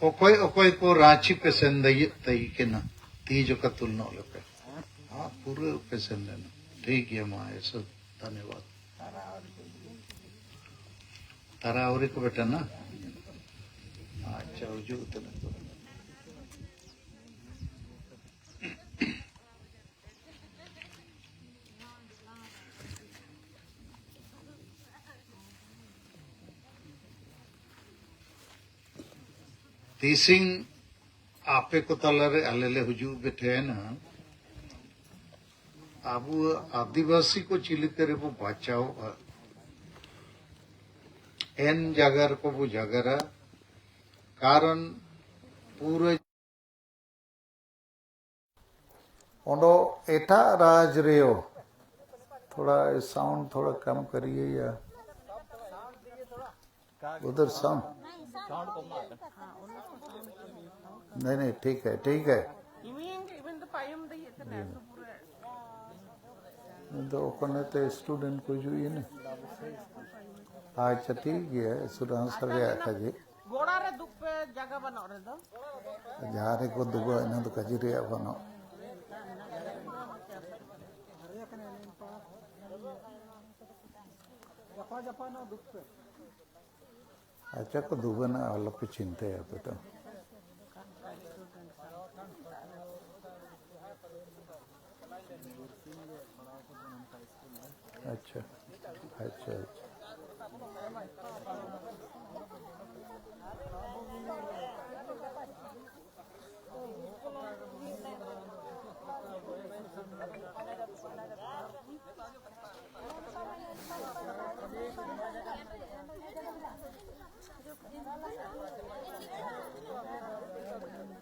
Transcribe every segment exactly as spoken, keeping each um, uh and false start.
ᱚᱠᱚᱭ ᱚᱠᱚᱭ ᱠᱚ ᱨᱟᱸᱪᱤ ᱯᱮ ᱥᱮᱱ ᱫᱟᱲᱮᱭᱟᱜ ᱛᱟᱭ ᱠᱟᱱᱟ, ᱛᱤ ᱡᱚᱠᱟ ᱛᱩᱞ ᱧᱚᱜ ᱞᱮᱯᱮ᱾ ᱦᱮᱸ, ᱯᱩᱨᱟᱹ ᱯᱮ ᱥᱮᱱ ᱞᱮᱱᱟ᱾ ᱴᱷᱤᱠ ᱜᱮᱭᱟ, ᱢᱟ ᱮᱥᱚ, ᱫᱷᱚᱱᱭᱚᱵᱟᱫ᱾ ᱛᱟᱨᱟ ᱟᱹᱣᱨᱤ ᱠᱚ ᱵᱮᱴᱟ ᱱᱟ? ᱟᱪᱪᱷᱟ, ᱦᱤᱡᱩᱜ ᱛᱟᱞᱮ᱾ ᱛᱤᱥᱤᱝ ᱟᱯᱮ ᱠᱚ ᱛᱟᱞᱟᱨᱮ ᱟᱞᱮ ᱞᱮ ᱦᱤᱡᱩᱜ ᱯᱮ ᱴᱷᱮᱱᱟ, ᱟᱵᱚ ᱟᱹᱫᱤᱵᱟᱹᱥᱤ ᱠᱚ ᱪᱤᱞᱤ ᱛᱮ ᱨᱮᱵᱚ ᱵᱟᱧᱪᱟᱣᱚᱜᱼᱟ? ᱮᱱ ᱡᱟᱜᱟᱨ ᱠᱚ ᱵᱚ ᱡᱟᱜᱟᱨᱟ, ᱠᱟᱨᱚᱱ ᱯᱩᱨᱟᱹ ᱚᱸᱰᱮ ᱮᱴᱟᱜ ᱨᱟᱡᱽ ᱨᱮᱭᱚ᱾ थोड़ा साउंड थोड़ा कम करिए या उधर साउंड। नहीं, नहीं, ठीक है, ठीक है। ᱤᱧ ᱫᱚ ᱚᱠᱟᱱᱮ ᱛᱮ ᱥᱴᱩᱰᱮᱱᱴ ᱠᱚ ᱦᱤᱡᱩᱜ ᱤᱭᱟᱹ ᱱᱮ? ᱟᱪᱪᱷᱟ, ᱴᱷᱤᱠ ᱜᱮᱭᱟ, ᱥᱩᱨᱟᱝ ᱥᱟᱨ ᱨᱮᱭᱟᱜ ᱠᱟᱡᱮ᱾ ᱜᱚᱲᱟ ᱨᱮ ᱫᱩᱠ ᱯᱮ, ᱡᱟᱭᱜᱟ ᱵᱟᱹᱱᱩᱜ ᱨᱮᱫᱚ᱾ ᱡᱟᱦᱟᱸ ᱨᱮᱠᱚ ᱫᱩᱵᱟ, ᱤᱱᱟᱹ ᱫᱚ ᱠᱟᱡᱮ ᱨᱮᱭᱟᱜ ᱵᱟᱹᱱᱩᱜ᱾ ᱡᱟᱯᱟ ᱡᱟᱯᱟ ᱱᱚ ᱫᱩᱠ ᱯᱮ᱾ ᱟᱪᱪᱷᱟ ᱠᱚ ᱫᱩᱵᱟᱹᱱᱟ, ᱟᱞᱚᱯᱮ ᱪᱤᱱᱛᱟᱹᱭᱟ ᱟᱯᱮ ᱫᱚ᱾ ᱟᱪᱪᱷᱟ, ᱟᱪᱪᱷᱟ, ᱟᱪᱪᱷᱟ᱾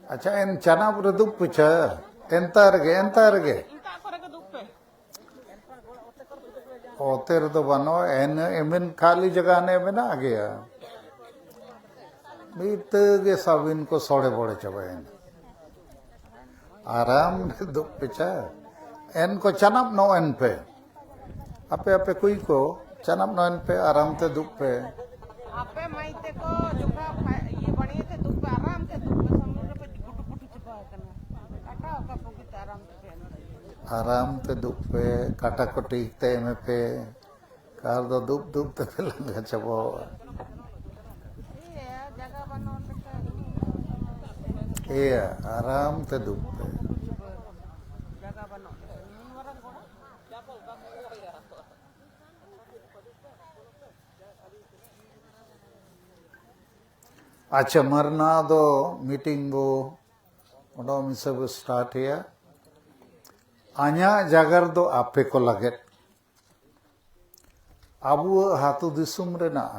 ᱟᱪᱪᱷᱟ, ᱮᱱ ᱪᱟᱱᱟᱵ ᱨᱮ ᱫᱩᱵ ᱯᱤᱪᱷᱟᱹ, ᱮᱱᱛᱟ ᱨᱮᱜᱮ, ᱮᱱᱛᱟ ᱨᱮᱜᱮ᱾ ᱚᱛᱮ ᱨᱮᱫᱚ ᱵᱟᱹᱱᱩᱜᱼᱟ, ᱮᱱ ᱮᱢᱮᱱ ᱠᱷᱟᱹᱞᱤ ᱡᱟᱭᱜᱟ ᱦᱟᱱᱮ ᱢᱮᱱᱟᱜ ᱜᱮᱭᱟ᱾ ᱢᱤᱫ ᱛᱮᱜᱮ ᱥᱟᱵᱤᱱ ᱠᱚ ᱥᱚᱲᱮ ᱵᱚᱲᱮ ᱪᱟᱵᱟᱭᱮᱱᱟ᱾ ᱟᱨᱟᱢ ᱨᱮ ᱫᱩᱵ ᱯᱤᱪᱷᱟᱹ᱾ ᱮᱱ ᱠᱚ ᱪᱟᱱᱟᱵ ᱱᱚ ᱮᱱ ᱯᱮ᱾ ᱟᱯᱮ ᱟᱯᱮ ᱠᱩᱭ ᱠᱚ ᱪᱟᱱᱟᱵ ᱱᱚ ᱮᱱ ᱯᱮ, ᱟᱨᱟᱢ ᱛᱮ ᱫᱩᱵ ᱯᱮ᱾ ᱟᱯᱮ ᱢᱟᱹᱭ ᱛᱮᱠᱚ ᱡᱚᱠᱷᱟ ᱯᱷᱟ-, ᱤᱭᱟᱹ ᱵᱟᱹᱲᱤᱭᱟᱹ ᱛᱮ ᱫᱩᱵ ᱟᱨᱟᱢ ᱛᱮ ᱫᱩᱜ ᱯᱮ, ᱠᱟᱴᱟ ᱠᱚ ᱴᱷᱤᱠ ᱛᱮ ᱮᱢᱮ ᱯᱮ᱾ ᱠᱟᱨ ᱫᱚ ᱫᱩᱵ ᱫᱩᱵ ᱛᱮᱯᱮ ᱞᱟᱸᱜᱟ ᱪᱟᱵᱟᱣᱟ᱾ ᱮᱭᱟ, ᱟᱨᱟᱢ ᱛᱮ ᱫᱩᱵ ᱯᱮ᱾ ᱟᱪᱪᱷᱟ, ᱢᱟᱨᱱᱟ ᱫᱚ ᱢᱤᱴᱤᱝ ᱵᱚ ᱚᱰᱚᱢ ᱦᱤᱥᱟᱹᱵ ᱥᱴᱟᱨᱴ ᱮᱭᱟ᱾ ᱟᱧᱟᱜ ᱡᱟᱜᱟ ᱨᱮᱫᱚ ᱟᱯᱮ ᱠᱚ ᱞᱟᱹᱜᱤᱫ᱾ ᱟᱵᱚᱣᱟᱜ ᱦᱟᱹᱛᱩ ᱫᱤᱥᱚᱢ ᱨᱮᱱᱟᱜ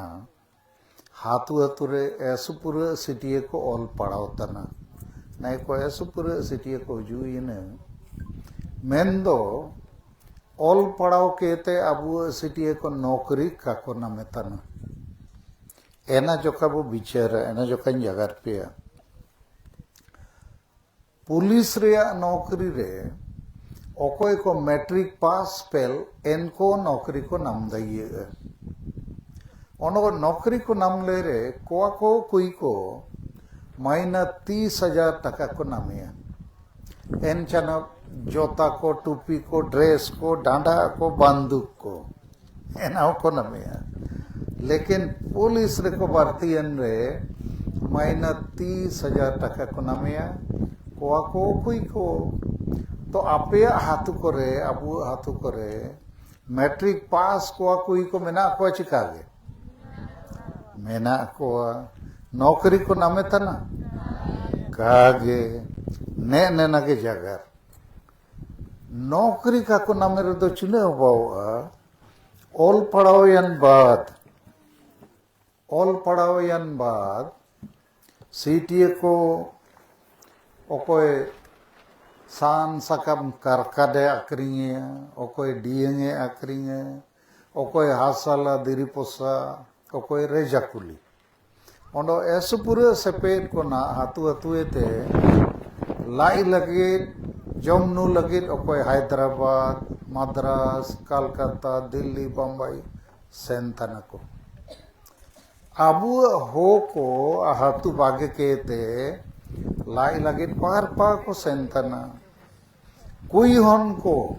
ᱦᱟᱹᱛᱩ ᱦᱟᱹᱛᱩ ᱨᱮ ᱮᱥᱩᱯᱩᱨᱟᱹ ᱥᱤᱴᱤᱭᱟᱹ ᱠᱚ ᱚᱞ ᱯᱟᱲᱦᱟᱣ ᱛᱟᱱᱟ᱾ ᱱᱟᱭ ᱠᱚ ᱮᱥᱩᱯᱩᱨᱟᱹ ᱥᱤᱴᱤᱭᱟᱹ ᱠᱚ ᱦᱤᱡᱩᱜ ᱤᱱᱟᱹ᱾ ᱢᱮᱱᱫᱚ ᱚᱞ ᱯᱟᱲᱦᱟᱣ ᱠᱮᱛᱮ ᱟᱵᱚᱣᱟᱜ ᱥᱤᱴᱤᱭᱟᱹ ᱠᱚ ᱱᱚᱠᱨᱤ ᱠᱟᱠᱚ ᱱᱟᱢᱮ ᱛᱟᱱᱟ᱾ ᱮᱱᱟ ᱡᱚᱠᱷᱟ ᱵᱚ ᱵᱤᱪᱟᱹᱨᱟ, ᱮᱱᱟ ᱡᱚᱠᱷᱟᱧ ᱡᱟᱜᱟᱨ ᱯᱮᱭᱟ᱾ ᱯᱩᱞᱤᱥ ᱨᱮᱭᱟᱜ ᱱᱚᱠᱨᱤ ᱨᱮ ᱚᱠᱚᱭ ᱠᱚ ᱢᱮᱴᱨᱤᱠ ᱯᱟᱥ ᱯᱷᱮᱞ, ᱮᱱᱠᱚ ᱱᱚᱠᱨᱤ ᱠᱚ ᱱᱟᱢᱫᱟᱭᱤᱭᱟᱹᱜᱼᱟ᱾ ᱚᱱᱟ ᱱᱚᱠᱨᱤ ᱠᱚ ᱱᱟᱢᱞᱮ ᱨᱮ ᱠᱚᱣᱟ ᱠᱚ ᱠᱩᱭ ᱠᱚ ᱢᱟᱭᱱᱟ ᱛᱤᱥ ᱦᱟᱡᱟᱨ ᱴᱟᱠᱟ ᱠᱚ ᱱᱟᱢᱮᱭᱟ᱾ ᱮᱱ ᱪᱟᱱᱟ ᱡᱚᱛᱟ ᱠᱚ, ᱴᱩᱯᱤ ᱠᱚ, ᱰᱨᱮᱥ ᱠᱚ, ᱰᱟᱸᱰᱟ ᱠᱚ, ᱵᱟᱱᱫᱩᱠ ᱠᱚ, ᱮᱱᱟ ᱦᱚᱸᱠᱚ ᱱᱟᱢᱮᱭᱟ᱾ ᱞᱮᱠᱤᱱ ᱯᱩᱞᱤᱥ ᱨᱮᱠᱚ ᱵᱷᱟᱨᱛᱤᱭᱮᱱ ᱨᱮ ᱢᱟᱭᱱᱟ ᱛᱤᱥ ᱦᱟᱡᱟᱨ ᱴᱟᱠᱟ ᱠᱚ ᱱᱟᱢᱮᱭᱟ᱾ ᱠᱚᱣᱟ ᱠᱚ ᱚᱠᱚᱭ ᱠᱚ? ᱛᱚ ᱟᱯᱮᱭᱟᱜ ᱦᱟᱹᱛᱩ ᱠᱚᱨᱮ, ᱟᱵᱚᱣᱟᱜ ᱦᱟᱹᱛᱩ ᱠᱚᱨᱮ ᱢᱮᱴᱨᱤᱠ ᱯᱟᱥ ᱠᱚᱣᱟ ᱠᱩᱲᱤ ᱠᱚ ᱢᱮᱱᱟᱜ ᱠᱚᱣᱟ ᱪᱮᱠᱟ ᱜᱮ? ᱢᱮᱱᱟᱜ ᱠᱚᱣᱟ᱾ ᱱᱚᱠᱨᱤ ᱠᱚ ᱱᱟᱢᱮ ᱛᱟᱱᱟ? ᱠᱟᱜᱮ᱾ ᱱᱮ ᱱᱮᱱᱟ ᱜᱮ ᱡᱟᱜᱟᱨ᱾ ᱱᱚᱠᱨᱤ ᱠᱟᱠᱚ ᱱᱟᱢᱮ ᱨᱮᱫᱚ ᱪᱩᱱᱟᱹᱣ ᱵᱟᱣᱟ᱾ ᱚᱞ ᱯᱟᱲᱦᱟᱣᱮᱱ ᱵᱟᱫ, ᱚᱞ ᱯᱟᱲᱦᱟᱣᱮᱱ ᱵᱟᱫ ᱥᱤᱴᱤᱭᱟᱹ ᱠᱚ ᱚᱠᱚᱭ ᱥᱟᱦᱟᱱ ᱥᱟᱠᱟᱢ ᱠᱟᱨᱠᱟᱰᱮ ᱟᱹᱠᱷᱨᱤᱧᱮᱭᱟ, ᱚᱠᱚᱭ ᱰᱤᱭᱟᱹᱝ ᱮ ᱟᱹᱠᱷᱨᱤᱧᱟ, ᱚᱠᱚᱭ ᱦᱟᱥᱟᱞᱟ ᱫᱤᱨᱤ ᱯᱚᱥᱟ, ᱚᱠᱚᱭ ᱨᱮᱡᱟᱠᱩᱞᱤ᱾ ᱚᱸᱰᱮ ᱮᱥᱩᱯᱩᱨᱟᱹ ᱥᱮᱯᱮᱫ ᱠᱚ ᱱᱟᱜ ᱦᱟᱹᱛᱩ ᱦᱟᱹᱛᱩᱭᱮ ᱛᱮ ᱞᱟᱡ ᱞᱟᱹᱜᱤᱫ, ᱡᱚᱢ ᱧᱩ ᱞᱟᱹᱜᱤᱫ ᱚᱠᱚᱭ ᱦᱟᱭᱫᱨᱟᱵᱟᱫᱽ, ᱢᱟᱫᱽᱨᱟᱥ, ᱠᱟᱞᱠᱟᱛᱟ, ᱫᱤᱞᱞᱤ, ᱵᱚᱢᱵᱟᱭ ᱥᱮᱱ ᱛᱟᱱᱟ ᱠᱚ᱾ ᱟᱵᱚᱣᱟᱜ ᱦᱚᱠ ᱠᱚ ᱦᱟᱹᱛᱩ ᱵᱟᱜᱮ ᱠᱮᱛᱮ ᱞᱟᱡ ᱞᱟᱹᱜᱤᱫ ᱵᱟᱨ ᱯᱟ ᱠᱚ ᱥᱮᱱ ᱛᱟᱱᱟ᱾ ᱠᱩᱭ ᱦᱚᱱ ᱠᱚ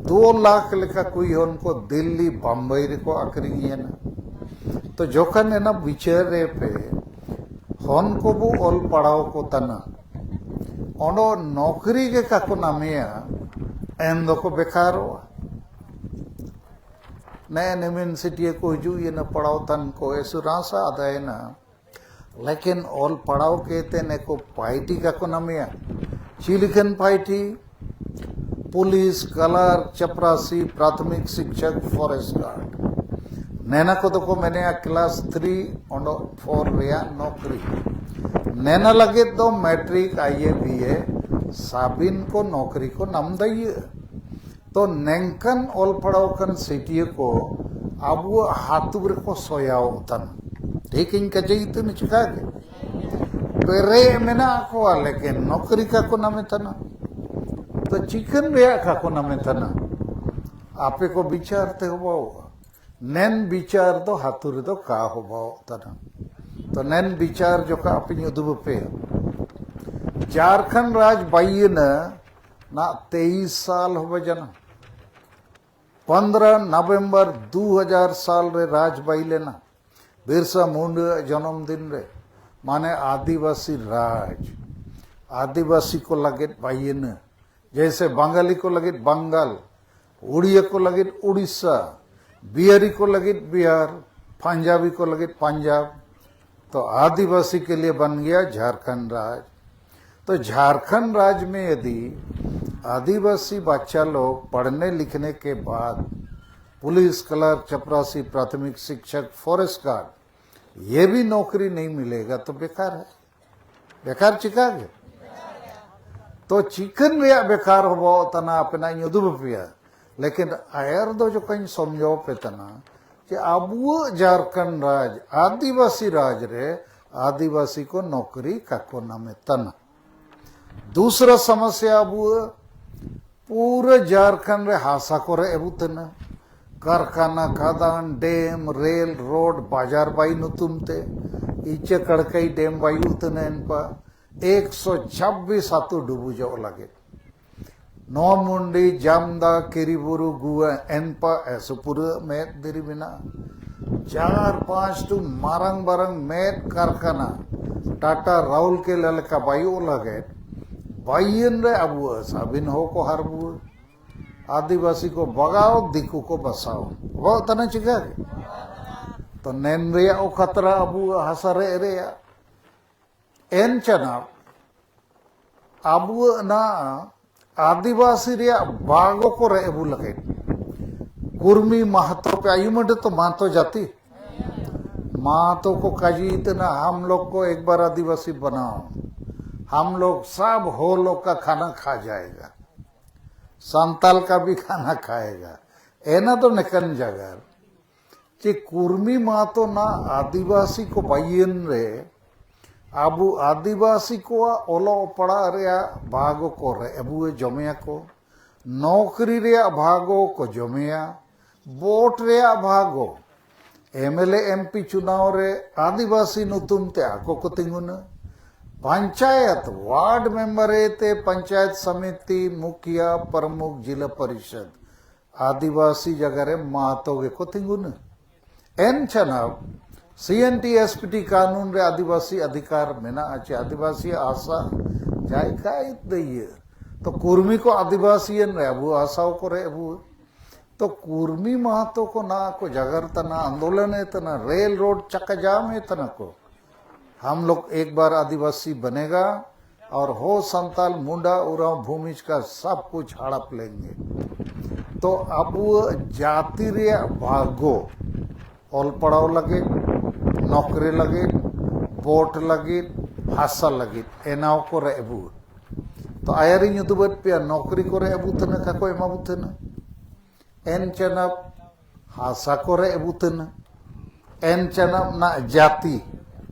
ᱫᱩ ᱞᱟᱠᱷ ᱞᱮᱠᱟ ᱠᱩᱭ ᱦᱚᱱ ᱠᱚ ᱫᱤᱞᱞᱤ ᱵᱟᱢᱵᱟᱭ ᱨᱮᱠᱚ ᱟᱠᱷᱨᱤᱧ ᱮᱱᱟ᱾ ᱛᱚ ᱡᱚᱠᱷᱚᱱ ᱮᱱᱟ ᱵᱤᱪᱟᱹᱨ ᱨᱮ ᱯᱮ ᱦᱚᱱ ᱠᱚᱵᱚ ᱚᱞ ᱯᱟᱲᱦᱟᱣ ᱠᱚ ᱛᱟᱱᱟ, ᱚᱸᱰᱮ ᱱᱚᱠᱨᱤ ᱜᱮ ᱠᱟᱠᱚ ᱱᱟᱢᱮᱭᱟ, ᱮᱱ ᱫᱚᱠᱚ ᱵᱮᱠᱟᱨᱚᱜᱼᱟ᱾ ᱱᱮ ᱱᱤᱢᱤᱱ ᱥᱤᱴᱤᱭᱟᱹ ᱠᱚ ᱦᱤᱡᱩᱜ ᱭᱮᱱᱟ ᱯᱟᱲᱟᱣ ᱛᱟᱱ ᱠᱚ ᱮᱥᱩᱨᱟᱥᱟ ᱟᱫᱟᱭᱮᱱᱟ᱾ ᱞᱮᱠᱤᱱ ᱚᱞ ᱯᱟᱲᱦᱟᱣ ᱠᱮᱛᱮ ᱱᱮᱠᱚ ᱯᱟᱭᱴᱤ ᱠᱟᱠᱚ ᱱᱟᱢᱮᱭᱟ᱾ ᱪᱤᱞᱤᱠᱷᱟᱱ ᱯᱟᱭᱴᱤ? ᱯᱩᱞᱤᱥ, ᱠᱟᱞᱟᱨ, ᱪᱟᱯᱨᱟᱥᱤ, ᱯᱨᱟᱛᱷᱚᱢᱤᱠ ᱥᱤᱠᱪᱷᱚᱠ, ᱯᱷᱚᱨᱮᱥᱴ ᱜᱟᱨᱰ᱾ ᱱᱮᱱᱟ ᱠᱚᱫᱚ ᱠᱚ ᱢᱮᱱᱮᱜᱼᱟ ᱠᱞᱟᱥ ᱛᱷᱨᱤ ᱚᱸᱰᱚᱜ ᱯᱷᱳᱨ ᱨᱮᱭᱟᱜ ᱱᱚᱠᱨᱤ᱾ ᱱᱮᱱᱟ ᱞᱟᱹᱜᱤᱫ ᱫᱚ ᱢᱮᱴᱨᱤᱠ, ᱟᱭ ᱮ, ᱵᱤ ᱮ ᱥᱟᱵᱤᱱ ᱠᱚ ᱱᱚᱠᱨᱤ ᱠᱚ ᱱᱟᱢ ᱫᱟᱲᱮᱭᱟᱜᱼᱟ᱾ ᱛᱚ ᱱᱮᱝᱠᱟᱱ ᱚᱞ ᱯᱟᱲᱦᱟᱣ ᱠᱟᱱ ᱥᱤᱴᱤᱭᱟᱹ ᱠᱚ ᱟᱵᱚᱣᱟᱜ ᱦᱟᱛᱩ ᱨᱮᱠᱚ ᱥᱚᱭᱟᱣ ᱛᱟᱱᱟ᱾ ᱴᱷᱤᱠ ᱤᱧ ᱠᱟᱪᱮ ᱤᱛᱟᱹ ᱢᱮ ᱪᱤᱠᱟ ᱜᱮ? ᱯᱮᱨᱮᱡ ᱢᱮᱱᱟᱜ ᱠᱚᱣᱟ, ᱞᱮᱠᱤᱱ ᱱᱚᱠᱨᱤ ᱠᱟᱠᱚ ᱱᱟᱢᱮ ᱛᱟᱱᱟ᱾ ᱛᱚ ᱪᱤᱠᱟᱹᱱ ᱨᱮᱭᱟᱜ ᱠᱟᱠᱚ ᱱᱟᱢᱮ ᱛᱟᱱᱟ? ᱟᱯᱮ ᱠᱚ ᱵᱤᱪᱟᱨ ᱛᱮ ᱦᱚᱵᱟᱣᱚᱜᱼᱟ᱾ ᱱᱮᱱ ᱵᱤᱪᱟᱨ ᱫᱚ ᱦᱟᱛᱩ ᱨᱮᱫᱚ ᱠᱟ ᱦᱚᱵᱟᱣᱚᱜ ᱛᱟᱱᱟ᱾ ᱛᱚ ᱱᱮᱱ ᱵᱤᱪᱟᱨ ᱡᱚᱠᱷᱟ ᱟᱯᱮᱧ ᱩᱫᱩᱜ ᱟᱯᱮᱭᱟ᱾ ᱡᱷᱟᱨᱠᱷᱚᱸᱰ ᱨᱟᱡᱽ ᱵᱟᱭᱤᱱᱟ ᱱᱟ ᱛᱮᱭᱤᱥ ᱥᱟᱞ ᱦᱚᱵᱟ ᱡᱟᱱᱟ᱾ ᱯᱚᱱᱫᱽᱨᱚ ᱱᱚᱵᱷᱮᱢᱵᱚᱨ ᱫᱩ ᱦᱟᱡᱟᱨ ᱥᱟᱞ ᱨᱮ ᱨᱟᱡᱽ ᱵᱟᱭ ᱞᱮᱱᱟ᱾ ᱵᱤᱨᱥᱟ ᱢᱩᱱᱰᱟ ᱟᱜ ᱡᱚᱱᱚᱢ ᱫᱤᱱ ᱨᱮ, ᱢᱟᱱᱮ ᱟᱹᱫᱤᱵᱟᱹᱥᱤ ᱨᱟᱡᱽ, ᱟᱹᱫᱤᱵᱟᱹᱥᱤ ᱠᱚ ᱞᱟᱹᱜᱤᱫ ᱵᱟᱭᱤᱱᱟ, ᱡᱮᱭᱥᱮ ᱵᱟᱝᱜᱟᱞᱤ ᱠᱚ ᱞᱟᱹᱜᱤᱫ ᱵᱟᱝᱜᱟᱞ, ᱩᱲᱤᱭᱟ ᱠᱚ ᱞᱟᱹᱜᱤᱫ ᱩᱲᱤᱥᱥᱟ, ᱵᱤᱦᱟᱨᱤ ᱠᱚ ᱞᱟᱹᱜᱤᱫ ᱵᱤᱦᱟᱨ, ᱯᱟᱧᱡᱟᱵᱤ ᱠᱚ ᱞᱟᱹᱜᱤᱫ ᱯᱟᱧᱡᱟᱵ, ᱛᱚ ᱟᱹᱫᱤᱵᱟᱹᱥᱤ ᱠᱮ ᱞᱤᱭᱮ ᱵᱟᱱ ᱜᱮᱭᱟ ᱡᱷᱟᱨᱠᱷᱚᱸᱰ ᱨᱟᱡᱽ᱾ तो झारखंड राज्य में यदि आदिवासी बच्चा लोग पढ़ने लिखने के बाद पुलिस, क्लर्क, चपरासी, प्राथमिक शिक्षक, फॉरेस्ट गार्ड, ये भी नौकरी नहीं मिलेगा तो बेकार है। बेकार चिका के? तो चिकन ᱨᱮᱭᱟᱜ ᱵᱮᱠᱟᱨ ᱦᱚᱵᱚ ᱛᱟᱱᱟ ᱟᱯᱮᱱᱟᱜ ᱤᱧ ᱩᱫᱩᱜ ᱟᱯᱮᱭᱟ᱾ ᱞᱮᱠᱤᱱ ᱟᱭᱟᱨ ᱫᱚ ᱡᱚᱠᱷᱚᱱ ᱥᱚᱢᱡᱷᱟᱣ ᱯᱮ ᱛᱟᱱᱟ ᱡᱮ ᱟᱵᱚᱣᱟᱜ ᱡᱷᱟᱨᱠᱷᱚᱸᱰ ᱨᱟᱡᱽ ᱟᱹᱫᱤᱵᱟᱹᱥᱤ ᱨᱟᱡᱽ ᱨᱮ ᱟᱹᱫᱤᱵᱟᱹᱥᱤ ᱠᱚ ᱱᱚᱠᱨᱤ ᱠᱟᱠᱚ ᱱᱟᱢᱮ ᱛᱟᱱᱟ᱾ ᱫᱩᱥᱨᱟ ᱥᱚᱢᱚᱥᱭᱟ ᱟᱵᱚᱣᱟᱜ ᱯᱩᱨᱟᱹ ᱡᱷᱟᱨᱠᱷᱚᱸᱰ ᱨᱮ ᱦᱟᱥᱟ ᱠᱚᱨᱮ ᱮᱵᱩᱛᱟᱹᱱᱟ᱾ ᱠᱟᱨᱠᱷᱟᱱᱟ, ᱠᱷᱟᱫᱟᱱ, ᱰᱮᱢ, ᱨᱮᱞ, ᱨᱳᱰ, ᱵᱟᱡᱟᱨ ᱵᱟᱭ ᱧᱩᱛᱩᱢ ᱛᱮ ᱤᱪᱟᱹ ᱠᱟᱲᱠᱟᱭ ᱰᱮᱢ ᱵᱟᱭ ᱩᱛᱱᱟᱹᱭᱮᱱ ᱯᱟ᱾ ᱮᱠᱥᱚ ᱪᱷᱟᱵᱵᱤᱥ ᱟᱹᱛᱩ ᱰᱩᱵᱩᱡᱚᱜ ᱞᱟᱹᱜᱤᱫ᱾ ᱱᱚᱣᱟ ᱢᱩᱱᱰᱤ, ᱡᱟᱢᱫᱟ, ᱠᱤᱨᱤᱵᱩᱨᱩ, ᱜᱩᱣᱟ, ᱮᱱᱯᱟ, ᱮᱥᱚ ᱯᱩᱨᱟᱹ ᱢᱮᱫ ᱫᱤᱨᱤ ᱢᱮᱱᱟᱜᱼᱟ᱾ ᱪᱟᱨ ᱯᱟᱸᱪ ᱴᱩ ᱢᱟᱨᱟᱝ ᱢᱟᱨᱟᱝ ᱢᱮᱫ ᱠᱟᱨᱠᱷᱟᱱᱟ, ᱴᱟᱴᱟ, ᱨᱟᱩᱨᱠᱮᱞᱟ ᱞᱮᱠᱟ ᱵᱟᱭᱩᱜ ᱞᱟᱹᱜᱤᱫ, ᱵᱟᱭᱤᱭᱟᱹᱱ ᱨᱮ ᱟᱵᱚ ᱥᱟᱵᱤᱱ ᱦᱚᱸ ᱠᱚ ᱦᱟᱨ ᱵᱩᱣᱟᱹ᱾ ᱟᱹᱫᱤᱵᱟᱹᱥᱤ ᱠᱚ ᱵᱟᱜᱟᱣ, ᱫᱤᱠᱩ ᱠᱚ ᱵᱟᱥᱟᱣ᱾ ᱵᱟᱵᱟᱣ ᱛᱟᱱᱟ ᱪᱤᱠᱟᱹ ᱜᱮ? ᱛᱚ ᱱᱮᱱ ᱨᱮᱭᱟᱜ ᱚᱠᱟᱛᱨᱟ ᱟᱵᱚ ᱦᱟᱥᱟ ᱨᱮ ᱨᱮᱭᱟᱜ᱾ ᱮᱱ ᱪᱟᱱᱟ ᱟᱵᱚᱣᱟᱜ ᱱᱟ ᱟᱹᱫᱤᱵᱟᱹᱥᱤ ᱨᱮᱭᱟᱜ ᱵᱟᱜᱚ ᱠᱚ ᱨᱮ ᱟᱹᱵᱩ ᱞᱟᱹᱜᱤᱫ᱾ ᱠᱩᱨᱢᱤ ᱢᱟᱦᱛᱚ ᱯᱮ ᱟᱭᱩᱢᱟᱹᱰᱮ ᱛᱚ ᱢᱟᱦᱛᱚ ᱡᱟᱹᱛᱤ᱾ ᱢᱟᱦᱛᱚ ᱠᱚ ᱠᱟᱡᱤ ᱤᱛᱟᱹᱱᱟ, ᱦᱟᱢ ᱞᱳᱜ ᱠᱚ ᱮᱠ ᱵᱟᱨ ᱟᱹᱫᱤᱵᱟᱹᱥᱤ ᱵᱟᱱᱟᱣ, ᱦᱟᱢ ᱞᱳᱜ ᱥᱟᱵ ᱦᱚ ᱞᱳᱜ ᱠᱟ ᱠᱷᱟᱱᱟ ᱠᱷᱟ ᱡᱟᱭᱮᱜᱟ, ᱥᱟᱱᱛᱟᱞ ᱠᱟ ᱵᱷᱤ ᱠᱷᱟᱱᱟ ᱠᱷᱟᱭᱮᱜᱟ᱾ ᱮᱱᱟ ᱫᱚ ᱱᱮᱠᱟᱱ ᱡᱟᱜᱟᱨ ᱪᱮ ᱠᱩᱨᱢᱤ ᱢᱟᱦᱛᱚ ᱱᱟ ᱟᱹᱫᱤᱵᱟᱹᱥᱤ ᱠᱚ ᱵᱟᱭᱤᱱ ᱨᱮ ᱟᱵᱚ ᱟᱹᱫᱤᱵᱟᱹᱥᱤ ᱠᱚᱣᱟᱜ ᱚᱞᱚᱜ ᱯᱟᱲᱦᱟᱜ ᱨᱮᱭᱟᱜ ᱵᱷᱟᱜᱽ ᱠᱚ ᱨᱮ ᱟᱵᱚ ᱡᱚᱢᱮᱭᱟ ᱠᱚ, ᱱᱚᱠᱨᱤ ᱨᱮᱭᱟᱜ ᱵᱷᱟᱜᱽ ᱠᱚ ᱡᱚᱢᱮᱭᱟ, ᱵᱷᱳᱴ ᱨᱮᱭᱟᱜ ᱵᱷᱟᱜᱽ, M L A M P ᱪᱩᱱᱟᱣ ᱨᱮ ᱟᱹᱫᱤᱵᱟᱹᱥᱤ ᱧᱩᱛᱩᱢ ᱛᱮ ᱟᱠᱚ ᱠᱚ ᱛᱤᱸᱜᱩᱱᱟ᱾ ᱯᱚᱧᱪᱟᱭᱮᱛ, ᱣᱟᱨᱰ ᱢᱮᱢᱵᱟᱨ ᱛᱮ ᱯᱚᱧᱪᱟᱭᱮᱛ ᱥᱚᱢᱤᱛᱤ, ᱢᱩᱠᱷᱤᱭᱟ, ᱯᱨᱚᱢᱩᱠᱷ, ᱡᱤᱞᱟ ᱯᱚᱨᱤᱥᱚᱫ, ᱟᱹᱫᱤᱵᱟᱹᱥᱤ ᱡᱟᱭᱜᱟ ᱨᱮ ᱢᱟᱦᱛᱚ ᱜᱮᱠᱚ ᱛᱤᱸᱜᱩᱱᱟ᱾ ᱮᱱ ᱪᱟᱱᱟᱵ ᱥᱤ N T S P T ᱠᱟᱹᱱᱩᱱ ᱨᱮ ᱟᱹᱫᱤᱵᱟᱹᱥᱤ ᱚᱫᱷᱤᱠᱟᱨ ᱢᱮᱱᱟᱜᱼᱟ ᱪᱮ ᱟᱹᱫᱤᱵᱟᱹᱥᱤ ᱟᱥᱟ ᱡᱟᱭᱜᱟ ᱤᱭᱟᱹ? ᱛᱚ ᱠᱩᱨᱢᱤ ᱠᱚ ᱟᱹᱫᱤᱵᱟᱹᱥᱤᱭᱮᱱ ᱨᱮ ᱟᱵᱚ ᱟᱥᱟᱣ ᱠᱚᱨᱮ ᱟᱵᱚ ᱛᱚ ᱠᱩᱨᱢᱤ ᱢᱟᱦᱛᱚ ᱠᱚ ᱱᱟ ᱠᱚ ᱡᱟᱜᱟᱨ ᱛᱟᱱᱟ, ᱟᱱᱫᱳᱞᱚᱱ ᱮ ᱛᱟᱱᱟ, ᱨᱮᱞ ᱨᱳᱰ ᱪᱟᱠᱟ ᱡᱟᱢ ᱮ ᱛᱟᱱᱟ ᱠᱚ, हम लोग एक बार आदिवासी बनेगा और हो संताल मुंडा उरांव भूमिज का सब कुछ हड़प लेंगे। तो ᱟᱵᱚ ᱡᱟᱹᱛᱤ ᱨᱮᱭᱟᱜ ᱵᱷᱟᱜᱽᱜᱚ, ᱚᱞ ᱯᱟᱲᱦᱟᱣ ᱞᱟᱹᱜᱤᱫ, ᱱᱚᱠᱨᱤ ᱞᱟᱹᱜᱤᱫ, ᱵᱷᱳᱴ ᱞᱟᱹᱜᱤᱫ, ᱦᱟᱥᱟ ᱞᱟᱹᱜᱤᱫ ᱮᱱᱟᱣ ᱠᱚ ᱨᱮ ᱟᱵᱚ᱾ ᱛᱚ ᱟᱭᱟᱨᱤᱧ ᱩᱫᱩᱜ ᱮᱫ ᱯᱮᱭᱟ, ᱱᱚᱠᱨᱤ ᱠᱚᱨᱮ ᱟᱵᱚ ᱛᱟᱹᱱᱟᱹ ᱠᱟᱠᱚ ᱮᱢᱟ ᱵᱚ ᱛᱟᱹᱱᱟᱹ᱾ ᱮᱱ ᱪᱟᱱᱟᱵ ᱦᱟᱥᱟ ᱠᱚᱨᱮ ᱟᱵᱚ ᱛᱟᱹᱱᱟᱹ᱾ ᱮᱱ ᱪᱟᱱᱟᱵ ᱱᱟᱜ ᱡᱟᱹᱛᱤ,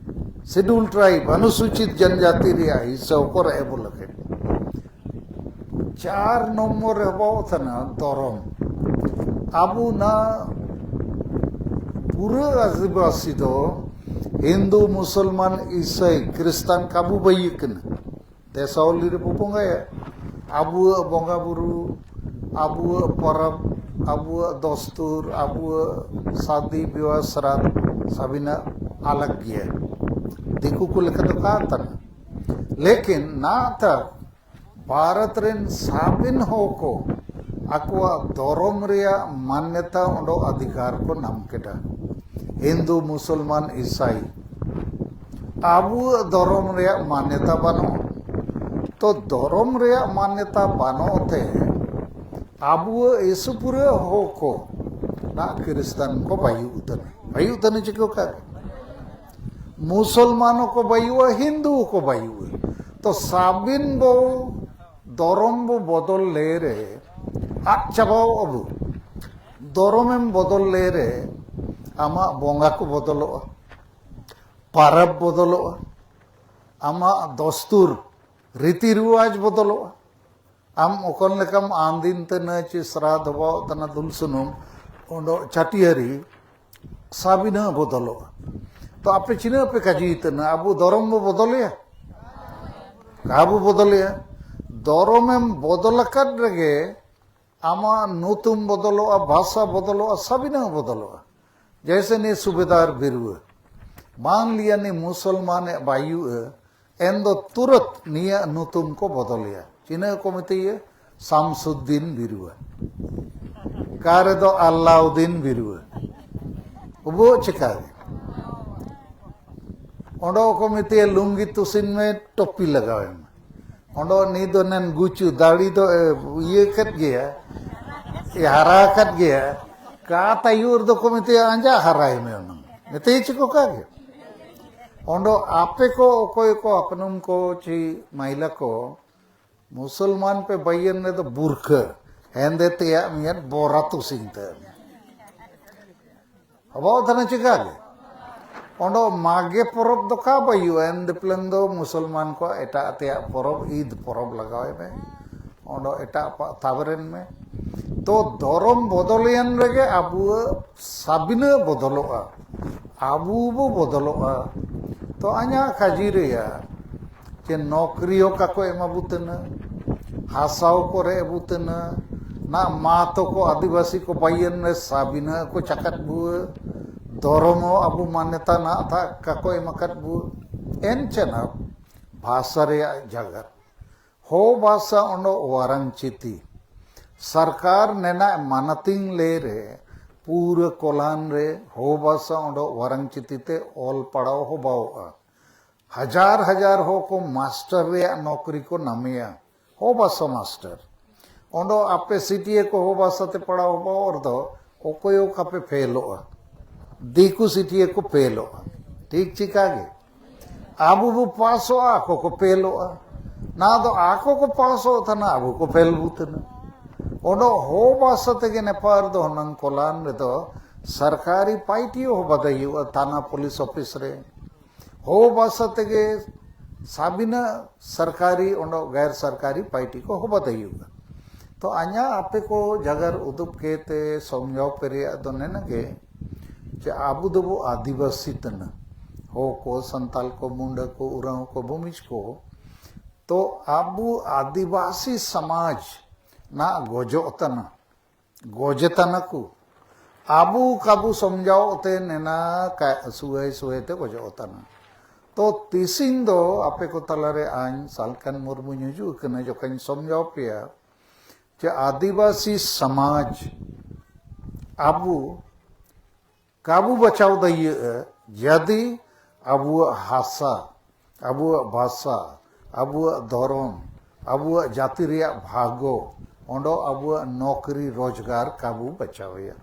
ᱥᱤᱰᱩᱞ ᱴᱨᱟᱭᱤᱵ, ᱚᱱᱩᱥᱩᱪᱤᱛ ᱡᱚᱱᱡᱟᱛᱤ ᱨᱮᱭᱟᱜ ᱦᱤᱥᱟᱹ ᱠᱚᱨᱮ ᱟᱵᱚ ᱞᱟᱹᱜᱤᱫ᱾ ᱪᱟᱨ ᱱᱚᱢᱵᱚᱨ ᱨᱮ ᱟᱵᱚ ᱛᱟᱹᱱᱟᱹ ᱫᱷᱚᱨᱚᱢ᱾ ᱟᱵᱚ ᱱᱟ ᱯᱩᱨᱟᱹ ᱟᱹᱫᱤᱵᱟᱹᱥᱤ ᱫᱚ ᱦᱤᱱᱫᱩ, ᱢᱩᱥᱚᱞᱢᱟᱱ, ᱤᱥᱟᱹᱭ, ᱠᱷᱨᱤᱥᱴᱟᱱ ᱠᱟᱵᱚ ᱵᱟᱹᱭᱤ ᱠᱟᱱᱟ᱾ ᱫᱮᱥᱟᱣᱞᱤ ᱨᱮᱵᱚ ᱵᱚᱸᱜᱟᱭᱟ᱾ ᱟᱵᱚᱣᱟᱜ ᱵᱚᱸᱜᱟ ᱵᱩᱨᱩ, ᱟᱵᱚᱣᱟᱜ ᱯᱚᱨᱚᱵᱽ, ᱟᱵᱚᱣᱟᱜ ᱫᱚᱥᱛᱩᱨ, ᱟᱵᱚᱣᱟᱜ ᱥᱟᱫᱤ ᱵᱤᱵᱟᱦ ᱥᱨᱟᱫᱷ ᱥᱟᱵᱤᱱᱟ ᱟᱞᱟᱜᱽ ᱜᱮᱭᱟ᱾ ᱫᱤᱠᱩ ᱠᱚ ᱞᱮᱠᱟ ᱫᱚ ᱠᱟᱱ ᱛᱟᱦᱮᱱᱟ᱾ ᱞᱮᱠᱤᱱ ᱱᱟᱛᱟ ᱵᱷᱟᱨᱚᱛ ᱨᱮᱱ ᱥᱟᱵᱤᱱ ᱦᱚᱲ ᱠᱚ ᱟᱠᱚᱣᱟᱜ ᱫᱷᱚᱨᱚᱢ ᱨᱮᱭᱟᱜ ᱢᱟᱱᱱᱚᱛᱟ ᱚᱰᱚ ᱚᱫᱷᱤᱠᱟᱨ ᱠᱚ ᱧᱟᱢ ᱠᱮᱫᱟ᱾ ᱦᱤᱱᱫᱩ, ᱢᱩᱥᱚᱞᱢᱟᱱ, ᱤᱥᱟᱭ ᱟᱵᱚᱣᱟᱜ ᱫᱷᱚᱨᱚᱢ ᱨᱮᱭᱟᱜ ᱢᱟᱱᱱᱚᱛᱟ ᱵᱟᱹᱱᱩᱜᱼᱟ᱾ ᱛᱚ ᱫᱷᱚᱨᱚᱢ ᱨᱮᱭᱟᱜ ᱢᱟᱱᱱᱚᱛᱟ ᱵᱟᱹᱱᱩᱜ ᱛᱮ ᱟᱵᱚᱣᱟᱜ ᱤᱥᱩᱯᱩᱨᱟᱹ ᱦᱚᱲ ᱠᱚ ᱱᱟ ᱠᱷᱨᱤᱥᱴᱟᱱ ᱠᱚ ᱵᱟᱭᱩ ᱩᱛᱟᱹᱨ ᱵᱟᱭᱩ ᱩᱛᱟᱹᱨ ᱪᱤᱠᱟᱹ ᱠᱟᱜ ᱢᱩᱥᱚᱞᱢᱟᱱ ᱦᱚᱸᱠᱚ ᱵᱟᱭᱩᱜᱼᱟ, ᱦᱤᱱᱫᱩ ᱦᱚᱸᱠᱚ ᱵᱟᱭᱩᱜᱼᱟ᱾ ᱛᱚ ᱥᱟᱵᱤᱱ ᱵᱚ ᱫᱷᱚᱨᱚᱢ ᱵᱚ ᱵᱚᱫᱚᱞ ᱞᱮ ᱨᱮ ᱟᱫ ᱪᱟᱵᱟᱣ ᱟᱵᱚ᱾ ᱫᱷᱚᱨᱚᱢᱮᱢ ᱵᱚᱫᱚᱞ ᱞᱮ ᱨᱮ ᱟᱢᱟᱜ ᱵᱚᱸᱜᱟ ᱠᱚ ᱵᱚᱫᱚᱞᱚᱜᱼᱟ, ᱯᱟᱨᱟᱵᱽ ᱵᱚᱫᱚᱞᱚᱜᱼᱟ, ᱟᱢᱟᱜ ᱫᱚᱥᱛᱩᱨ ᱨᱤᱛᱤ ᱨᱤᱣᱟᱡᱽ ᱵᱚᱫᱚᱞᱚᱜᱼᱟ᱾ ᱟᱢ ᱚᱠᱚᱱ ᱞᱮᱠᱟᱢ ᱟᱸᱫᱤᱱ ᱛᱮ ᱱᱟᱹᱪ ᱥᱨᱟᱫᱷ ᱵᱟᱣ ᱛᱟᱱᱟ ᱫᱩᱞ ᱥᱩᱱᱩᱢ ᱚᱸᱰᱚ ᱪᱟᱹᱴᱤᱭᱟᱹᱨᱤ ᱥᱟᱵᱤᱱᱟᱹ ᱵᱚᱫᱚᱞᱚᱜᱼᱟ᱾ ᱛᱚ ᱟᱯᱮ ᱪᱤᱱᱟᱹ ᱯᱮ ᱠᱟᱡᱤ ᱛᱟᱱᱟ ᱟᱵᱚ ᱫᱷᱚᱨᱚᱢ ᱵᱚ ᱵᱚᱫᱚᱞᱮᱭᱟ? ᱟᱵᱚ ᱵᱚᱫᱚᱞᱮᱭᱟ᱾ ᱫᱷᱚᱨᱚᱢᱮᱢ ᱵᱚᱫᱚᱞ ᱟᱠᱟᱫ ᱨᱮᱜᱮ ᱟᱢᱟᱜ ᱧᱩᱛᱩᱢ ᱵᱚᱫᱚᱞᱚᱜᱼᱟ, ᱵᱷᱟᱥᱟ ᱵᱚᱫᱚᱞᱚᱜᱼᱟ, ᱥᱟᱵᱤᱱᱟᱹ ᱵᱚᱫᱚᱞᱚᱜᱼᱟ᱾ ᱡᱮᱭᱥᱮ ᱱᱤ ᱥᱩᱵᱮᱫᱟᱨ ᱵᱤᱨᱩᱣᱟᱹ ᱢᱟᱱ ᱞᱤᱭᱟ ᱱᱤ ᱢᱩᱥᱚᱞᱢᱟᱱ ᱮ ᱵᱟᱭᱩ ᱮ ᱮᱱ ᱫᱚ ᱛᱩᱨᱟᱹᱛ ᱱᱤᱭᱟᱹ ᱧᱩᱛᱩᱢ ᱠᱚ ᱵᱚᱫᱚᱞᱮᱭᱟ᱾ ᱪᱤᱱᱟᱹ ᱠᱚ ᱢᱮᱛᱟᱭᱟ ᱥᱟᱢᱥᱩᱫᱫᱤᱱ ᱵᱤᱨᱩᱣᱟ᱾ ᱠᱟ ᱨᱮᱫᱚ ᱟᱞᱟᱩᱫᱫᱤᱱ ᱵᱤᱨᱩᱣᱟ᱾ ᱩᱵᱩ ᱪᱤᱠᱟ ᱜᱮ? ᱚᱸᱰᱚ ᱠᱚ ᱢᱮᱛᱟᱭᱟ ᱞᱩᱝᱜᱤ ᱛᱩᱥᱤᱱ ᱢᱮ, ᱴᱚᱯᱤ ᱞᱟᱜᱟᱣ ᱮᱢ᱾ ᱚᱸᱰᱚ ᱱᱤ ᱫᱚ ᱱᱮᱱ ᱜᱩᱪᱩ ᱫᱟᱲᱤ ᱫᱚ ᱮ, ᱤᱭᱟᱹ ᱠᱟᱫ ᱜᱮᱭᱟ, ᱮ, ᱦᱟᱨᱟ ᱠᱟᱫ ᱜᱮᱭᱟ᱾ ᱠᱟ ᱛᱟᱭᱩᱨ ᱫᱚᱠᱚ ᱢᱮᱛᱟᱭᱟ ᱟᱸᱡᱟ ᱦᱟᱨᱟᱭ ᱢᱮ ᱚᱱᱟ᱾ ᱢᱮᱛᱟᱭᱟ ᱪᱤᱠᱚ ᱠᱟ ᱜᱮ? ᱚᱸᱰᱚ ᱟᱯᱮ ᱠᱚ ᱚᱠᱚᱭ ᱠᱚ ᱟᱯᱱᱟᱢ ᱠᱚ ᱪᱮ ᱢᱟᱭᱞᱟ ᱠᱚ ᱢᱩᱥᱚᱞᱢᱟᱱ ᱯᱮ ᱵᱟᱭᱮᱱ ᱨᱮᱫᱚ ᱵᱩᱨᱠᱷᱟᱹ ᱦᱮᱸᱫᱮ ᱛᱮᱭᱟᱜ ᱢᱤᱭᱟᱫ ᱵᱚᱨᱟ ᱛᱩᱥᱤᱧ ᱛᱮ᱾ ᱟᱵᱚ ᱛᱷᱟᱱᱟ ᱪᱤᱠᱟ ᱜᱮ? ᱚᱸᱰᱚ ᱢᱟᱜᱮ ᱯᱚᱨᱚᱵᱽ ᱫᱚ ᱠᱟ ᱵᱟᱭᱩᱜᱼᱟ? ᱮᱱ ᱫᱤᱯᱞᱮᱱ ᱫᱚ ᱢᱩᱥᱚᱞᱢᱟᱱ ᱠᱚ ᱮᱴᱟᱜ ᱛᱮᱭᱟᱜ ᱯᱚᱨᱚᱵᱽ, ᱤᱫ ᱯᱚᱨᱚᱵᱽ ᱞᱟᱜᱟᱣ ᱮ ᱢᱮ᱾ ᱚᱸᱰᱚ ᱮᱴᱟᱜ ᱯᱟ-, ᱛᱟᱵᱨᱮᱱ ᱢᱮ᱾ ᱛᱚ ᱫᱷᱚᱨᱚᱢ ᱵᱚᱫᱚᱞᱮᱱ ᱨᱮᱜᱮ ᱟᱵᱚᱣᱟᱜ ᱥᱟᱵᱤᱱᱟ ᱵᱚᱫᱚᱞᱚᱜᱼᱟ, ᱟᱵᱚ ᱵᱚ ᱵᱚᱫᱚᱞᱚᱜᱼᱟ᱾ ᱛᱚ ᱟᱧᱟ ᱠᱷᱟᱹᱡᱤ ᱨᱮᱭᱟᱜ ᱡᱮ ᱱᱚᱠᱨᱤ ᱦᱚᱸ ᱠᱟᱠᱚ ᱮᱢᱟ ᱵᱚ ᱛᱟᱹᱱᱟ, ᱦᱟᱥᱟ ᱦᱚᱸ ᱠᱚ ᱨᱮ ᱟᱵᱚ ᱛᱟᱹᱱᱟ, ᱱᱟ ᱢᱟ ᱛᱚ ᱠᱚ ᱟᱹᱫᱤᱵᱟᱹᱥᱤ ᱠᱚ ᱵᱟᱭᱮᱱ ᱨᱮ ᱥᱟᱵᱤᱱᱟ ᱠᱚ ᱪᱟᱠᱟᱛ ᱵᱩᱣᱟᱹ, ᱫᱷᱚᱨᱚᱢ ᱦᱚᱸ ᱟᱵᱚ ᱢᱟᱱᱮᱛᱟ ᱱᱟ ᱛᱷᱟ ᱠᱟᱠᱚ ᱮᱢᱟ ᱠᱟᱛ ᱵᱩᱣᱟᱹ᱾ ᱮᱱ ᱪᱮᱱᱟ ᱵᱷᱟᱥᱟ ᱨᱮᱭᱟᱜ ᱡᱟᱜᱟᱛ ᱦᱚ ᱵᱷᱟᱥᱟ ᱚᱸᱰᱚ ᱣᱟᱨᱟᱝ ᱪᱤᱛᱤ᱾ ᱥᱚᱨᱠᱟᱨ ᱱᱮᱱᱟᱜ ᱢᱟᱱᱟᱛᱤᱝ ᱞᱮ ᱨᱮ ᱯᱩᱨᱟᱹ ᱠᱚᱞᱟᱱ ᱨᱮ ᱦᱚ ᱵᱷᱟᱥᱟ ᱚᱸᱰᱚ ᱣᱟᱨᱟᱝ ᱪᱤᱛᱤ ᱛᱮ ᱚᱞ ᱯᱟᱲᱟᱣ ᱦᱚ ᱵᱟᱣᱚᱜᱼᱟ᱾ ᱦᱟᱡᱟᱨ ᱦᱟᱡᱟᱨ ᱦᱚ ᱠᱚ ᱢᱟᱥᱴᱟᱨ ᱨᱮᱭᱟᱜ ᱱᱚᱠᱨᱤ ᱠᱚ ᱱᱟᱢᱮᱭᱟ᱾ ᱦᱚ ᱵᱷᱟᱥᱟ ᱢᱟᱥᱴᱟᱨ᱾ ᱚᱸᱰᱚ ᱟᱯᱮ ᱥᱤᱴᱤᱭᱟᱹ ᱠᱚ ᱦᱚ ᱵᱷᱟᱥᱟ ᱛᱮ ᱯᱟᱲᱦᱟᱣ ᱦᱚ ᱵᱟᱣᱚᱜ ᱨᱮᱫᱚ ᱚᱠᱚᱭ ᱚᱠᱟ ᱯᱮ ᱯᱷᱮᱞᱚᱜᱼᱟ᱾ ᱫᱤᱠᱩ ᱥᱤᱴᱤᱭᱟᱹ ᱠᱚ ᱯᱷᱮᱞᱚᱜᱼᱟ᱾ ᱴᱷᱤᱠ ᱪᱤᱠᱟ ᱜᱮ? ᱟᱵᱚ ᱵᱚ ᱯᱟᱥᱚᱜᱼᱟ, ᱟᱠᱚ ᱠᱚ ᱯᱷᱮᱞᱚᱜᱼᱟ᱾ ᱱᱟ ᱫᱚ ᱟᱠᱚ ᱠᱚ ᱯᱟᱥᱚᱜ ᱛᱟᱦᱮᱱᱟ, ᱟᱵᱚ ᱠᱚ ᱯᱷᱮᱞ ᱵᱚ ᱛᱟᱦᱮᱱᱟ᱾ ᱚᱸᱰᱚ ᱦᱚ ᱵᱷᱟᱥᱟ ᱛᱮᱜᱮ ᱱᱮᱯᱟᱨ ᱫᱚ ᱦᱩᱱᱟᱹᱝ ᱠᱚᱞᱟᱱ ᱨᱮᱫᱚ ᱥᱚᱨᱠᱟᱨᱤ ᱯᱟᱭᱴᱤ ᱦᱚ ᱵᱟᱫᱟᱭ ᱦᱩᱭᱩᱜᱼᱟ, ᱛᱷᱟᱱᱟ ᱯᱩᱞᱤᱥ ᱚᱯᱷᱤᱥ ᱨᱮ᱾ ᱦᱚ ᱵᱷᱟᱥᱟ ᱛᱮᱜᱮ ᱥᱟᱵᱤᱱᱟ ᱥᱚᱨᱠᱟᱨᱤ ᱚᱸᱰᱚ ᱜᱟᱭᱨ ᱥᱚᱨᱠᱟᱨᱤ ᱯᱟᱭᱴᱤ ᱠᱚ ᱦᱚ ᱵᱟᱫᱟᱭ ᱦᱩᱭᱩᱜᱼᱟ᱾ ᱛᱚ ᱟᱧᱟ ᱟᱯᱮ ᱠᱚ ᱡᱟᱜᱟᱨ ᱩᱫᱩᱜ ᱠᱮᱛᱮ ᱥᱚᱢᱡᱷᱟᱣ ᱯᱮ ᱨᱮᱭᱟᱜ ᱫᱚ ᱱᱮᱱᱟ ᱜᱮ ᱡᱮ ᱟᱵᱚ ᱫᱚᱵᱚ ᱟᱹᱫᱤᱵᱟᱹᱥᱤ ᱛᱟᱹᱱᱟ᱾ ᱦᱚ ᱠᱚ, ᱥᱟᱱᱛᱟᱞ ᱠᱚ, ᱢᱩᱱᱰᱟᱹ ᱠᱚ, ᱩᱨᱟᱣ ᱠᱚ, ᱵᱷᱩᱢᱤᱡᱽ ᱠᱚ᱾ ᱛᱚ ᱟᱵᱚ ᱟᱹᱫᱤᱵᱟᱹᱥᱤ ᱥᱚᱢᱟᱡᱽ ᱱᱟ ᱜᱚᱡᱚᱜ ᱛᱟᱱᱟ, ᱜᱚᱡᱮ ᱛᱟᱱᱟ ᱠᱚ᱾ ᱟᱵᱚ ᱠᱟᱵᱚ ᱥᱚᱢᱡᱷᱟᱣ ᱛᱮ ᱱᱮᱱᱟ ᱠᱟ-, ᱥᱩᱭᱟᱹᱭ ᱥᱩᱭᱟᱹᱭ ᱛᱮ ᱜᱚᱡᱚᱜ ᱛᱟᱱᱟ᱾ ᱛᱚ ᱛᱤᱥᱤᱧ ᱫᱚ ᱟᱯᱮ ᱠᱚ ᱛᱟᱞᱟᱨᱮ ᱟᱧ ᱥᱟᱞᱠᱷᱟᱱ ᱢᱩᱨᱢᱩᱧ ᱦᱤᱡᱩᱜ ᱠᱟᱱᱟ, ᱡᱚᱠᱷᱚᱱ ᱥᱚᱢᱡᱷᱟᱣ ᱯᱮᱭᱟ ᱡᱮ ᱟᱹᱫᱤᱵᱟᱹᱥᱤ ᱥᱚᱢᱟᱡᱽ ᱟᱵᱚ ᱠᱟᱵᱚ ᱵᱟᱪᱟᱣ ᱫᱟᱲᱮᱭᱟᱜᱼᱟ, ᱡᱟᱫᱤ ᱟᱵᱚᱣᱟᱜ ᱦᱟᱥᱟ, ᱟᱵᱚᱣᱟᱜ ᱵᱷᱟᱥᱟ, ᱟᱵᱚᱣᱟᱜ ᱫᱷᱚᱨᱚᱢ, ᱟᱵᱚᱣᱟᱜ ᱡᱟᱹᱛᱤ ᱨᱮᱭᱟᱜ ᱵᱷᱟᱜᱚ, ᱚᱸᱰᱚ ᱟᱵᱚᱣᱟᱜ ᱱᱚᱠᱨᱤ ᱨᱳᱡᱽᱜᱟᱨ ᱠᱟᱵᱚ ᱵᱟᱪᱟᱣᱮᱭᱟ᱾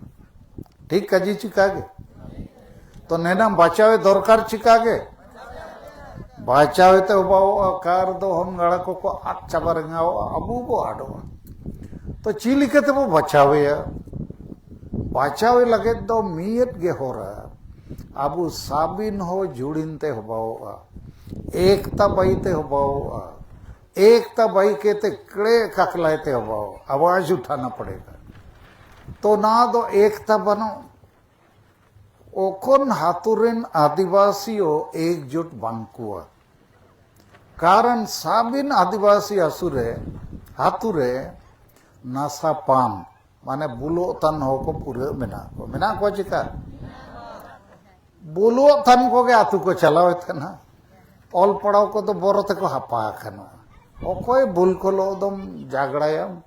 ᱴᱷᱤᱠ ᱠᱟᱡᱮ ᱪᱤᱠᱟ ᱜᱮ? ᱛᱚ ᱱᱮᱱᱟᱢ ᱵᱟᱪᱟᱣᱮ ᱫᱚᱨᱠᱟᱨ ᱪᱤᱠᱟ ᱜᱮ? ᱵᱟᱪᱟᱣᱮ ᱛᱮ ᱦᱚᱵᱟᱣᱚᱜᱼᱟ, ᱠᱟᱨ ᱫᱚ ᱦᱚᱱ ᱜᱟᱲᱟ ᱠᱚᱠᱚ ᱟᱫ ᱪᱟᱵᱟ ᱨᱮᱸᱜᱟᱣᱚᱜᱼᱟ, ᱟᱵᱚ ᱵᱚ ᱟᱫᱚᱜᱼᱟ᱾ ᱛᱚ ᱪᱮᱫ ᱞᱮᱠᱟ ᱛᱮᱵᱚ ᱵᱟᱪᱟᱣᱮᱭᱟ? ᱵᱟᱪᱟᱣᱮ ᱞᱟᱹᱜᱤᱫ ᱫᱚ ᱢᱤᱫ ᱜᱮ ᱦᱚᱨᱟ, ᱟᱵᱚ ᱥᱟᱵᱤᱱ ᱦᱚ ᱡᱩᱲᱤᱱ ᱛᱮ ᱦᱚᱵᱟᱣᱚᱜᱼᱟ, ᱮᱠᱛᱟ ᱵᱟᱭᱤ ᱛᱮ ᱦᱚᱵᱟᱣᱚᱜᱼᱟ, ᱮᱠᱛᱟ ᱵᱟᱭᱤ ᱠᱮᱛᱮ ᱠᱲᱮ ᱠᱟᱠᱞᱟᱭ ᱛᱮ ᱦᱚᱵᱟᱣᱚᱜᱼᱟ, ᱟᱣᱟᱡ ᱩᱴᱷᱟᱱᱟ ᱯᱚᱲᱮᱜᱟ᱾ ᱛᱚ ᱱᱚᱣᱟ ᱫᱚ ᱮᱠᱛᱟ ᱵᱟᱹᱱᱩᱜ᱾ ᱚᱠᱷᱚᱱ ᱦᱟᱹᱛᱩ ᱨᱮᱱ ᱟᱹᱫᱤᱵᱟᱹᱥᱤ ᱦᱚᱸ ᱮᱠᱡᱩᱴ ᱵᱟᱝ ᱠᱚᱣᱟ᱾ ᱠᱟᱨᱚᱱ ᱥᱟᱵᱤᱱ ᱟᱹᱫᱤᱵᱟᱹᱥᱤ ᱟᱹᱥᱩ ᱨᱮ, ᱦᱟᱹᱛᱩ ᱨᱮ ᱱᱟᱥᱟ ᱯᱟᱱ, ᱢᱟᱱᱮ ᱵᱩᱞᱚᱜ ᱛᱟᱱ ᱦᱚᱲ ᱠᱚ ᱯᱩᱨᱟᱹ ᱢᱮᱱᱟᱜ ᱠᱚᱣᱟ᱾ ᱢᱮᱱᱟᱜ ᱠᱚᱣᱟ ᱪᱮᱠᱟ? ᱵᱩᱞᱚᱜ ᱛᱟᱱ ᱠᱚᱜᱮ ᱟᱹᱛᱩ ᱠᱚ ᱪᱟᱞᱟᱣᱮᱫ ᱛᱟᱦᱮᱱᱟ᱾ ᱚᱞ ᱯᱟᱲᱦᱟᱣ ᱠᱚᱫᱚ ᱵᱚᱨᱚ ᱛᱮᱠᱚ ᱦᱟᱯᱟ ᱟᱠᱟᱱᱟ᱾ ᱚᱠᱚᱭ ᱵᱩᱞ ᱠᱚ ᱞᱚᱜ ᱫᱚᱢ ᱡᱟᱜᱽᱲᱟᱭᱟᱢ?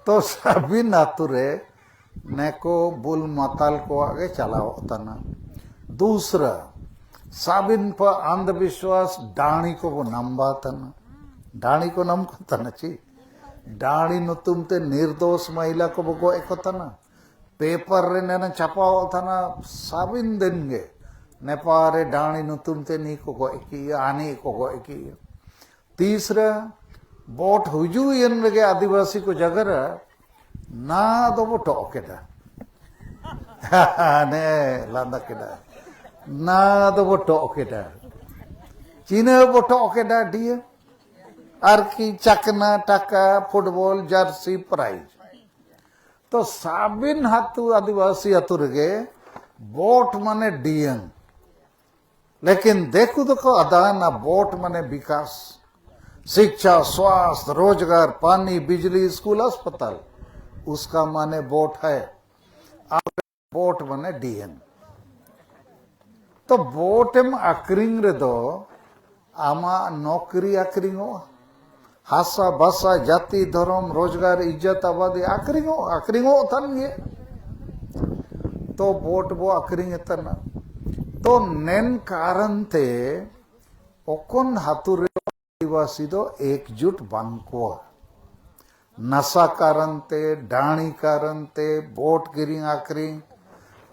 ᱛᱚ ᱥᱟᱵᱤᱱ ᱟᱹᱛᱩ ᱨᱮ ᱱᱮᱠᱚ ᱵᱩᱞ ᱢᱟᱛᱟᱞ ᱠᱚᱣᱟᱜ ᱜᱮ ᱪᱟᱞᱟᱣᱚᱜ ᱛᱟᱱᱟ᱾ ᱫᱩᱥᱨᱟ, ᱥᱟᱵᱤᱱ ᱯᱟ ᱟᱱᱫᱷ ᱵᱤᱥᱣᱟᱥ ᱰᱟᱹᱲᱤ ᱠᱚᱵᱚ ᱱᱟᱢᱵᱟ ᱛᱟᱱᱟ᱾ ᱰᱟᱹᱲᱤ ᱠᱚ ᱱᱟᱢ ᱠᱚ ᱛᱟᱱᱟ ᱪᱤ? ᱰᱟᱹᱲᱤ ᱧᱩᱛᱩᱢ ᱛᱮ ᱱᱤᱨᱫᱳᱥ ᱢᱟᱦᱤᱞᱟ ᱠᱚᱵᱚ ᱜᱚᱡ ᱠᱚ ᱛᱟᱱᱟ᱾ ᱯᱮᱯᱟᱨ ᱨᱮ ᱱᱮᱱᱟ ᱪᱷᱟᱯᱟᱣᱚᱜ ᱛᱟᱱᱟ, ᱥᱟᱵᱤᱱ ᱫᱤᱱ ᱜᱮ ᱱᱮᱯᱟᱞ ᱨᱮ ᱰᱟᱹᱲᱤ ᱧᱩᱛᱩᱢ ᱛᱮ ᱱᱤ ᱠᱚ ᱜᱚᱡ ᱠᱤᱭᱟ, ᱟᱱᱤ ᱠᱚ ᱜᱚᱡ ᱠᱤᱭᱟ᱾ ᱛᱤᱥᱨᱮ ᱵᱷᱳᱴ ᱦᱩᱡᱩᱜ ᱮᱱ ᱨᱮᱜᱮ ᱟᱹᱫᱤᱵᱟᱹᱥᱤ ᱠᱚ ᱡᱟᱭᱜᱟ ᱨᱮ ᱱᱟ ᱫᱚᱵᱚ ᱴᱚᱜ ᱠᱮᱫᱟ᱾ ᱦᱟᱱᱮ ᱞᱟᱸᱫᱟ ᱠᱮᱫᱟ᱾ ᱱᱟ ᱫᱚᱵᱚ ᱴᱚᱜ ᱠᱮᱫᱟ᱾ ᱪᱤᱱᱦᱟᱹ ᱵᱚ ᱴᱚᱜ ᱠᱮᱫᱟ ᱰᱤᱭᱮ᱾ ᱟᱨᱠᱤ ᱪᱟᱠᱱᱟ ᱴᱟᱠᱟ, ᱯᱷᱩᱴᱵᱚᱞ ᱡᱟᱨᱥᱤ, ᱯᱨᱟᱭᱤᱡᱽ᱾ ᱛᱚ ᱥᱟᱵᱤᱱ ᱦᱟᱹᱛᱩ ᱟᱹᱫᱤᱵᱟᱹᱥᱤ ᱟᱹᱛᱩ ᱨᱮᱜᱮ ᱵᱷᱳᱴ ᱢᱟᱱᱮ ᱰᱤᱭᱮᱢ᱾ ᱞᱮᱠᱤᱱ ᱫᱤᱠᱩ ᱫᱚᱠᱚ ᱟᱫᱟᱭᱱᱟ ᱵᱷᱳᱴ ᱢᱟᱱᱮ ᱵᱤᱠᱟᱥ, ᱥᱤᱠᱪᱷᱟ, ᱥᱣᱟᱥᱛᱷ, ᱨᱳᱡᱽᱜᱟᱨ, ᱯᱟᱱᱤ, ᱵᱤᱡᱽᱞᱤ, ᱥᱠᱩᱞ, ᱟᱥᱯᱟᱛᱟᱞ᱾ ᱩᱥᱠᱟ ᱢᱟᱱᱮ ᱵᱷᱳᱴ ᱦᱟᱭ᱾ ᱟᱨ ᱵᱷᱳᱴ ᱢᱟᱱᱮ ᱰᱤᱭᱮᱢ᱾ ᱛᱚ ᱵᱷᱳᱴ ᱮᱢ ᱟᱠᱷᱨᱤᱧ ᱨᱮᱫᱚ ᱟᱢᱟᱜ ᱱᱚᱠᱨᱤ ᱟᱠᱷᱨᱤᱧᱚᱜᱼᱟ, ᱦᱟᱥᱟ ᱵᱷᱟᱥᱟ, ᱡᱟᱹᱛᱤ, ᱫᱷᱚᱨᱚᱢ, ᱨᱳᱡᱽᱜᱟᱨ, ᱤᱡᱽᱡᱚᱛ, ᱟᱵᱟᱫᱤ ᱟᱠᱷᱨᱤᱧᱚᱜ, ᱟᱠᱷᱨᱤᱧᱚᱜ ᱛᱟᱱ ᱜᱮ᱾ ᱛᱚ ᱵᱷᱳᱴ ᱵᱚ ᱟᱠᱷᱨᱤᱧ ᱮ ᱛᱟᱱᱟ᱾ ᱛᱚ ᱱᱮᱱ ᱠᱟᱨᱚᱱ ᱛᱮ ᱚᱠᱚᱱ ᱦᱟᱹᱛᱩ ᱨᱮ ᱟᱹᱫᱤᱵᱟᱹᱥᱤ ᱫᱚ ᱮᱠᱡᱩᱴ ᱵᱟᱝ ᱠᱚ᱾ ᱱᱟᱥᱟ ᱠᱟᱨᱚᱱ ᱛᱮ, ᱰᱟᱹᱲᱤ ᱠᱟᱨᱚᱱ ᱛᱮ, ᱵᱷᱳᱴ ᱠᱤᱨᱤᱧ ᱟᱠᱷᱨᱤᱧ,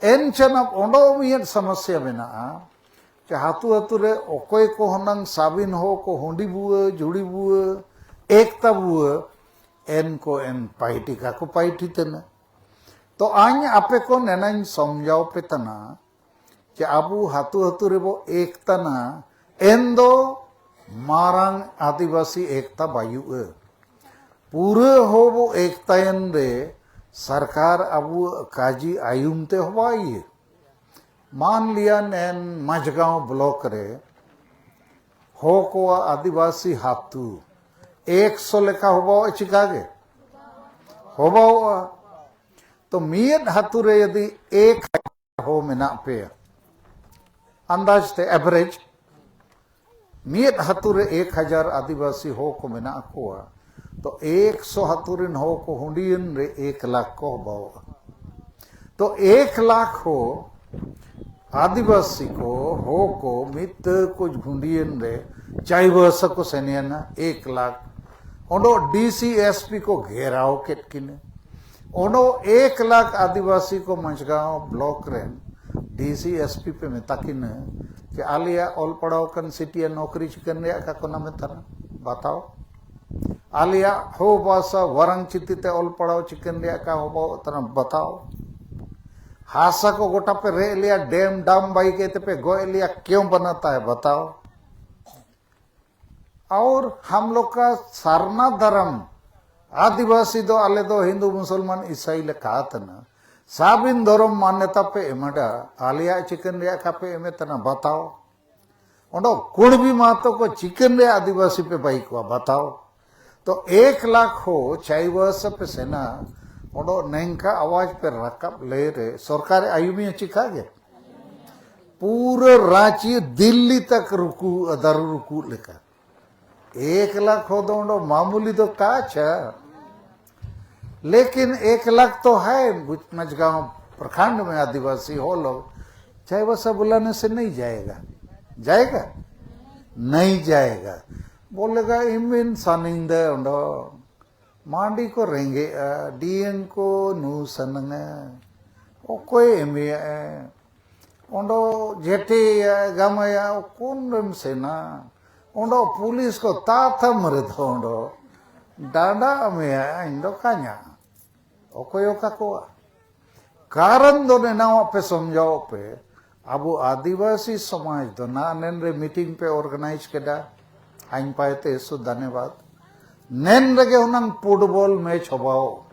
ᱮᱱ ᱪᱟᱱᱟᱵ ᱚᱸᱰᱚ ᱢᱤᱫ ᱥᱚᱢᱚᱥᱭᱟ ᱢᱮᱱᱟᱜᱼᱟ᱾ ᱪᱮ ᱦᱟᱹᱛᱩ ᱦᱟᱹᱛᱩ ᱨᱮ ᱚᱠᱚᱭ ᱠᱚ ᱦᱩᱱᱟᱹᱝ ᱥᱟᱵᱤᱱ ᱦᱚᱸ ᱠᱚ ᱦᱩᱸᱰᱤ ᱵᱩᱣᱟᱹ, ᱡᱷᱩᱲᱤ ᱵᱩᱣᱟᱹ, ᱮᱠᱛᱟ ᱵᱩᱣᱟᱹ, ᱮᱱ ᱠᱚ ᱮᱱ ᱯᱟᱭᱴᱤ ᱠᱟᱠᱚ ᱯᱟᱭᱴᱤ ᱛᱮᱱᱟ᱾ ᱛᱚ ᱟᱧ ᱟᱯᱮ ᱠᱚ ᱱᱮᱱᱟᱧ ᱥᱚᱢᱡᱟᱣ ᱯᱮ ᱛᱟᱱᱟ, ᱪᱮ ᱟᱵᱚ ᱦᱟᱹᱛᱩ ᱦᱟᱹᱛᱩ ᱨᱮᱵᱚ ᱮᱠᱛᱟᱱᱟ, ᱮᱱ ᱫᱚ ᱢᱟᱨᱟᱝ ᱟᱹᱫᱤᱵᱟᱹᱥᱤ ᱮᱠᱛᱟ ᱵᱟᱭᱩᱜᱼᱟ᱾ ᱯᱩᱨᱟᱹ ᱦᱚᱵᱚ ᱮᱠᱛᱟᱭᱮᱱ ᱨᱮ ᱥᱚᱨᱠᱟᱨ ᱟᱵᱚ ᱠᱟᱡᱤ ᱟᱭᱩᱢ ᱛᱮ ᱦᱚᱵᱟᱭ ᱤᱭᱟᱹ᱾ ᱢᱟᱱ ᱞᱤᱭᱟ ᱱᱮᱱ ᱢᱟᱡᱷᱜᱟᱸᱣ ᱵᱞᱚᱠ ᱨᱮ ᱦᱚ ᱠᱚᱣᱟ ᱟᱹᱫᱤᱵᱟᱹᱥᱤ ᱦᱟᱛᱩ ᱮᱠᱥᱚ ᱞᱮᱠᱟ ᱦᱚᱵᱟᱣᱟ ᱪᱤᱠᱟ ᱜᱮ? ᱦᱚᱵᱟᱣᱟ᱾ ᱛᱚ ᱢᱤᱫ ᱦᱟᱛᱩ ᱨᱮ ᱡᱩᱫᱤ ᱮᱠ ᱦᱟᱡᱟᱨ ᱦᱚ ᱢᱮᱱᱟᱜ ᱯᱮᱭᱟ, ᱟᱱᱫᱟᱡ ᱛᱮ ᱮᱵᱷᱨᱮᱡᱽ ᱢᱤᱫ ᱦᱟᱛᱩ ᱨᱮ ᱮᱠ ᱦᱟᱡᱟᱨ ᱟᱹᱫᱤᱵᱟᱹᱥᱤ ᱦᱚ ᱠᱚ ᱢᱮᱱᱟᱜ ᱠᱚᱣᱟ, ᱛᱚ ᱮᱠᱥᱚ ᱦᱟᱛᱩ ᱨᱮᱱ ᱦᱚ ᱠᱚ ᱦᱩᱸᱰᱤᱭᱮᱱ ᱨᱮ ᱮᱠ ᱞᱟᱠᱷ ᱠᱚ ᱦᱚᱵᱟᱣᱚᱜᱼᱟ᱾ ᱛᱚ ᱮᱠ ᱞᱟᱠᱷ ᱦᱚ ᱟᱹᱫᱤᱵᱟᱹᱥᱤ ᱠᱚ ᱦᱚ ᱠᱚ ᱢᱤᱫ ᱛᱮ ᱠᱚ ᱦᱩᱸᱰᱤᱭᱮᱱ ᱨᱮ ᱪᱟᱭᱵᱟᱥᱟ ᱠᱚ ᱥᱮᱱᱮᱱᱟ ᱮᱠ ᱞᱟᱠᱷ᱾ ᱚᱸᱰᱚ ᱰᱤ ᱥᱤ ᱮᱥ ᱯᱤ ᱠᱚ ᱜᱷᱮᱨᱟᱣ ᱠᱮᱫ ᱠᱤᱱᱟᱹ᱾ ᱚᱸᱰᱚ ᱮᱠ ᱞᱟᱠᱷ ᱟᱹᱫᱤᱵᱟᱹᱥᱤ ᱠᱚ ᱢᱟᱡᱷᱜᱟᱸᱣ ᱵᱞᱚᱠ ᱨᱮᱱ ᱰᱤ ᱥᱤ ᱮᱥ ᱯᱤ ᱯᱮ ᱢᱮᱛᱟ ᱠᱤᱱᱟᱹ ᱡᱮ ᱟᱞᱮᱭᱟᱜ ᱚᱞ ᱯᱟᱲᱦᱟᱣ ᱠᱟᱱ ᱥᱤᱴᱤᱭᱟ ᱱᱚᱠᱨᱤ ᱪᱤᱠᱟᱹᱱ ᱨᱮᱭᱟᱜ ᱠᱟ ᱠᱚᱱᱟ ᱢᱮᱛᱟᱨᱟ ᱵᱟᱛᱟᱣ᱾ ᱟᱞᱮᱭᱟᱜ ᱦᱚ ᱵᱷᱟᱥᱟ ᱣᱟᱨᱟᱝ ᱪᱤᱛᱤ ᱛᱮ ᱚᱞ ᱯᱟᱲᱦᱟᱣ ᱪᱤᱠᱟᱹᱱ ᱨᱮᱭᱟᱜ ᱠᱟ ᱦᱚ ᱵᱟᱛᱟᱣ᱾ ᱦᱟᱥᱟ ᱠᱚ ᱜᱚᱴᱟ ᱯᱮ ᱨᱮᱡ ᱞᱮᱭᱟ, ᱰᱮᱢ ᱰᱟᱢ ᱵᱟᱭ ᱠᱮ ᱛᱮ ᱯᱮ ᱜᱚᱡ ᱞᱮᱭᱟ, ᱠᱮᱣ ᱵᱟᱱᱟᱛᱟ ᱦᱮ ᱵᱟᱛᱟᱣ᱾ और हम लोग का सरना धर्म, ᱟᱹᱫᱤᱵᱟᱹᱥᱤ ᱫᱚ ᱟᱞᱮ ᱫᱚ ᱦᱤᱱᱫᱩ ᱢᱩᱥᱚᱞᱢᱟᱱ ᱤᱥᱟᱹᱭ ᱞᱮ ᱠᱟᱛᱱᱟ, ᱥᱟᱵᱤᱱ ᱫᱷᱚᱨᱚᱢ ᱢᱟᱱᱱᱚᱛᱟ ᱯᱮ ᱮᱢᱟᱰᱟ, ᱟᱞᱮᱭᱟᱜ ᱪᱤᱠᱟᱹᱱ ᱨᱮᱭᱟᱜ ᱠᱟᱯᱮ ᱮᱢᱮ ᱛᱟᱱᱟ ᱵᱟᱛᱟᱣ᱾ ᱚᱸᱰᱚ ᱠᱩᱬᱵᱤ ᱢᱟᱛᱚ ᱠᱚ ᱪᱤᱠᱟᱹᱱ ᱨᱮᱭᱟᱜ ᱟᱹᱫᱤᱵᱟᱹᱥᱤ ᱯᱮ ᱵᱟᱭ ᱠᱚᱣᱟ ᱵᱟᱛᱟᱣ᱾ ᱛᱚ ᱮᱠ ᱞᱟᱠᱷ ᱦᱚ ᱪᱟᱭᱵᱟᱥᱟ ᱯᱮ ᱥᱮᱱᱟ, ᱚᱸᱰᱚ ᱱᱮᱝᱠᱟ ᱟᱣᱟᱡ ᱯᱮ ᱨᱟᱠᱟᱵ ᱞᱮ ᱨᱮ ᱥᱚᱨᱠᱟᱨ ᱟᱭᱩᱢᱤᱭᱟ ᱪᱤᱠᱟ ᱜᱮ? ᱯᱩᱨᱟᱹ ᱨᱟᱸᱪᱤ ᱫᱤᱞᱞᱤ ᱛᱟᱠ ᱨᱩᱠᱩ, ᱫᱟᱨᱩ ᱨᱩᱠᱩ ᱞᱮᱠᱟ᱾ ᱮᱠ ᱞᱟᱠᱷ ᱦᱚ ᱫᱚ ᱚᱸᱰᱚ ᱢᱟᱢᱩᱞᱤ ᱫᱚ ᱠᱟ ᱪᱷᱟ? लेकिन एक लाख तो है मझगांव प्रखंड में आदिवासी हो लोग, चाहे वो सब बुलाने से नहीं जाएगा, जाएगा? नहीं जाएगा। बोलेगा इमिन सानिंदे ᱚᱸᱰᱚ ᱢᱟᱹᱰᱤ ᱠᱚ ᱨᱮᱸᱜᱮᱡᱼᱟ, ᱰᱤᱭᱮᱱ ᱠᱚ ᱱᱩ ᱥᱟᱱᱟᱝᱟ, ᱚᱠᱚᱭ ᱮᱢᱮᱭᱟ? ᱚᱸᱰᱚ ᱡᱮᱴᱮᱭᱟ ᱜᱟᱢᱟᱭᱟ ᱚᱠᱚᱱ ᱨᱮᱢ ᱥᱮᱱᱟ? ᱚᱸᱰᱚ ᱯᱩᱞᱤᱥ ᱠᱚ ᱛᱟᱛᱷᱟᱢ ᱨᱮᱫᱚ ᱚᱸᱰᱚ ᱰᱟᱸᱰᱟ ᱢᱮᱭᱟ ᱤᱧ ᱫᱚ ᱠᱟᱧᱟ᱾ ᱚᱠᱚᱭ ᱚᱠᱟ ᱠᱚᱣᱟ? ᱠᱟᱨᱚᱱ ᱫᱚ ᱱᱮᱱᱟᱣᱟᱜ ᱯᱮ ᱥᱚᱢᱡᱷᱟᱣ ᱯᱮ, ᱟᱵᱚ ᱟᱹᱫᱤᱵᱟᱹᱥᱤ ᱥᱚᱢᱟᱡᱽ ᱫᱚ ᱱᱟ ᱱᱮᱱ ᱨᱮ ᱢᱤᱴᱤᱝ ᱯᱮ ᱚᱨᱜᱟᱱᱟᱭᱤᱡᱽ ᱠᱮᱫᱟ, ᱟᱧ ᱯᱟᱭᱛᱮ ᱥᱩ ᱫᱷᱟᱱᱮᱵᱟᱫ᱾ ᱱᱮᱱ ᱨᱮᱜᱮ ᱦᱩᱱᱟᱝ ᱯᱷᱩᱴᱵᱚᱞ ᱢᱮᱪ ᱦᱚᱵᱟᱣ᱾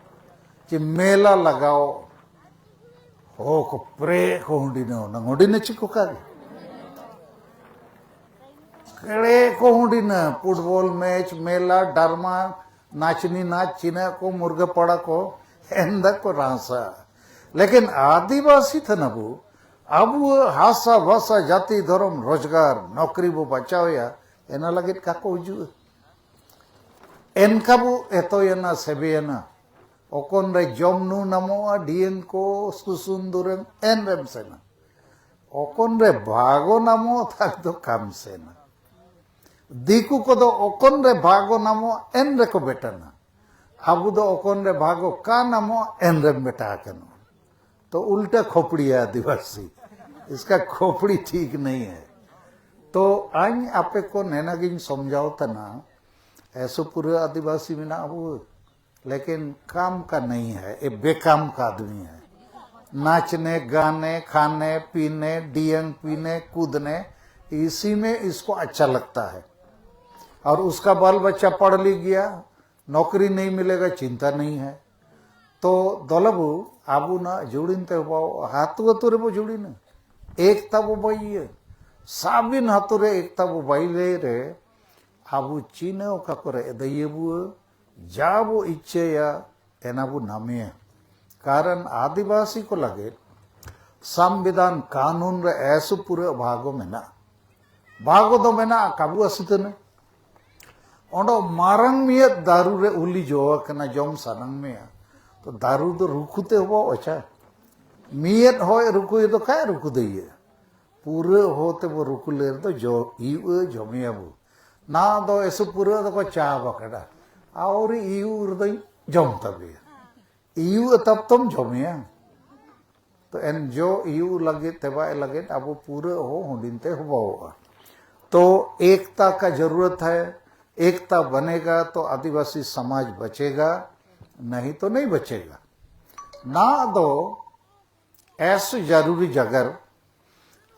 ᱢᱮᱞᱟ ᱞᱟᱜᱟᱣ ᱦᱚ ᱠᱚ ᱯᱨᱮ ᱠᱚ ᱦᱩᱰᱤᱱᱟ ᱚᱱᱟ ᱦᱩᱰᱤᱱᱟ ᱪᱤᱠᱚ ᱠᱟᱜ ᱠᱮᱲᱮ ᱠᱚ ᱦᱩᱰᱤᱱᱟ ᱯᱷᱩᱴᱵᱚᱞ ᱢᱮᱪ ᱢᱮᱞᱟ ᱰᱟᱨᱢᱟ ᱱᱟᱪᱱᱤ ᱱᱟᱪ ᱪᱤᱱᱟ ᱠᱚ ᱢᱩᱨᱜᱟ ᱯᱟᱲᱟ ᱠᱚ ᱮᱱᱫᱟ ᱠᱚ ᱨᱟᱥᱟ ᱞᱮᱠᱤᱱ ᱟᱹᱫᱤᱵᱟᱹᱥᱤ ᱛᱷᱟᱱᱟ ᱵᱩ ᱟᱵᱚ ᱦᱟᱥᱟ ᱵᱷᱟᱥᱟ ᱡᱟᱹᱛᱤ ᱫᱷᱚᱨᱚᱢ ᱨᱳᱡᱽᱜᱟᱨ ᱱᱚᱠᱨᱤ ᱵᱚ ᱵᱟᱪᱟᱣᱮᱭᱟ ᱮᱱᱟ ᱞᱟᱹᱜᱤᱫ ᱠᱟᱠᱚ ᱦᱤᱡᱩᱜᱼᱟ᱾ ᱮᱱᱠᱟ ᱵᱚ ᱮᱛᱚᱭᱮᱱᱟ ᱥᱮᱵᱮᱭᱮᱱᱟ᱾ ᱚᱠᱚᱱ ᱨᱮ ᱡᱚᱢ ᱱᱩ ᱱᱟᱢᱚᱜᱼᱟ ᱰᱤᱭᱮᱱ ᱠᱚ ᱥᱩᱥᱩᱱ ᱫᱩᱨᱮᱢ ᱮᱱ ᱨᱮᱢ ᱥᱮᱱᱟ᱾ ᱚᱠᱚᱱ ᱨᱮ ᱵᱷᱟᱜᱚ ᱱᱟᱢᱚᱜᱼᱟ ᱛᱟᱠ ᱫᱚ ᱠᱟᱢ ᱥᱮᱱᱟ᱾ ᱫᱤᱠᱩ ᱠᱚᱫᱚ ᱚᱠᱚᱱ ᱨᱮ ᱵᱷᱟᱜᱚ ᱱᱟᱢᱚᱜᱼᱟ ᱮᱱ ᱨᱮᱠᱚ ᱵᱮᱴᱟᱱᱟ᱾ ᱟᱵᱚ ᱫᱚ ᱚᱠᱚᱱ ᱨᱮ ᱵᱷᱟᱜᱚ ᱠᱟ ᱱᱟᱢᱚᱜᱼᱟ ᱮᱱ ᱨᱮᱢ ᱵᱮᱴᱟ ᱟᱠᱟᱱᱟ᱾ ᱛᱚ ᱩᱞᱴᱟ ᱠᱷᱚᱯᱲᱤᱭᱟ ᱟᱹᱫᱤᱵᱟᱹᱥᱤ᱾ ᱤᱥᱠᱟ ᱠᱷᱚᱯᱲᱤ ᱴᱷᱤᱠ ᱱᱟᱦᱤ ᱦᱟᱭ᱾ ᱛᱚ ᱟᱧ ᱟᱯᱮ ᱠᱚ ᱱᱮᱱᱟ ᱜᱤᱧ ᱥᱚᱢᱡᱷᱟᱣ ᱛᱟᱱᱟ ᱮᱥᱚ ᱯᱩᱨᱟᱹ ᱟᱹᱫᱤᱵᱟᱹᱥᱤ ᱢᱮᱱᱟᱜ ᱟᱵᱚ ᱞᱮᱠᱤᱱ ᱠᱟᱢ ᱠᱟ ᱱᱟᱦᱤ ᱦᱟᱭ ᱮ ᱵᱮᱠᱟᱢ ᱠᱟ ᱟᱫᱢᱤ ᱦᱟᱭ᱾ नाचने गाने खाने पीने डियंग पीने कूदने इसी में इसको अच्छा लगता है। और उसका बाल बच्चा पढ़ लिख गया नौकरी नहीं मिलेगा चिंता नहीं है। तो ᱫᱚᱞᱟᱵᱩ ᱟᱵᱚ ᱱᱟ ᱡᱩᱲᱤᱱ ᱛᱮ ᱦᱚᱵᱟᱣ ᱦᱟᱛᱩ ᱟᱛᱩ ᱨᱮᱵᱚ ᱡᱩᱲᱤᱱᱟ᱾ ᱮᱠᱛᱟ ᱵᱚ ᱵᱟᱭᱤᱭᱟᱹ ᱥᱟᱵᱤᱱ ᱦᱟᱛᱩ ᱨᱮ ᱮᱠᱛᱟ ᱵᱚ ᱵᱟᱭᱤᱞᱮ ᱨᱮ ᱟᱵᱚ ᱪᱤᱱᱟᱹ ᱚᱠᱟ ᱠᱚᱨᱮ ᱮᱫᱟᱭᱟᱹᱵᱩ ᱡᱟ ᱵᱚ ᱤᱪᱪᱷᱟᱹᱭᱟ ᱮᱱᱟ ᱵᱚ ᱱᱟᱢᱮᱭᱟ᱾ ᱠᱟᱨᱚᱱ ᱟᱹᱫᱤᱵᱟᱹᱥᱤ ᱠᱚ ᱞᱟᱹᱜᱤᱫ ᱥᱚᱝᱵᱤᱫᱷᱟᱱ ᱠᱟᱹᱱᱩᱱ ᱨᱮ ᱮᱥᱩ ᱯᱩᱨᱟᱹ ᱵᱷᱟᱜᱚ ᱢᱮᱱᱟᱜᱼᱟ᱾ ᱵᱷᱟᱜᱚ ᱫᱚ ᱢᱮᱱᱟᱜᱼᱟ ᱠᱟᱵᱩ ᱟᱹᱥᱤ ᱛᱟᱹᱱᱟᱹ᱾ ᱚᱸᱰᱮ ᱢᱟᱨᱟᱝ ᱢᱤᱭᱟᱹᱫ ᱫᱟᱨᱩ ᱨᱮ ᱩᱞᱤ ᱡᱚ ᱟᱠᱟᱱᱟ ᱡᱚᱢ ᱥᱟᱱᱟᱝ ᱢᱮᱭᱟ᱾ ᱛᱚ ᱫᱟᱨᱩ ᱫᱚ ᱨᱩᱠᱩ ᱛᱮ ᱦᱚᱵᱚ ᱚᱪᱟ᱾ ᱢᱤᱭᱟᱹᱫ ᱦᱚᱭ ᱨᱩᱠᱩ ᱫᱚ ᱠᱟᱭ ᱨᱩᱠᱩ ᱫᱟᱹᱭᱟᱹ᱾ ᱯᱩᱨᱟᱹ ᱦᱚ ᱛᱮ ᱵᱚ ᱨᱩᱠᱩ ᱞᱮ ᱨᱮᱫᱚ ᱡᱚ ᱤᱭᱩ ᱮ ᱡᱚᱢᱮᱭᱟ ᱵᱚ᱾ ᱱᱟ ᱫᱚ ᱮᱥᱩ ᱯᱩᱨᱟᱹ ᱫᱚᱠᱚ ᱪᱟ ᱵᱟᱠᱟᱰᱟ᱾ ᱟᱣᱨᱤ ᱤᱭᱩ ᱨᱮᱫᱚᱧ ᱡᱚᱢ ᱛᱟᱵᱮᱭᱟ᱾ U A ᱛᱟᱯᱛᱚᱢ ᱡᱚᱢᱮᱭᱟ᱾ ᱛᱚ ᱮᱱ ᱡᱚ ᱤᱭᱩ ᱞᱟᱹᱜᱤᱫ ᱛᱮᱵᱟᱭ ᱞᱟᱹᱜᱤᱫ ᱟᱵᱚ ᱯᱩᱨᱟᱹ ᱦᱚ ᱦᱩᱰᱤᱧ ᱛᱮ ᱦᱚᱵᱟᱣᱚᱜᱼᱟ᱾ ᱛᱚ ᱮᱠᱛᱟ ᱠᱟ ᱡᱟᱨᱩᱨᱟᱛ ᱦᱟᱭ᱾ ᱮᱠᱛᱟ ᱵᱟᱱᱮᱜᱟ ᱛᱚ ᱟᱹᱫᱤᱵᱟᱹᱥᱤ ᱥᱚᱢᱟᱡᱽ ᱵᱟᱪᱮᱜᱟ, ᱱᱟᱦᱤ ᱛᱚ ᱱᱟᱦᱤ ᱵᱟᱪᱮᱜᱟ᱾ ᱱᱟ ᱫᱚ ᱮᱥ ᱡᱟᱨᱩᱨᱤ ᱡᱟᱜᱟᱨ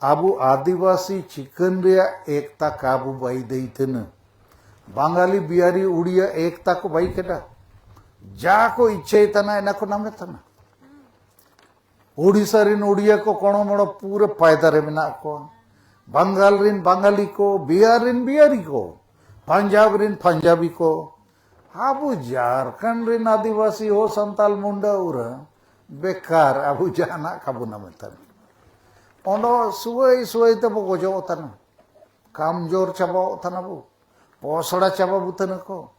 ᱟᱵᱚ ᱟᱹᱫᱤᱵᱟᱹᱥᱤ ᱪᱤᱠᱟᱹᱱ ᱨᱮᱭᱟᱜ ᱮᱠᱛᱟ ᱠᱟᱵᱩ ᱵᱟᱭ ᱫᱟᱹᱭ ᱛᱟᱹᱱᱟᱹ᱾ ᱵᱟᱝᱜᱟᱞᱤ ᱵᱤᱦᱟᱨᱤ ᱩᱲᱤᱭᱟ ᱮᱠᱛᱟ ᱠᱚ ᱵᱟᱭ ᱠᱮᱴᱟ᱾ ᱡᱟ ᱠᱚ ᱤᱪᱪᱷᱟᱹᱭ ᱛᱟᱱᱟ ᱮᱱᱟ ᱠᱚ ᱱᱟᱢᱮ ᱛᱟᱱᱟ᱾ ᱳᱰᱤᱥᱟ ᱨᱤᱱ ᱳᱰᱤᱭᱟ ᱠᱚ ᱠᱚᱬᱚ ᱢᱚᱬᱚ ᱯᱩᱨᱟᱹ ᱯᱟᱭᱫᱟ ᱨᱮ ᱢᱮᱱᱟᱜ ᱠᱚᱣᱟ᱾ ᱵᱟᱝᱜᱟᱞ ᱨᱤᱱ ᱵᱟᱝᱜᱟᱞᱤ ᱠᱚ, ᱵᱤᱦᱟᱨ ᱨᱤᱱ ᱵᱤᱦᱟᱨᱤ ᱠᱚ, ᱯᱟᱧᱡᱟᱵᱽ ᱨᱤᱱ ᱯᱟᱧᱡᱟᱵᱤ ᱠᱚ᱾ ᱟᱵᱚ ᱡᱷᱟᱨᱠᱷᱚᱸᱰ ᱨᱤᱱ ᱟᱹᱫᱤᱵᱟᱹᱥᱤ ᱦᱚᱸ ᱥᱟᱱᱛᱟᱞ ᱢᱩᱱᱰᱟ ᱩᱨᱟᱹ ᱵᱮᱠᱟᱨ ᱟᱵᱚ ᱡᱟᱦᱟᱱᱟᱜ ᱠᱟᱵᱚ ᱱᱟᱢᱮ ᱛᱟᱱᱟ᱾ ᱚᱸᱰᱚ ᱥᱩᱣᱟᱹᱭ ᱥᱩᱣᱟᱹᱭ ᱛᱮᱵᱚ ᱜᱚᱡᱚᱜ ᱛᱟᱱᱟ᱾ ᱠᱟᱢᱡᱳᱨ ᱪᱟᱵᱟᱣ ᱛᱟᱱᱟ ᱵᱚ᱾ ᱯᱚᱥᱲᱟ ᱪᱟᱵᱟ ᱵᱩᱛᱟᱹᱱᱟ ᱠᱚ᱾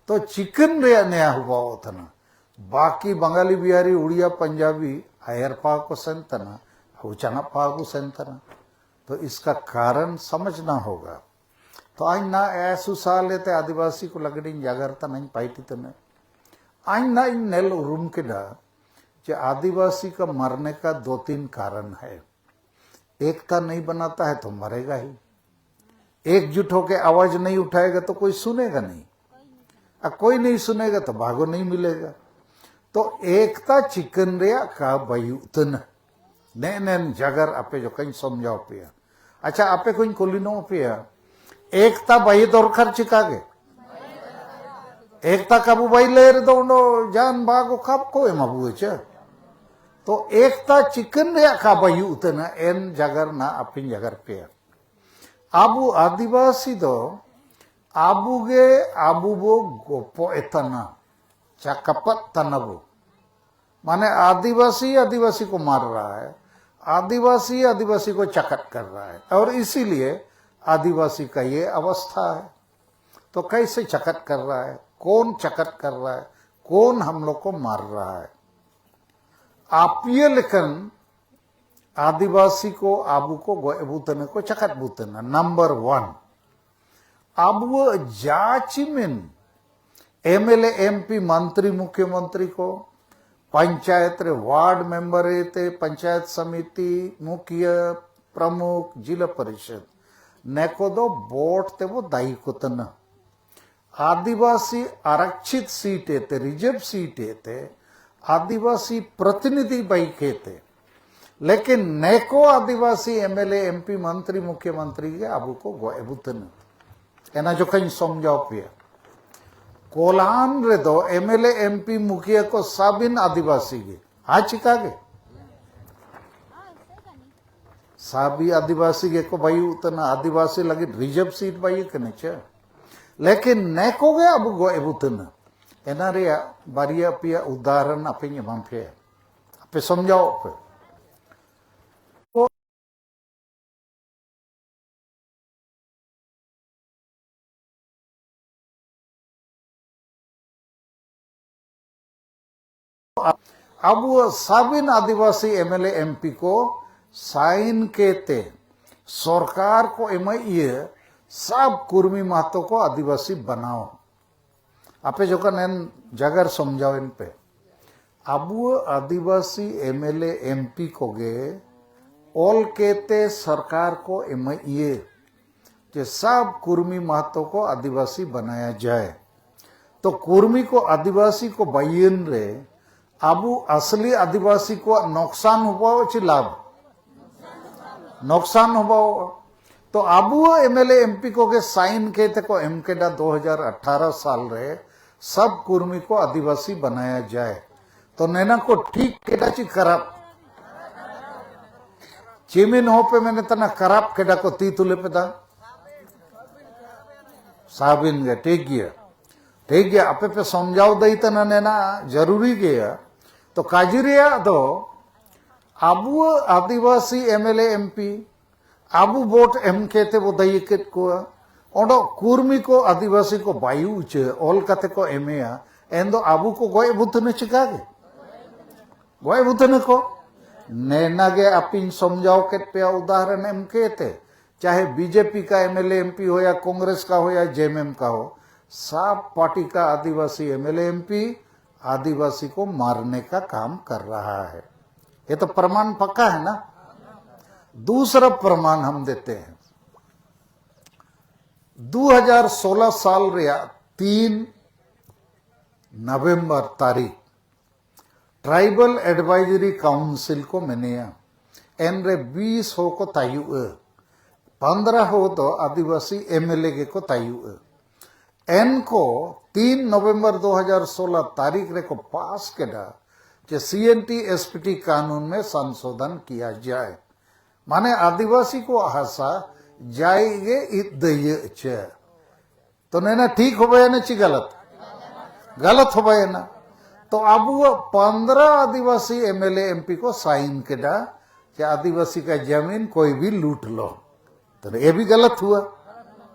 ᱛᱚ ᱪᱤᱠᱟᱹᱱ ᱨᱮᱭᱟᱜ ᱱᱮᱭᱟ ᱦᱩᱵᱟᱣ ᱛᱟᱱᱟ᱾ ᱵᱟᱠᱤ ᱵᱟᱝᱜᱟᱞᱤ, ᱵᱤᱦᱟᱨᱤ, ᱩᱲᱤᱭᱟ, ᱯᱟᱧᱡᱟᱵᱤ ᱟᱭᱟᱨ ᱯᱟᱣ ᱠᱚ ᱥᱮᱱ ᱛᱟᱱᱟ, ᱦᱩᱪᱟᱱᱟ ᱯᱟᱣ ᱠᱚ ᱥᱮᱱ ᱛᱟᱱᱟ᱾ ᱛᱚ ᱤᱥᱠᱟ ᱠᱟᱨᱚᱱ ᱥᱟᱢᱟᱡᱷᱱᱟ ᱦᱳᱜᱟ᱾ ᱛᱚ ᱟᱧ ᱱᱟ ᱮᱥᱩ ᱥᱟᱞᱮ ᱛᱮ ᱟᱹᱫᱤᱵᱟᱹᱥᱤ ᱠᱚ ᱞᱟᱹᱜᱤᱫ ᱤᱧ ᱡᱟᱜᱟᱨ ᱛᱟᱱᱟᱧ ᱯᱟᱭᱴᱤ ᱛᱟᱱᱟ᱾ ᱟᱧ ᱱᱟ ᱤᱧ ᱱᱮᱞ ᱩᱨᱩᱢ ᱠᱮᱫᱟ ᱡᱮ ᱟᱹᱫᱤᱵᱟᱹᱥᱤ ᱠᱟ ᱢᱟᱨᱱᱮ ᱠᱟ ᱫᱚ ᱛᱤᱱ ᱠᱟᱨᱚᱱ ᱦᱮ᱾ एकता नहीं बनाता है तो मरेगा ही। एकजुट होकर आवाज नहीं उठाएगा तो कोई सुनेगा नहीं, और कोई नहीं सुनेगा तो भागो नहीं मिलेगा। तो एकता ᱪᱤᱠᱟᱹᱱ ᱨᱮᱭᱟᱜ ᱠᱟ ᱵᱟᱭᱩ ᱩᱛᱟᱹᱱᱟ᱾ ᱱᱮ ᱱᱮᱱ ᱡᱟᱜᱟᱨ ᱟᱯᱮ ᱡᱚᱠᱷᱚᱱ ᱥᱚᱢᱡᱟᱣ ᱯᱮᱭᱟ᱾ ᱟᱪᱪᱷᱟ, ᱟᱯᱮ ᱠᱚᱧ ᱠᱩᱞᱤ ᱱᱚᱜ ᱯᱮᱭᱟ, ᱮᱠᱛᱟ ᱵᱟᱭ ᱫᱚᱨᱠᱟᱨ ᱪᱤᱠᱟ ᱜᱮ? ᱮᱠᱛᱟ ᱠᱟᱵᱩ ᱵᱟᱭ ᱞᱟᱹᱭ ᱨᱮᱫᱚ ᱚᱸᱰᱮ ᱡᱟᱱ ᱵᱟᱜ ᱚᱠᱟᱵ ᱠᱚ ᱮᱢᱟ ᱵᱩ ᱪᱮ? ᱛᱚ ᱮᱠᱛᱟ ᱪᱤᱠᱟᱹᱱ ᱨᱮᱭᱟᱜ ᱠᱟ ᱵᱟᱭᱩ ᱩᱛᱟᱹᱱᱟ ᱮᱱ ᱡᱟᱜᱟᱨ ᱱᱟ ᱟᱯᱤᱧ ᱡᱟᱜᱟᱨ ᱯᱮᱭᱟ᱾ ᱟᱵᱚ ᱟᱹᱫᱤᱵᱟᱹᱥᱤ ᱫᱚ ᱟᱵᱚ ᱜᱮ ᱟᱵᱚ ᱵᱚ ᱜᱚᱯᱚ ᱮᱛᱟᱱᱟ, ᱪᱟᱠᱟᱯᱟᱛ ᱛᱟᱱᱟᱵᱚ᱾ माने आदिवासी आदिवासी को मार रहा है, आदिवासी आदिवासी को चकत कर रहा है, और इसीलिए आदिवासी का ये अवस्था है। तो कैसे चकत कर रहा है, कौन चकत कर रहा है, कौन हम लोग को मार रहा है? आप ये लेकिन आदिवासी को, आबू को गोए बुतने को चकत बुतने। नंबर वन, ᱟᱵᱚᱣᱟᱜ ᱡᱟ ᱪᱤᱢᱮᱱ ᱮᱢᱮᱞᱮ, ᱮᱢᱯᱤ, ᱢᱚᱱᱛᱨᱤ, ᱢᱩᱠᱷᱭᱚᱢᱚᱱᱛᱨᱤ ᱠᱚ, ᱯᱚᱧᱪᱟᱭᱮᱛ ᱨᱮ ᱣᱟᱨᱰ ᱢᱮᱢᱵᱟᱨ ᱮᱛᱮ, ᱯᱚᱧᱪᱟᱭᱮᱛ ᱥᱚᱢᱤᱛᱤ ᱢᱩᱠᱷᱤᱭᱟᱹ, ᱯᱨᱚᱢᱩᱠᱷ, ᱡᱤᱞᱟ ᱯᱚᱨᱤᱥᱚᱫ, ᱱᱮᱠᱚ ᱫᱚ ᱵᱳᱴ ᱛᱮᱵᱚ ᱫᱟᱭᱤ ᱠᱚ ᱛᱟᱱᱟ᱾ ᱟᱹᱫᱤᱵᱟᱹᱥᱤ ᱟᱨᱚᱠᱠᱷᱤᱛ ᱥᱤᱴ ᱮᱛᱮ, ᱨᱤᱡᱟᱨᱵᱷ ᱥᱤᱴ ᱮᱛᱮ, ᱟᱹᱫᱤᱵᱟᱹᱥᱤ ᱯᱨᱚᱛᱤᱱᱤᱫᱷᱤ ᱵᱟᱭᱤᱠ ᱮᱛᱮ, ᱞᱮᱠᱤᱱ ᱱᱮᱠᱚ ᱟᱹᱫᱤᱵᱟᱹᱥᱤ ᱮᱢᱮᱞᱮ, ᱮᱢᱯᱤ, ᱢᱚᱱᱛᱨᱤ, ᱢᱩᱠᱷᱭᱚᱢᱚᱱᱛᱨᱤ ᱜᱮ ᱟᱵᱚ ᱠᱚ ᱜᱚᱡ ᱮ ᱵᱩᱛᱟᱹᱱᱟ᱾ ᱮᱱᱟ ᱡᱚᱠᱷᱚᱱ ᱥᱚᱢᱡᱟᱣ ᱯᱮᱭᱟ᱾ ᱠᱚᱞᱟᱱ ᱨᱮᱫᱚ ᱮᱢᱮᱞᱮ ᱮᱢᱯᱤ ᱢᱩᱠᱷᱤᱭᱟᱹ ᱠᱚ ᱥᱟᱵᱤᱱ ᱟᱹᱫᱤᱵᱟᱹᱥᱤ ᱜᱮ᱾ ᱦᱟ ᱪᱤᱠᱟ ᱜᱮ? ᱥᱟᱵᱤ ᱟᱹᱫᱤᱵᱟᱹᱥᱤ ᱜᱮᱠᱚ ᱵᱟᱭᱩ ᱩᱛᱟᱹᱱᱟ, ᱟᱹᱫᱤᱵᱟᱹᱥᱤ ᱞᱟᱹᱜᱤᱫ ᱨᱤᱡᱟᱨᱵᱷ ᱥᱤᱴ ᱵᱟᱭᱩ ᱠᱟᱱᱟ ᱪᱮ᱾ ᱞᱮᱠᱤᱱ ᱱᱮᱠᱚ ᱜᱮ ᱟᱵᱚ ᱜᱚᱡ ᱵᱩᱛᱟᱹᱱᱟ᱾ ᱮᱱᱟ ᱨᱮᱭᱟᱜ ᱵᱟᱨᱭᱟ ᱯᱮᱭᱟ ᱩᱫᱟᱦᱚᱨᱚᱱ ᱟᱯᱮᱧ ᱮᱢᱟᱢ ᱯᱮᱭᱟ᱾ ᱟᱯᱮ ᱥᱚᱢᱡᱟᱣᱚᱜ ᱯᱮ᱾ ᱟᱵᱚ ᱥᱟᱵᱤᱱ ᱟᱹᱫᱤᱵᱟᱹᱥᱤ ᱮᱢᱮᱞᱮ ᱮᱢᱯᱤ ᱠᱚ ᱥᱟᱭᱤᱱ ᱠᱮᱛᱮ ᱥᱚᱨᱠᱟᱨ ᱠᱚ ᱮᱢᱟᱭ ᱤᱭᱟᱹ ᱥᱟᱵ ᱠᱩᱨᱢᱤ ᱢᱟᱦᱛᱚ ᱠᱚ ᱟᱹᱫᱤᱵᱟᱹᱥᱤ ᱵᱟᱱᱟᱣ᱾ ᱟᱯᱮ ᱡᱚᱠᱷᱚᱱ ᱮᱱ ᱡᱟᱜᱟᱨ ᱥᱚᱢᱡᱟᱣᱮᱱ ᱯᱮ, ᱟᱵᱚ ᱟᱹᱫᱤᱵᱟᱹᱥᱤ ᱮᱢᱮᱞᱮ ᱮᱢᱯᱤ ᱠᱚᱜᱮ ᱚᱞ ᱠᱮᱛᱮ ᱥᱚᱨᱠᱟᱨ ᱠᱚ ᱮᱢᱟᱭ ᱤᱭᱟᱹ ᱡᱮ ᱥᱟᱵ ᱠᱩᱨᱢᱤ ᱢᱟᱦᱛᱚ ᱠᱚ ᱟᱹᱫᱤᱵᱟᱹᱥᱤ ᱵᱟᱱᱟᱭᱟ ᱡᱟᱭ᱾ ᱛᱚ ᱠᱩᱨᱢᱤ ᱠᱚ ᱟᱹᱫᱤᱵᱟᱹᱥᱤ ᱠᱚ ᱵᱟᱭᱤᱱ ᱨᱮ ᱟᱵᱚ ᱟᱥᱞᱤ ᱟᱹᱫᱤᱵᱟᱹᱥᱤ ᱠᱚᱣᱟᱜ ᱱᱚᱠᱥᱟᱱ ᱦᱚᱵᱟᱣ ᱪᱮ ᱞᱟᱵᱷ? ᱱᱚᱠᱥᱟᱱ ᱦᱚᱵᱟᱣ᱾ ᱛᱚ ᱟᱵᱚ ᱮᱢᱮᱞᱮ ᱮᱢᱯᱤ ᱠᱚᱜᱮ ᱥᱟᱭᱤᱱ ᱠᱮᱛᱮ ᱠᱚ ᱮᱢ ᱠᱮᱫᱟ ᱫᱩ ᱦᱟᱡᱟᱨ ᱟᱴᱷᱟᱨᱚ ᱥᱟᱞ ᱨᱮ ᱥᱟᱵ ᱠᱩᱨᱢᱤ ᱠᱚ ᱟᱹᱫᱤᱵᱟᱹᱥᱤ ᱵᱟᱱᱟᱭᱟ ᱡᱟᱭ᱾ ᱛᱚ ᱱᱮᱱᱟ ᱠᱚ ᱴᱷᱤᱠ ᱠᱮᱫᱟ ᱪᱮ ᱠᱷᱟᱨᱟᱯ? ᱪᱮᱢᱤᱱ ᱦᱚᱸᱯᱮ ᱢᱮᱱᱮ ᱛᱟᱱᱟ ᱠᱷᱟᱨᱟᱯ ᱠᱮᱫᱟ ᱠᱚ ᱛᱤ ᱛᱩᱞᱮ ᱯᱮᱫᱟ᱾ ᱥᱟᱵᱤᱱ ᱜᱮ ᱴᱷᱤᱠ ᱜᱮᱭᱟ᱾ ᱴᱷᱤᱠ ᱜᱮᱭᱟ, ᱟᱯᱮ ᱯᱮ ᱥᱚᱢᱡᱟᱣ ᱫᱟᱹᱭ ᱛᱟᱱᱟ ᱱᱮᱱᱟ ᱡᱟᱹᱨᱩᱨᱤ ᱜᱮᱭᱟ᱾ ᱛᱚ ᱠᱟᱡᱤ ᱨᱮᱭᱟᱜ ᱫᱚ ᱟᱵᱚ ᱟᱹᱫᱤᱵᱟᱹᱥᱤ ᱮᱢᱮᱞᱮ ᱮᱢᱯᱤ ᱟᱵᱚ ᱵᱷᱳᱴ ᱮᱢ ᱠᱮᱛᱮ ᱵᱚ ᱫᱟᱹᱭᱤ ᱠᱮᱫ ᱠᱚᱣᱟ᱾ ᱚᱸᱰᱚ ᱠᱩᱨᱢᱤ ᱠᱚ ᱟᱹᱫᱤᱵᱟᱹᱥᱤ ᱠᱚ ᱵᱟᱭᱩ ᱩᱪᱟᱹ ᱚᱞ ᱠᱟᱛᱮ ᱠᱚ ᱮᱢᱮᱭᱟ᱾ ᱮᱱ ᱫᱚ ᱟᱵᱚ ᱠᱚ ᱜᱚᱡ ᱵᱩᱛᱷᱟᱹᱱᱟ ᱪᱤᱠᱟ ᱜᱮ? ᱜᱚᱡ ᱵᱩᱛᱷᱟᱹᱱᱟ ᱠᱚ᱾ ᱱᱮᱱᱟ ᱜᱮ ᱟᱹᱯᱤᱧ ᱥᱚᱢᱡᱟᱣ ᱠᱮᱫ ᱯᱮᱭᱟ ᱩᱫᱟᱦᱚᱨᱚᱱ ᱮᱢ ᱠᱮᱛᱮ, ᱪᱟᱦᱮ ᱵᱤᱡᱮᱯᱤ ᱠᱟ ᱮᱢᱮᱞᱮ ᱮᱢᱯᱤ ᱦᱳᱭᱟ, ᱠᱚᱝᱜᱨᱮᱥ ᱠᱟ ᱦᱳᱭᱟ, ᱡᱮᱢᱮᱢ ᱠᱟ ᱦᱳ, ᱥᱟᱵ ᱯᱟᱨᱴᱤ ᱠᱟ ᱟᱹᱫᱤᱵᱟᱹᱥᱤ ᱮᱢᱮᱞᱮ ᱮᱢᱯᱤ ᱟᱹᱫᱤᱵᱟᱹᱥᱤ ᱠᱚ ᱢᱟᱨᱱᱮ ᱠᱟ ᱠᱟᱢ ᱠᱟᱨ ᱨᱟᱦᱟ ᱦᱮ᱾ ᱭᱮ ᱛᱚ ᱯᱨᱚᱢᱟᱱ ᱯᱟᱠᱟ ᱦᱮ ᱱᱟ? ᱫᱩᱥᱨᱟ ᱯᱨᱚᱢᱟᱱ ᱦᱟᱢ ᱫᱮᱛᱮ ᱦᱮ᱾ ᱫᱩ ᱦᱟᱡᱟᱨ ᱥᱳᱞᱟ ᱥᱟᱞ ᱨᱮᱭᱟᱜ ᱛᱤᱱ ᱱᱚᱵᱷᱮᱢᱵᱚᱨ ᱛᱟᱹᱨᱤᱠᱷ ᱴᱨᱟᱭᱵᱟᱞ ᱮᱰᱵᱟᱭᱡᱟᱨᱤ ᱠᱟᱣᱩᱱᱥᱤᱞ ᱠᱚ ᱢᱮᱱᱮᱭᱟ᱾ ᱮᱱᱨᱮ ᱵᱤᱥ ᱦᱚ ᱠᱚ ᱛᱟᱭᱩᱜᱼᱟ, ᱯᱟᱱᱫᱽᱨᱟ ᱦᱚ ᱫᱚ ᱟᱹᱫᱤᱵᱟᱹᱥᱤ ᱮᱢᱮᱞᱮ ᱜᱮᱠᱚ ᱛᱟᱭᱩᱜᱼᱟ᱾ ᱮᱱᱠᱚ ᱛᱤᱱ ᱱᱚᱵᱷᱮᱢᱵᱚᱨ ᱫᱩ ᱦᱟᱡᱟᱨ ᱥᱳᱞᱟ ᱛᱟᱹᱨᱤᱠᱷ ᱨᱮᱠᱚ ᱯᱟᱥ ᱠᱮᱫᱟ ᱡᱮ ᱥᱤ N T S P T ᱠᱟᱹᱱᱩᱱ ᱢᱮ ᱥᱚᱝᱥᱳᱫᱷᱚᱱ ᱠᱤᱭᱟ ᱡᱟᱭ, ᱢᱟᱱᱮ ᱟᱹᱫᱤᱵᱟᱹᱥᱤ ᱠᱚᱣᱟᱜ ᱦᱟᱥᱟ ᱡᱟᱭ ᱜᱮ ᱤᱫ ᱫᱟᱹᱭᱟᱹᱜ ᱪᱮ᱾ ᱛᱚ ᱱᱮᱱᱟ ᱴᱷᱤᱠ ᱦᱚᱵᱟᱭᱮᱱᱟ ᱪᱮ ᱜᱟᱞᱟᱛ? ᱜᱟᱞᱟᱛ ᱦᱚᱵᱟᱭᱮᱱᱟ᱾ ᱛᱚ ᱟᱵᱚᱣᱟᱜ ᱯᱚᱱᱫᱽᱨᱟ ᱟᱹᱫᱤᱵᱟᱹᱥᱤ M L A M P ᱠᱚ ᱥᱟᱭᱤᱱ ᱠᱮᱫᱟ ᱡᱮ ᱟᱹᱫᱤᱵᱟᱹᱥᱤ ᱠᱟ ᱡᱟᱢᱤᱱ ᱠᱚᱭ ᱵᱷᱤ ᱞᱩᱴ ᱞᱚ᱾ ᱛᱚ ᱮ ᱵᱷᱤ ᱜᱟᱞᱟᱛ ᱦᱩᱣᱟ᱾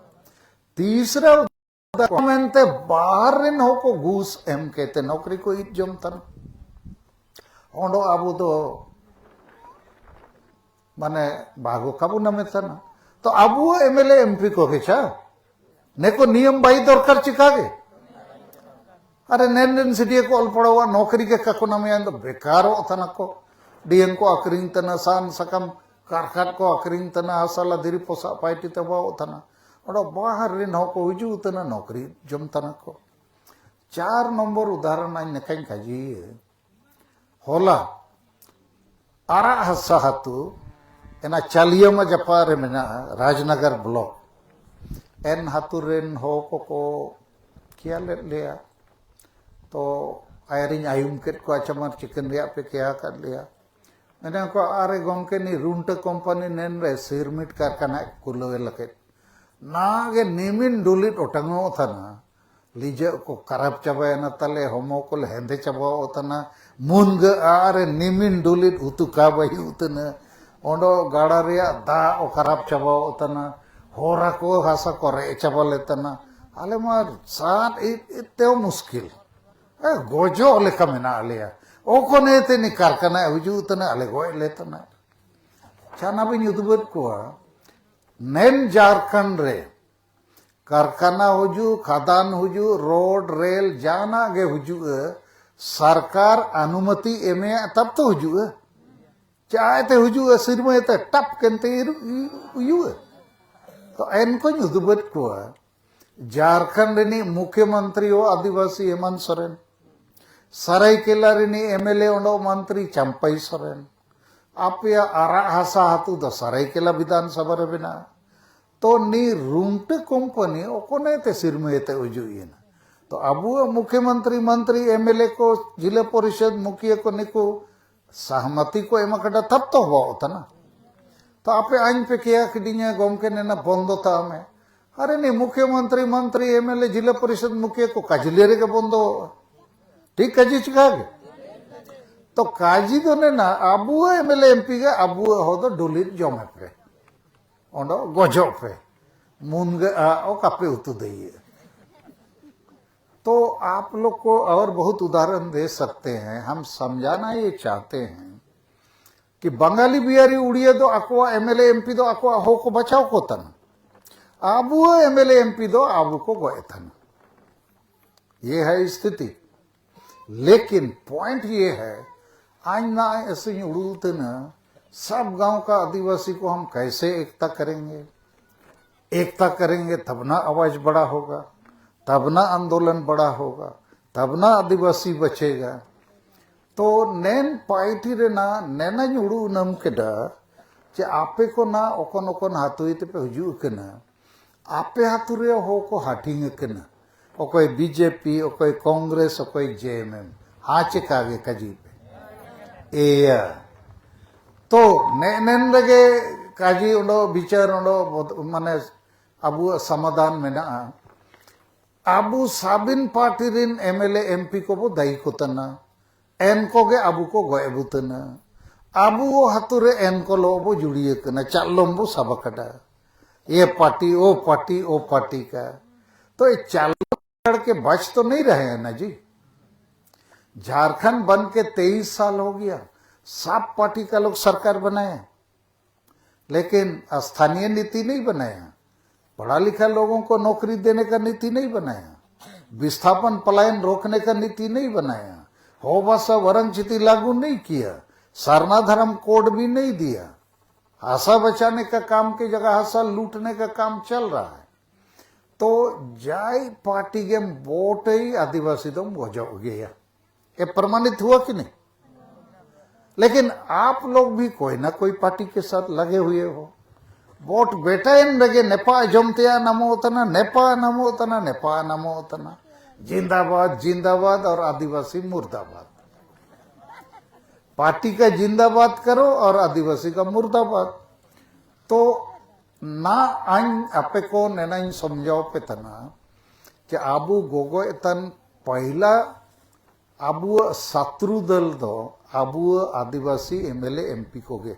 ᱛᱤᱥᱨᱟ ᱢᱮᱱᱛᱮ ᱵᱟᱦᱟᱨ ᱨᱮᱱ ᱦᱚᱲ ᱠᱚ ᱜᱷᱩᱥ ᱮᱢ ᱠᱟᱛᱮ ᱱᱚᱠᱨᱤ ᱠᱚ ᱤᱫ ᱡᱚᱢ ᱛᱟᱱᱟ᱾ ᱚᱸᱰᱚ ᱟᱵᱚ ᱫᱚ ᱢᱟᱱᱮ ᱵᱟᱜᱚ ᱠᱟᱵᱚ ᱱᱟᱢᱮ ᱛᱟᱱᱟ᱾ ᱛᱚ ᱟᱵᱚ M L A M P ᱠᱚ ᱜᱮᱪᱟ ᱱᱮᱠᱚ ᱱᱤᱭᱚᱢ ᱵᱟᱭ ᱫᱚᱨᱠᱟᱨ ᱪᱤᱠᱟ ᱜᱮ? ᱟᱨᱮ ᱱᱮᱱ ᱨᱮᱱ ᱥᱤᱰᱤᱭᱮ ᱠᱚ ᱚᱞ ᱯᱟᱲᱦᱟᱣᱟ ᱱᱚᱠᱨᱤ ᱜᱮ ᱠᱟᱠᱚ ᱱᱟᱢᱮ ᱫᱚ ᱵᱮᱠᱟᱨᱚᱜ ᱛᱟᱱᱟ ᱠᱚ᱾ ᱰᱤᱭᱮᱱ ᱠᱚ ᱟᱠᱷᱨᱤᱧ ᱛᱟᱱᱟ, ᱥᱟᱱ ᱥᱟᱠᱟᱢ ᱠᱟᱨᱠᱷᱟᱱ ᱠᱚ ᱟᱠᱷᱨᱤᱧ ᱛᱟᱱᱟ, ᱦᱟᱥᱟ ᱞᱟ ᱫᱷᱤᱨᱤ ᱯᱚᱥᱟᱜ ᱯᱟᱭᱴᱤ ᱛᱟᱵᱟᱣ ᱛᱟᱱᱟ᱾ ᱚᱸᱰᱮ ᱵᱟᱦᱟᱨ ᱨᱮᱱ ᱦᱚᱲ ᱠᱚ ᱦᱤᱡᱩᱜ ᱛᱟᱱᱟ, ᱱᱚᱠᱨᱤ ᱡᱚᱢ ᱛᱟᱱᱟ ᱠᱚ᱾ ᱪᱟᱨ ᱱᱚᱢᱵᱚᱨ ᱩᱫᱟᱦᱚᱨᱚᱱ ᱟᱹᱧ ᱱᱮᱠᱟᱧ ᱠᱟᱡᱤᱭᱟᱹ᱾ ᱦᱚᱞᱟ ᱟᱨᱟᱜ ᱦᱟᱥᱟ ᱦᱟᱹᱛᱩ ᱮᱱᱟ ᱪᱟᱞᱤᱭᱟᱢᱟ ᱡᱟᱯᱟ ᱨᱮ ᱢᱮᱱᱟᱜᱼᱟ, ᱨᱟᱡᱽᱱᱟᱜᱟᱨ ᱵᱞᱚᱠ᱾ ᱮᱱ ᱦᱟᱹᱛᱩ ᱨᱮᱱ ᱦᱚᱲ ᱠᱚᱠᱚ ᱠᱮᱭᱟ ᱞᱮᱫ ᱞᱮᱭᱟ᱾ ᱛᱚ ᱟᱭᱨᱤᱧ ᱟᱭᱩᱢ ᱠᱮᱫ ᱠᱚᱣᱟ, ᱟᱪᱪᱷᱟ ᱢᱟ ᱪᱤᱠᱟᱹᱱ ᱨᱮᱭᱟᱜ ᱯᱮ ᱠᱮᱭᱟ ᱟᱠᱟᱫ ᱞᱮᱭᱟ? ᱢᱮᱱᱮ ᱠᱚ, ᱟᱨᱮ ᱜᱚᱢᱠᱮ, ᱱᱤ ᱨᱩᱱᱴᱟᱹ ᱠᱚᱢᱯᱟᱱᱤ ᱱᱮᱱ ᱨᱮ ᱥᱤᱨᱢᱤᱴ ᱠᱟᱨᱠᱷᱟᱱᱟ ᱠᱩᱞᱟᱹᱣ ᱞᱟᱹᱜᱤᱫ᱾ ᱱᱟ ᱜᱮ ᱱᱤᱢᱤᱱ ᱰᱩᱞᱤᱴ ᱚᱴᱟᱝᱚᱜ ᱛᱟᱱᱟ᱾ ᱞᱤᱡᱟᱹᱜ ᱠᱚ ᱠᱷᱟᱨᱟᱯ ᱪᱟᱵᱟᱭᱮᱱᱟ ᱛᱟᱞᱮ, ᱦᱚᱢᱚ ᱠᱚᱞᱮ ᱦᱮᱸᱫᱮ ᱪᱟᱵᱟᱣ ᱛᱟᱱᱟ᱾ ᱢᱩᱱᱜᱟᱹ ᱟᱨᱮ ᱱᱤᱢᱤᱱ ᱰᱩᱞᱤᱴ ᱩᱛᱩ ᱠᱟ ᱵᱟᱭ ᱩᱛᱟᱹᱱᱟ᱾ ᱚᱸᱰᱚ ᱜᱟᱰᱟ ᱨᱮᱭᱟᱜ ᱫᱟᱜ ᱚ ᱠᱷᱟᱨᱟᱯ ᱪᱟᱵᱟᱣ ᱛᱟᱱᱟ᱾ ᱦᱚᱨᱟ ᱠᱚ ᱦᱟᱥᱟ ᱠᱚ ᱨᱮᱡ ᱪᱟᱵᱟ ᱞᱮ ᱛᱟᱱᱟ᱾ ᱟᱞᱮ ᱢᱟ ᱥᱟᱛ ᱤᱫ ᱤᱫ ᱛᱮᱦᱚᱸ ᱢᱩᱥᱠᱤᱞ᱾ ᱮ, ᱜᱚᱡᱚᱜ ᱞᱮᱠᱟ ᱢᱮᱱᱟᱜ ᱞᱮᱭᱟ᱾ ᱚᱠᱚᱱᱮ ᱛᱮ ᱱᱤ ᱠᱟᱨᱠᱷᱟᱱᱟ ᱦᱤᱡᱩᱜ ᱛᱟᱱᱟ, ᱟᱞᱮ ᱜᱚᱡ ᱞᱮ ᱛᱟᱱᱟ᱾ ᱪᱷᱟᱱᱟ ᱵᱤᱱ ᱩᱫᱩᱵᱟᱹᱫ ᱠᱚᱣᱟ᱾ ᱱᱮᱱ ᱡᱷᱟᱨᱠᱷᱚᱸᱰ ᱨᱮ ᱠᱟᱨᱠᱷᱟᱱᱟ ᱦᱩᱡᱩᱜ, ᱠᱷᱟᱫᱟᱱ ᱦᱩᱡᱩᱜ, ᱨᱳᱰ, ᱨᱮᱞ, ᱡᱟᱦᱟᱱᱟᱜ ᱜᱮ ᱦᱩᱡᱩᱜᱼᱟ, ᱥᱚᱨᱠᱟᱨ ᱚᱱᱩᱢᱚᱛᱤ ᱮᱢᱮᱭᱟ, ᱛᱟᱵ ᱛᱚ ᱦᱩᱡᱩᱜᱼᱟ᱾ ᱪᱟᱭ ᱛᱮ ᱦᱩᱡᱩᱜᱼᱟ, ᱥᱤᱨᱢᱟᱹ ᱛᱮ ᱴᱟᱯ ᱠᱮᱱᱛᱮ ᱤᱨᱩ-, ᱤ-, ᱩᱭᱩᱜᱼᱟ᱾ ᱛᱚ ᱮᱱᱠᱚᱧ ᱩᱫᱩᱵᱟᱹᱫ ᱠᱚᱣᱟ, ᱡᱷᱟᱨᱠᱷᱚᱸᱰ ᱨᱤᱱᱤᱡ ᱢᱩᱠᱷᱭᱚᱢᱚᱱᱛᱨᱤ ᱦᱚᱸ ᱟᱹᱫᱤᱵᱟᱹᱥᱤ ᱦᱮᱢᱟᱱᱛ ᱥᱚᱨᱮᱱ, ᱥᱟᱨᱟᱭᱠᱮᱞᱟ ᱨᱤᱱᱤᱡ ᱮᱢ ᱮᱞ ᱮ ᱚᱸᱰᱮ ᱢᱚᱱᱛᱨᱤ ᱪᱟᱢᱯᱟᱭ ᱥᱚᱨᱮᱱ, ᱟᱯᱮᱭᱟᱜ ᱟᱨᱟᱜ ᱦᱟᱥᱟ ᱦᱟᱹᱛᱩ ᱫᱚ ᱥᱟᱨᱟᱭᱠᱮᱞᱟ ᱵᱤᱫᱷᱟᱱ ᱥᱚᱵᱷᱟ ᱨᱮ ᱢᱮᱱᱟᱜᱼᱟ᱾ ᱛᱚ ᱱᱤ ᱨᱩᱝᱴᱟᱹ ᱠᱚᱢᱯᱟᱱᱤ ᱚᱠᱚᱱᱮ ᱛᱮ ᱥᱤᱨᱢᱟᱹ ᱛᱮ ᱩᱡᱩᱜ ᱮᱱᱟ? ᱛᱚ ᱟᱵᱚᱣᱟᱜ ᱢᱩᱠᱷᱭᱚᱢᱚᱱᱛᱨᱤ, ᱢᱚᱱᱛᱨᱤ, ᱮᱢᱮᱞᱮ ᱠᱚ, ᱡᱤᱞᱟᱹ ᱯᱚᱨᱤᱥᱚᱫ ᱢᱩᱠᱷᱤᱭᱟᱹ ᱠᱚ, ᱱᱤᱠᱩ ᱥᱟᱦᱢᱟᱛᱤ ᱠᱚ ᱮᱢ ᱟᱠᱟᱫᱟ, ᱛᱟᱵ ᱛᱚ ᱦᱚᱵᱚᱜ ᱛᱟᱱᱟ᱾ ᱛᱚ ᱟᱯᱮ ᱟᱹᱧ ᱯᱮ ᱠᱮᱭᱟ ᱠᱤᱫᱤᱧᱟ, ᱜᱚᱢᱠᱮ ᱱᱮᱱᱟ ᱵᱚᱱᱫᱚ ᱛᱟᱢᱮ᱾ ᱟᱨᱮ ᱱᱤ ᱢᱩᱠᱷᱭᱚᱢᱚᱱᱛᱨᱤ, ᱢᱚᱱᱛᱨᱤ, ᱮᱢᱮᱞᱮ, ᱡᱤᱞᱟᱹ ᱯᱚᱨᱤᱥᱚᱫ ᱢᱩᱠᱷᱤᱭᱟᱹ ᱠᱚ ᱠᱟᱡᱽᱞᱤ ᱨᱮᱜᱮ ᱵᱚᱱᱫᱚ᱾ ᱴᱷᱤᱠ ᱠᱟᱡᱤ ᱪᱤᱠᱟ ᱜᱮ᱾ ᱛᱚ ᱠᱟᱡᱤ ᱫᱚ ᱱᱮᱱᱟ ᱟᱵᱚᱣᱟᱜ ᱮᱢᱮᱞᱮ ᱮᱢᱯᱤ ᱜᱮ ᱟᱵᱚᱣᱟᱜ ᱦᱚᱲ ᱫᱚ ᱰᱚᱞᱤᱨ ᱡᱚᱢᱮ ᱯᱮ᱾ ᱚᱸᱰᱮ ᱜᱚᱡᱚᱜ ᱯᱮ᱾ ᱢᱩᱱᱜᱟᱹ ᱟᱲᱟᱜ ᱚᱠᱟ ᱯᱮ ᱩᱛᱩ ᱫᱟᱹᱭᱟᱹᱜ᱾ तो आप लोग को और बहुत उदाहरण दे सकते हैं। हम समझाना ये चाहते हैं कि बंगाली बिहारी उड़िया ᱫᱚ ᱟᱠᱚᱣᱟᱜ ᱮᱢᱮᱞᱮ ᱮᱢᱯᱤ ᱫᱚ ᱟᱠᱚᱣᱟᱜ ᱦᱚᱲ ᱠᱚ ᱵᱟᱪᱷᱟᱣ ᱠᱚ ᱛᱟᱦᱮᱱᱟ᱾ ᱟᱵᱚᱣᱟᱜ ᱮᱢᱮᱞᱮ ᱮᱢᱯᱤ ᱫᱚ ᱟᱵᱚ ᱠᱚ ᱜᱚᱡ ᱮᱫ ᱛᱟᱦᱮᱱᱟ᱾ ये है स्थिति। लेकिन पॉइंट ये है, आज ना ऐसे ही उड़ू उड़ते ना, सब गांव का आदिवासी को हम कैसे एकता करेंगे? एकता करेंगे तब ना आवाज बड़ा होगा, तब ना आंदोलन बड़ा होगा, तब ना आदिवासी बचेगा। तो ᱱᱮᱱ ᱯᱟᱹᱭᱴᱤ ᱨᱮᱱᱟᱜ ᱱᱮᱱᱟᱧ ᱩᱲᱩ ᱩᱱᱟᱹᱢ ᱠᱮᱫᱟ ᱡᱮ ᱟᱯᱮ ᱠᱚ ᱱᱟ ᱚᱠᱚᱱ ᱚᱠᱚᱱ ᱦᱟᱹᱛᱩᱭ ᱛᱮᱯᱮ ᱦᱤᱡᱩᱜ ᱠᱟᱱᱟ, ᱟᱯᱮ ᱟᱹᱛᱩ ᱨᱮ ᱦᱚᱲ ᱠᱚ ᱦᱟᱹᱴᱤᱧ ᱟᱠᱟᱱᱟ, ᱚᱠᱚᱭ ᱵᱤᱡᱮᱯᱤ, ᱚᱠᱚᱭ ᱠᱚᱝᱜᱨᱮᱥ, ᱚᱠᱚᱭ ᱡᱮᱮᱢᱮᱢ᱾ ᱦᱟ ᱪᱮᱠᱟ ᱜᱮ ᱠᱟᱡᱤ ᱯᱮ ᱮᱭᱟ᱾ ᱛᱚ ᱱᱮᱜᱼᱱᱮᱱ ᱨᱮᱜᱮ ᱠᱟᱡᱤ ᱚᱸᱰᱚ ᱵᱤᱪᱟᱹᱨ ᱚᱸᱰᱚ ᱵᱚᱫ-, ᱢᱟᱱᱮ ᱟᱵᱚᱣᱟᱜ ᱥᱚᱢᱟᱫᱷᱟᱱ ᱢᱮᱱᱟᱜᱼᱟ᱾ ᱟᱵᱚ ᱥᱟᱵᱤᱱ ᱯᱟᱨᱴᱤ ᱨᱤᱱ ᱮᱢᱮᱞᱮ ᱮᱢᱯᱤ ᱠᱚᱵᱚ ᱫᱟᱭᱤ ᱠᱚ ᱛᱟᱱᱟ᱾ ᱮᱱ ᱠᱚᱜᱮ ᱟᱵᱚ ᱠᱚ ᱜᱚᱡ ᱟᱵᱚ ᱛᱟᱱᱟ᱾ ᱟᱵᱚ ᱦᱟᱹᱛᱩ ᱨᱮ ᱮᱱ ᱠᱚ ᱞᱚ ᱵᱚ ᱡᱩᱲᱤᱭᱟᱹ ᱠᱟᱱᱟ, ᱪᱟᱞᱞᱚᱢ ᱵᱚ ᱥᱟᱵ ᱟᱠᱟᱫᱟ᱾ ᱮ ᱯᱟᱨᱴᱤ, ᱳ ᱯᱟᱨᱴᱤ, ᱳ ᱯᱟᱨᱴᱤ ᱠᱟ᱾ ᱛᱚ ᱮ ᱪᱟᱞᱞᱚᱢ ᱞᱟᱲᱠᱮ ᱵᱟᱪ ᱛᱚ ᱱᱟᱦᱤᱸ ᱨᱟᱦᱮ ᱦᱟᱭ ᱱᱟ ᱡᱤ᱾ झारखंड बन के तेईस साल हो गया, सब पार्टी का लोग सरकार बनाया, लेकिन स्थानीय नीति नहीं बनाया, पढ़ा लिखा लोगों को नौकरी देने का नीति नहीं बनाया, विस्थापन पलायन रोकने का नीति नहीं बनाया, होबासा वरंगचिती लागू नहीं किया, सरना धर्म कोड भी नहीं दिया, आशा बचाने का काम की जगह आशा लूटने का काम चल रहा है। तो जाय पार्टी गेम वोट ही आदिवासी दम गजो गया। ये प्रमाणित हुआ कि नहीं? लेकिन आप लोग भी कोई ना कोई पार्टी के साथ लगे हुए हो। वोट बेटा इन लगे नेपा जमते नमो तना, नेपा नमो तना, नेपा नमो तना। जिंदाबाद, जिंदाबाद और आदिवासी मुर्दाबाद। पार्टी का जिंदाबाद करो और आदिवासी का मुर्दाबाद। तो ᱱᱟ ᱟᱹᱧ ᱟᱯᱮ ᱠᱚ ᱱᱮᱱᱟᱧ ᱥᱚᱢᱡᱷᱟᱣ ᱯᱮ ᱛᱟᱦᱮᱱᱟ ᱡᱮ ᱟᱵᱚ ᱜᱚᱜᱚ ᱮᱛᱟᱱ ᱯᱟᱹᱦᱤᱞᱟ ᱟᱵᱚᱣᱟᱜ ᱥᱟᱛᱨᱩ ᱫᱚᱞ ᱫᱚ ᱟᱵᱚᱣᱟᱜ ᱟᱹᱫᱤᱵᱟᱹᱥᱤ M L A M P ᱠᱚᱜᱮ᱾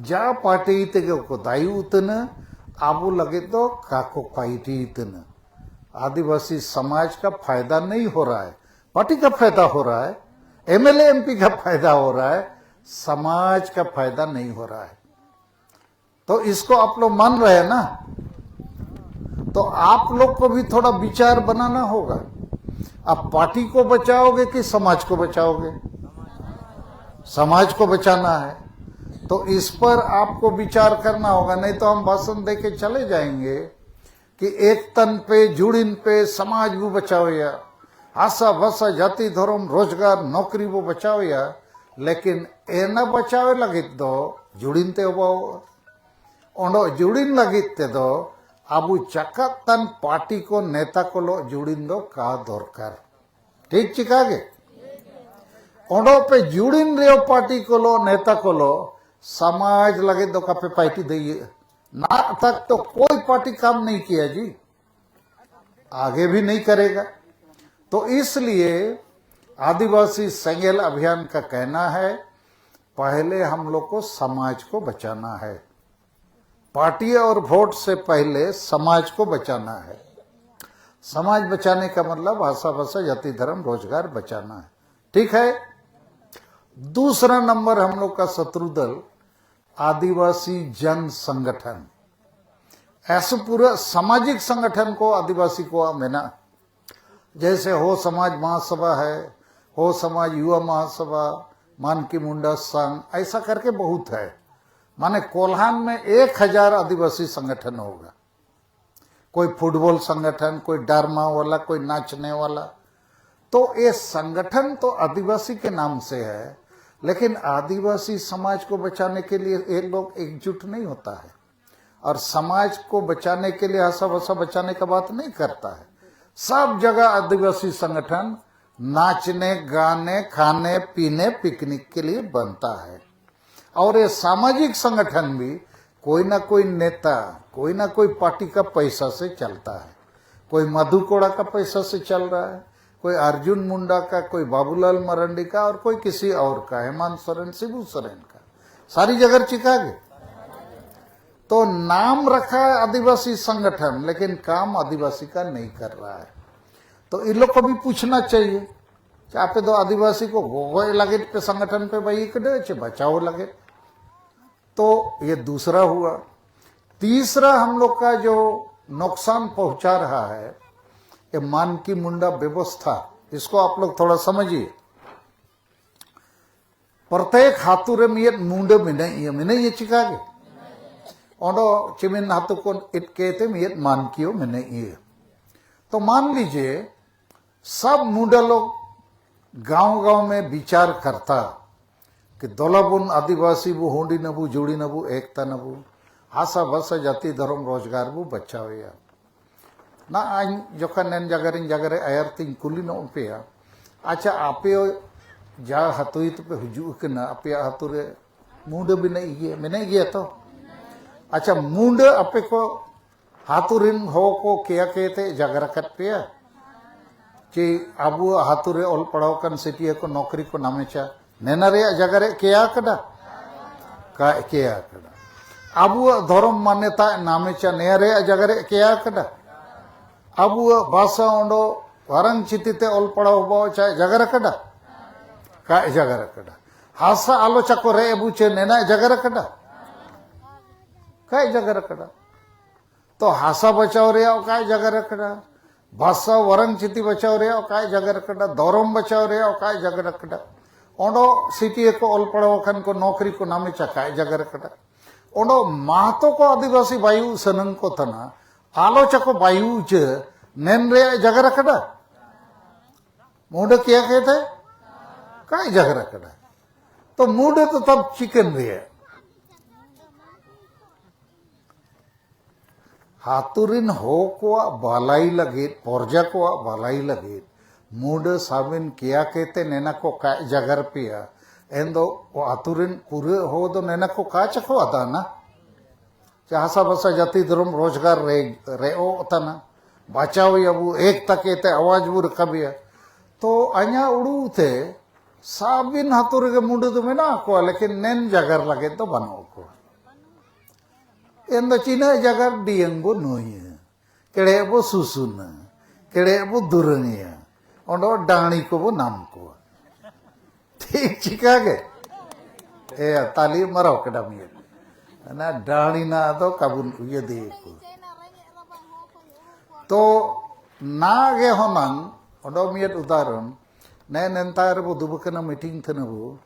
ᱡᱟ ᱯᱟᱨᱴᱤ ᱛᱮᱜᱮ ᱠᱚ ᱫᱟᱭᱩ ᱩᱛᱟᱹᱱᱟ, ᱟᱵᱚ ᱞᱟᱹᱜᱤᱫ ᱫᱚ ᱠᱟᱠᱚ ᱯᱟᱨᱴᱤ ᱩᱛᱟᱹᱱᱟ᱾ ᱟᱹᱫᱤᱵᱟᱹᱥᱤ ᱥᱚᱢᱟᱡᱽ ᱠᱟ ᱯᱷᱟᱭᱫᱟ ᱱᱟᱦᱤᱸ ᱦᱳ ᱨᱟᱦᱟ ᱦᱟᱭ, ᱯᱟᱨᱴᱤ ᱠᱟ ᱯᱷᱟᱭᱫᱟ ᱦᱳ ᱨᱟᱦᱟ ᱦᱟᱭ, M L A M P ᱠᱟ ᱯᱷᱟᱭᱫᱟ ᱦᱳ ᱨᱟᱦᱟ ᱦᱟᱭ, ᱥᱚᱢᱟᱡᱽ ᱠᱟ ᱯᱷᱟᱭᱫᱟ ᱱᱟᱦᱤᱸ ᱦᱳ ᱨᱟᱦᱟ ᱦᱟᱭ᱾ तो इसको आप लोग मान रहे हैं ना? तो आप लोग को भी थोड़ा विचार बनाना होगा। आप पार्टी को बचाओगे कि समाज को बचाओगे? समाज को बचाना है। तो इस पर आपको विचार करना होगा, नहीं तो हम भाषण दे के चले जाएंगे कि एक तन पे, जुड़िन पे समाज वो बचाओ या, आशा भाषा, जाति, धर्म, रोजगार, नौकरी वो बचाओ या, लेकिन एना बचावे लगित दो जुड़िन ते उबाओ। ᱚᱸᱰᱚᱜ ᱡᱩᱲᱤᱱ ᱞᱟᱹᱜᱤᱫ ᱛᱮᱫᱚ ᱟᱵᱚ ᱪᱟᱠᱟᱛ ᱛᱟᱱ ᱯᱟᱨᱴᱤ ᱠᱚ ᱱᱮᱛᱟ ᱠᱚ ᱞᱚᱜ ᱡᱩᱲᱤᱱ ᱫᱚ ᱠᱟ ᱫᱚᱨᱠᱟᱨ᱾ ᱴᱷᱤᱠ ᱪᱤᱠᱟ ᱜᱮ? ᱚᱸᱰᱚᱜ ᱯᱮ ᱡᱩᱲᱤᱱ ᱨᱮᱭᱟᱜ ᱯᱟᱨᱴᱤ ᱠᱚ ᱞᱚᱜ ᱱᱮᱛᱟ ᱠᱚ ᱞᱚᱜ ᱥᱚᱢᱟᱡᱽ ᱞᱟᱹᱜᱤᱫ ᱫᱚ ᱠᱟᱯᱮ ᱯᱟᱨᱴᱤ ᱫᱟᱹᱭᱟᱹᱜᱼᱟ᱾ ᱱᱟᱜ ᱛᱟᱠ ᱛᱚ ᱠᱳᱭ ᱯᱟᱨᱴᱤ ᱠᱟᱢ ᱱᱟᱦᱤᱸ ᱠᱤᱭᱟ ᱡᱤ, ᱟᱜᱮ ᱵᱷᱤ ᱱᱟᱦᱤᱸ ᱠᱟᱨᱮᱜᱟ᱾ तो इसलिए आदिवासी सेंगेल अभियान का कहना है, पहले हम लोग को समाज को बचाना है। पार्टी और वोट से पहले समाज को बचाना है। समाज बचाने का मतलब भाषा, भाषा, जाति, धर्म, रोजगार बचाना है। ठीक है। दूसरा नंबर हम लोग का शत्रु दल आदिवासी जन संगठन। ऐसे पूरा सामाजिक संगठन को आदिवासी को मेना, जैसे हो समाज महासभा है, हो समाज युवा महासभा, मानकी मुंडा संघ, ऐसा करके बहुत है। माने कोल्हान में एक हजार आदिवासी संगठन होगा। कोई फुटबॉल संगठन, कोई डरामा वाला, कोई नाचने वाला। तो ये संगठन तो आदिवासी के नाम से है, लेकिन आदिवासी समाज को बचाने के लिए ये लोग एकजुट नहीं होता है। और समाज को बचाने के लिए, आशा भाषा बचाने का बात नहीं करता है। सब जगह आदिवासी संगठन नाचने, गाने, खाने, पीने, पिकनिक के लिए बनता है। और ये सामाजिक संगठन भी कोई ना कोई नेता, कोई ना कोई पार्टी का पैसा से चलता है। कोई मधु कोड़ा का पैसा से चल रहा है, कोई अर्जुन मुंडा का, कोई बाबूलाल मरंडी का और कोई किसी और का, हेमंत सोरेन, शिबू सोरेन का। सारी जगह चिका गे। तो नाम रखा है आदिवासी संगठन, लेकिन काम आदिवासी का नहीं कर रहा है। तो इन लोग को भी पूछना चाहिए कि आप तो आदिवासी को गोगोय लगे पे संगठन पे भाई कदे चे बचाव लगे। तो ये दूसरा हुआ। तीसरा हम लोग का जो नुकसान पहुंचा रहा है, ये मानकी मुंडा व्यवस्था, इसको आप लोग थोड़ा समझिए। प्रत्येक हाथुरे में ये मुंडे में नहीं है, में नहीं है चिका के। ओंडो चिमिन हाथु को इट कहते में ये मानकियो में नहीं है। तो मान लीजिए, सब मुंडा लोग गांव गांव में विचार करता कि दोलाबुन आदिवासी बु होंडी नबु, जोड़ी नबु, एकता नबु, हासा भसा जाति धर्म रोजगार बु बचावेया। ना आइन जोखन नेन जगरिन जगरे आयर तिन कुली नो पे। अच्छा, आपे जा हतुई तो पे हुजू के ना, आपे हाथुरे मुंडे भी नहीं गए, में नहीं गया तो। अच्छा, मुंडे आपे को हाथुरिन हो को क्या कहते जगरा कट पे। चे अबु हाथुरे ओल पढ़ाव कन सिटिया को नौकरी को नामे चा नेना रे जगरे क्या कदा? का क्या कदा? अबु धर्म मान्यता नामे चा नेना रे जगरे क्या कदा? अबु भाषा ओंडो वरंग चितिते ओल पढ़ाव बाव चा जगरा कदा? का जगरा कदा? हासा आलो चको रे अबु चे नेना जगरा कदा? का जगरा कदा? तो हासा बचाव रे काय जगरा कदा? भाषा वरंग चिति बचाव रे काय जगरा कदा? धर्म बचाव रे काय जगरा कदा? ओंडो सिटी को ओल पढ़ाव खान को नौकरी को नामे चा काय जगरा कदा? ओंडो महतो को आदिवासी बायु सनंग को तना, आलो चको बायु चे नेन रे जगरा कदा? मुंडे क्या कहते? काय जगरा कदा? तो मुंडे तो तब चिकन रे। ᱟᱹᱛᱩ ᱨᱤᱱ ᱦᱚᱲ ᱠᱚᱣᱟᱜ ᱵᱷᱟᱞᱟᱭ ᱞᱟᱹᱜᱤᱫ, ᱯᱨᱚᱡᱟ ᱠᱚᱣᱟᱜ ᱵᱷᱟᱞᱟᱭ ᱞᱟᱹᱜᱤᱫ ᱢᱩᱰᱟᱹ ᱥᱟᱵᱤᱱ ᱠᱮᱭᱟ ᱠᱮᱛᱮ ᱱᱮᱱᱟ ᱠᱚ ᱠᱟᱜ ᱡᱟᱜᱟᱨ ᱯᱮᱭᱟ᱾ ᱮᱱ ᱫᱚ ᱟᱹᱛᱩ ᱨᱤᱱ ᱯᱩᱨᱟᱹ ᱦᱚᱲ ᱫᱚ ᱱᱮᱱᱟ ᱠᱚ ᱠᱟ ᱪᱟᱠᱚ ᱟᱫᱟᱱᱟ᱾ ᱪᱟᱦᱟᱥᱟ ᱵᱷᱟᱥᱟ ᱡᱟᱹᱛᱤ ᱫᱷᱚᱨᱚᱢ ᱨᱳᱡᱽᱜᱟᱨ ᱨᱮ ᱨᱮ ᱚ ᱛᱟᱱᱟ᱾ ᱵᱟᱪᱟᱣ ᱭᱟᱵᱚ, ᱮᱠ ᱛᱟᱠᱮ ᱛᱮ ᱟᱣᱟᱡ ᱵᱚ ᱨᱟᱠᱟᱵᱮᱭᱟ᱾ ᱛᱚ ᱟᱧᱟ ᱩᱲᱩ ᱛᱮ ᱥᱟᱵᱤᱱ ᱟᱹᱛᱩ ᱨᱮᱜᱮ ᱢᱩᱰᱟᱹ ᱫᱚ ᱢᱮᱱᱟᱜ ᱠᱚᱣᱟ, ᱞᱮᱠᱤᱱ ᱱᱮᱱ ᱡᱟᱜᱟᱨ ᱞᱟᱹᱜᱤᱫ ᱫᱚ ᱵᱟᱹᱱᱩᱜ ᱠᱚᱣᱟ᱾ ᱮᱱ ᱫᱚ ᱪᱤᱱᱟᱹᱜ ᱡᱟᱜᱟᱨ ᱰᱤᱭᱟᱹᱝ ᱵᱚ ᱱᱩᱭᱟ, ᱠᱮᱲᱮ ᱵᱚ ᱥᱩᱥᱩᱱᱟ, ᱠᱮᱲᱮ ᱵᱚ ᱫᱩᱨᱟᱹᱝᱭᱟ, ᱚᱸᱰᱮ ᱰᱟᱹᱲᱤ ᱠᱚᱵᱚ ᱱᱟᱢ ᱠᱚᱣᱟ᱾ ᱴᱷᱤᱠ ᱪᱤᱠᱟ ᱜᱮ? ᱮ, ᱛᱟᱞᱤ ᱢᱟᱨᱟᱣ ᱠᱮᱫᱟ ᱢᱤᱭᱟᱹ᱾ ᱚᱱᱟ ᱰᱟᱹᱲᱤ ᱱᱟ ᱫᱚ ᱠᱟᱵᱩᱱ ᱩᱭᱟᱹ ᱫᱤᱭᱮ ᱠᱚ᱾ ᱛᱚ ᱱᱟ ᱜᱮ ᱦᱚᱱᱟᱝ, ᱚᱸᱰᱮ ᱢᱤᱭᱟᱹ ᱩᱫᱟᱦᱚᱨᱚᱱ, ᱱᱮ ᱱᱮᱱᱛᱟ ᱨᱮᱵᱚ ᱫᱩᱵᱟᱹ ᱠᱟᱱᱟ ᱢᱤᱴᱤᱝ ᱛᱷᱟᱱᱟ ᱵᱚ,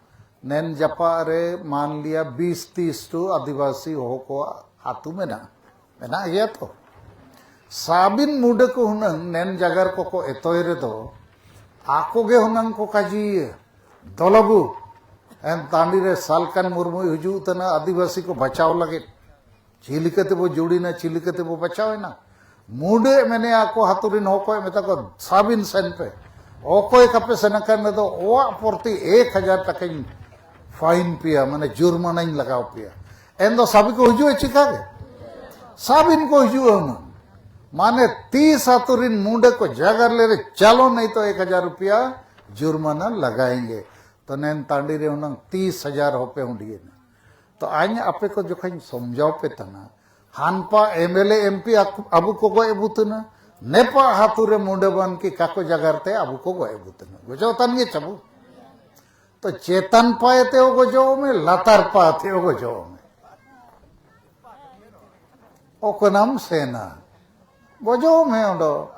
ᱱᱮᱱ ᱡᱟᱯᱟᱜ ᱨᱮ ᱢᱟᱱ ᱞᱤᱭᱟ ᱵᱤᱥ ᱛᱤᱥ ᱴᱩ ᱟᱹᱫᱤᱵᱟᱹᱥᱤ ᱦᱚᱲ ᱠᱚᱣᱟᱜ ᱟᱹᱛᱩ ᱢᱮᱱᱟᱜᱼᱟ, ᱢᱮᱱᱟᱜ ᱜᱮᱭᱟ ᱛᱚ᱾ ᱥᱟᱵᱤᱱ ᱢᱩᱰᱟᱹ ᱠᱚ ᱦᱩᱱᱟᱹᱝ ᱱᱮᱱ ᱡᱟᱜᱟᱨ ᱠᱚᱠᱚ ᱮᱛᱚᱭ ᱨᱮᱫᱚ ᱟᱠᱚ ᱜᱮ ᱦᱩᱱᱟᱹᱝ ᱠᱚ ᱠᱟᱡᱤᱭᱟ, ᱫᱚᱞᱚᱵᱩ ᱮᱱ ᱴᱟᱺᱰᱤ ᱨᱮ ᱥᱟᱞᱠᱟᱱ ᱢᱩᱨᱢᱩᱭ ᱦᱤᱡᱩᱜ ᱛᱟᱦᱮᱱᱟ ᱟᱹᱫᱤᱵᱟᱹᱥᱤ ᱠᱚ ᱵᱟᱪᱟᱣ ᱞᱟᱹᱜᱤᱫ᱾ ᱪᱮᱫ ᱞᱮᱠᱟ ᱛᱮᱵᱚ ᱡᱩᱲᱤᱱᱟ, ᱪᱮᱫ ᱞᱮᱠᱟ ᱛᱮᱵᱚ ᱵᱟᱪᱟᱣᱮᱱᱟ? ᱢᱩᱰᱟᱹ ᱢᱮᱱᱮ ᱟᱠᱚ ᱟᱹᱛᱩ ᱨᱤᱱ ᱦᱚᱲ ᱠᱚ ᱢᱮᱛᱟ ᱠᱚ, "ᱥᱟᱵᱤᱱ ᱥᱮᱱ ᱯᱮ, ᱚᱠᱚᱭ ᱠᱟᱯᱮ ᱥᱮᱱ ᱟᱠᱟᱱ ᱨᱮᱫᱚ ᱚᱣᱟᱜ ᱯᱨᱚᱛᱤ ᱮᱠ ᱦᱟᱡᱟᱨ ᱴᱟᱠᱟᱧ ᱯᱷᱟᱭᱤᱱ ᱯᱮᱭᱟ, ᱢᱟᱱᱮ ᱡᱩᱨᱢᱟᱱᱟᱧ ᱞᱟᱜᱟᱣ ᱯᱮᱭᱟ᱾" ᱮᱱ ᱫᱚ ᱥᱟᱵᱤ ᱠᱚ ᱦᱤᱡᱩᱜᱼᱟ, ᱪᱤᱠᱟ ᱜᱮ ᱥᱟᱵᱤᱱ ᱠᱚ ᱦᱤᱡᱩᱜᱼᱟ ᱦᱩᱱᱟᱹᱝ᱾ ᱢᱟᱱᱮ ᱛᱤᱥ ᱟᱹᱛᱩ ᱨᱤᱱ ᱢᱩᱰᱟᱹ ᱠᱚ ᱡᱟᱜᱟᱨ ᱞᱮ ᱨᱮ ᱪᱟᱞᱚ ᱱᱟᱹᱭ ᱛᱚ ᱮᱠ ᱦᱟᱡᱟᱨ ᱨᱩᱯᱤᱭᱟ ᱡᱩᱨᱢᱟᱱᱟ ᱞᱟᱜᱟᱭᱮᱸᱜᱮ᱾ ᱛᱚ ᱱᱮᱱ ᱴᱟᱺᱰᱤ ᱨᱮ ᱦᱩᱱᱟᱹᱝ ᱛᱤᱥ ᱦᱟᱡᱟᱨ ᱦᱚᱯᱮ ᱦᱩᱸᱰᱤᱭᱮᱱᱟ᱾ ᱛᱚ ᱟᱧ ᱟᱯᱮ ᱠᱚ ᱡᱚᱠᱷᱚᱧ ᱥᱚᱢᱡᱟᱣ ᱯᱮ ᱛᱟᱦᱮᱱᱟ, ᱦᱟᱱᱯᱟ M L A M P ᱟᱠ-, ᱟᱵᱚ ᱠᱚ ᱜᱚᱡ ᱟᱹᱵᱩ ᱛᱟᱦᱮᱱᱟ, ᱱᱮᱯᱟ ᱟᱹᱛᱩ ᱨᱮ ᱢᱩᱰᱟᱹ ᱵᱟᱱ ᱠᱤ ᱠᱟᱠᱚ ᱡᱟᱜᱟᱨ ᱛᱮ ᱟᱵᱚ ᱠᱚ ᱜᱚᱡ ᱟᱹᱵᱩ ᱛᱟᱦᱮᱱᱟ᱾ ᱜᱚᱡᱚᱜ ᱛᱟᱦᱮᱱ ᱜᱮ ᱪᱟᱵᱚ᱾ ᱛᱚ ᱪᱮᱛᱟᱱ ᱯᱟᱭ ᱛᱮ ᱜᱚᱡᱚᱜ ᱢᱮ, ᱞᱟᱛᱟᱨ ᱯᱟ ᱛᱮ ᱜᱚᱡᱚᱜ ᱢᱮ᱾ ᱚᱠᱚᱱᱟᱢ ᱥᱮᱱᱟ, ᱜᱚᱡᱚᱜ ᱢᱮ ᱚᱸᱰᱚ᱾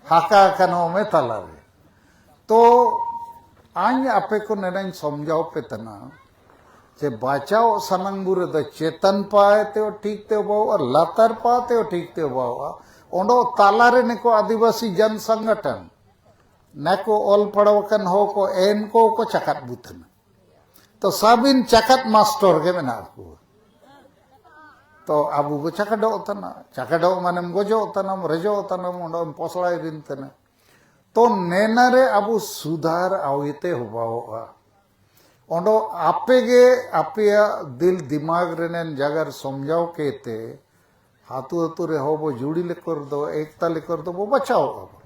ᱦᱟᱠᱟ ᱠᱟᱱᱚ ᱢᱮ ᱛᱟᱞᱟᱨᱮ᱾ ᱛᱚ ᱟᱧ ᱟᱯᱮ ᱠᱚ ᱱᱮᱰᱟᱧ ᱥᱚᱢᱡᱟᱣ ᱯᱮ ᱛᱟᱦᱮᱱᱟ ᱡᱮ ᱵᱟᱪᱟᱣ ᱥᱟᱱᱟᱝ ᱵᱩᱨᱩ ᱫᱚ ᱪᱮᱛᱟᱱ ᱯᱟᱭ ᱛᱮ ᱴᱷᱤᱠ ᱛᱮ ᱵᱟᱣᱟ, ᱞᱟᱛᱟᱨ ᱯᱟ ᱛᱮ ᱴᱷᱤᱠ ᱛᱮ ᱵᱟᱣᱟ᱾ ᱚᱸᱰᱚ ᱛᱟᱞᱟᱨᱮ ᱱᱤᱠᱚ ᱟᱹᱫᱤᱵᱟᱹᱥᱤ ᱡᱚᱱ ᱥᱚᱝᱜᱚᱴᱷᱚᱱ ᱱᱟᱠᱚ ᱚᱞ ᱯᱟᱲᱦᱟᱣ ᱟᱠᱟᱱ ᱦᱚᱲ ᱠᱚ ᱮᱱ ᱠᱚ ᱠᱚ ᱪᱟᱠᱟᱫ ᱵᱩᱛᱷᱟᱹᱱᱟ᱾ ᱛᱚ ᱥᱟᱵᱤᱱ ᱪᱟᱠᱟᱫ ᱢᱟᱥᱴᱚᱨ ᱜᱮ ᱢᱮᱱᱟᱜ ᱠᱚᱣᱟ᱾ ᱛᱚ ᱟᱵᱚ ᱵᱚ ᱪᱟᱠᱟᱰᱚᱜ ᱛᱟᱱᱟ᱾ ᱪᱟᱠᱟᱰᱚᱜ ᱢᱟᱱᱮᱢ ᱜᱚᱡᱚᱜ ᱛᱟᱱᱟᱢ, ᱨᱮᱡᱚᱜ ᱛᱟᱱᱟᱢ, ᱚᱸᱰᱮᱢ ᱯᱚᱥᱲᱟᱭ ᱨᱤᱱ ᱛᱟᱱᱟ᱾ ᱛᱚ ᱱᱮᱱᱟᱨᱮ ᱟᱵᱚ ᱥᱩᱫᱷᱟᱨ ᱟᱣᱤᱛᱮ ᱦᱚᱵᱟᱣᱚᱜᱼᱟ᱾ ᱚᱸᱰᱚ ᱟᱯᱮ ᱜᱮ ᱟᱯᱮᱭᱟᱜ ᱫᱤᱞ ᱫᱤᱢᱟᱜᱽ ᱨᱮᱱᱮᱱ ᱡᱟᱜᱟᱨ ᱥᱚᱢᱡᱟᱣ ᱠᱮᱛᱮ ᱦᱟᱹᱛᱩ ᱦᱟᱹᱛᱩ ᱨᱮ ᱦᱚ ᱵᱚ ᱡᱩᱲᱤ ᱞᱮᱠᱚᱨ ᱫᱚ, ᱮᱠᱛᱟ ᱞᱮᱠᱚᱨ ᱫᱚ ᱵᱚ ᱵᱟᱪᱟᱣᱚᱜᱼᱟ ᱵᱚ᱾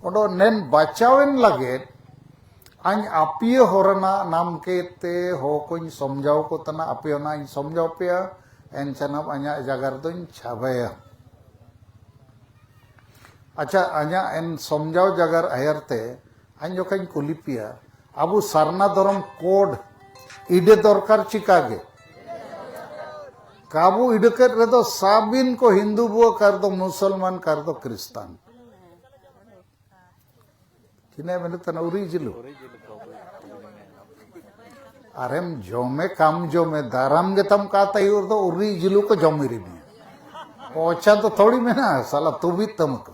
ᱚᱸᱰᱚ ᱱᱮᱱ ᱵᱟᱪᱟᱣᱮᱱ ᱞᱟᱹᱜᱤᱫ ᱟᱧ ᱟᱯᱤᱭᱟᱹ ᱦᱚᱨᱱᱟ ᱱᱟᱢ ᱠᱮᱛᱮ ᱦᱚ ᱠᱚᱧ ᱥᱚᱢᱡᱟᱣ ᱠᱚ ᱛᱟᱱᱟ, ᱟᱯᱮ ᱚᱱᱟ ᱤᱧ ᱥᱚᱢᱡᱟᱣ ᱯᱮᱭᱟ, ᱮᱱ ᱪᱟᱱᱟᱢ ᱟᱧᱟᱜ ᱡᱟᱜᱟᱨ ᱫᱚᱧ ᱪᱷᱟᱵᱟᱭᱟ᱾ ᱟᱪᱪᱷᱟ, ᱟᱧᱟᱜ ᱮᱱ ᱥᱚᱢᱡᱟᱣ ᱡᱟᱜᱟᱨ ᱟᱭᱟᱨ ᱛᱮ ᱟᱧ ᱡᱚᱠᱷᱟᱧ ᱠᱩᱞᱤ ᱯᱮᱭᱟ, ᱟᱵᱚ ᱥᱟᱨᱱᱟ ᱫᱷᱚᱨᱚᱢ ᱠᱳᱰ ᱤᱰᱮ ᱫᱚᱨᱠᱟᱨ ᱪᱤᱠᱟ ᱜᱮ? ᱠᱟᱵᱩ ᱤᱰᱟᱹᱠᱮᱫ ᱨᱮᱫᱚ ᱥᱟᱵᱤᱱ ᱠᱚ ᱦᱤᱱᱫᱩ ᱵᱚ, ᱠᱟᱨ ᱫᱚ ᱢᱩᱥᱚᱞᱢᱟᱱ, ᱠᱟᱨ ᱫᱚ ᱠᱨᱤᱥᱛᱟᱱ᱾ ᱪᱤᱱᱟᱹ ᱢᱮᱱᱮᱫ ᱛᱟᱦᱮᱱᱟ ᱩᱨᱤ ᱡᱤᱞᱩ᱾ ᱟᱨᱮᱢ ᱡᱚᱢᱮ ᱠᱟᱢ ᱡᱚᱢᱮ ᱫᱟᱨᱟᱢ ᱜᱮᱛᱟᱢ ᱠᱟ ᱛᱟᱭᱩᱨ ᱫᱚ ᱩᱨᱤ ᱡᱤᱞᱩ ᱠᱚ ᱡᱚᱢ ᱤᱨᱤ ᱢᱮᱭᱟ᱾ ᱯᱚᱪᱟ ᱫᱚ ᱛᱷᱚᱲᱤ ᱢᱮᱱᱟᱜᱼᱟ, ᱥᱟᱞᱟ ᱛᱩᱵᱤᱛ ᱛᱟᱢᱟ ᱠᱚ᱾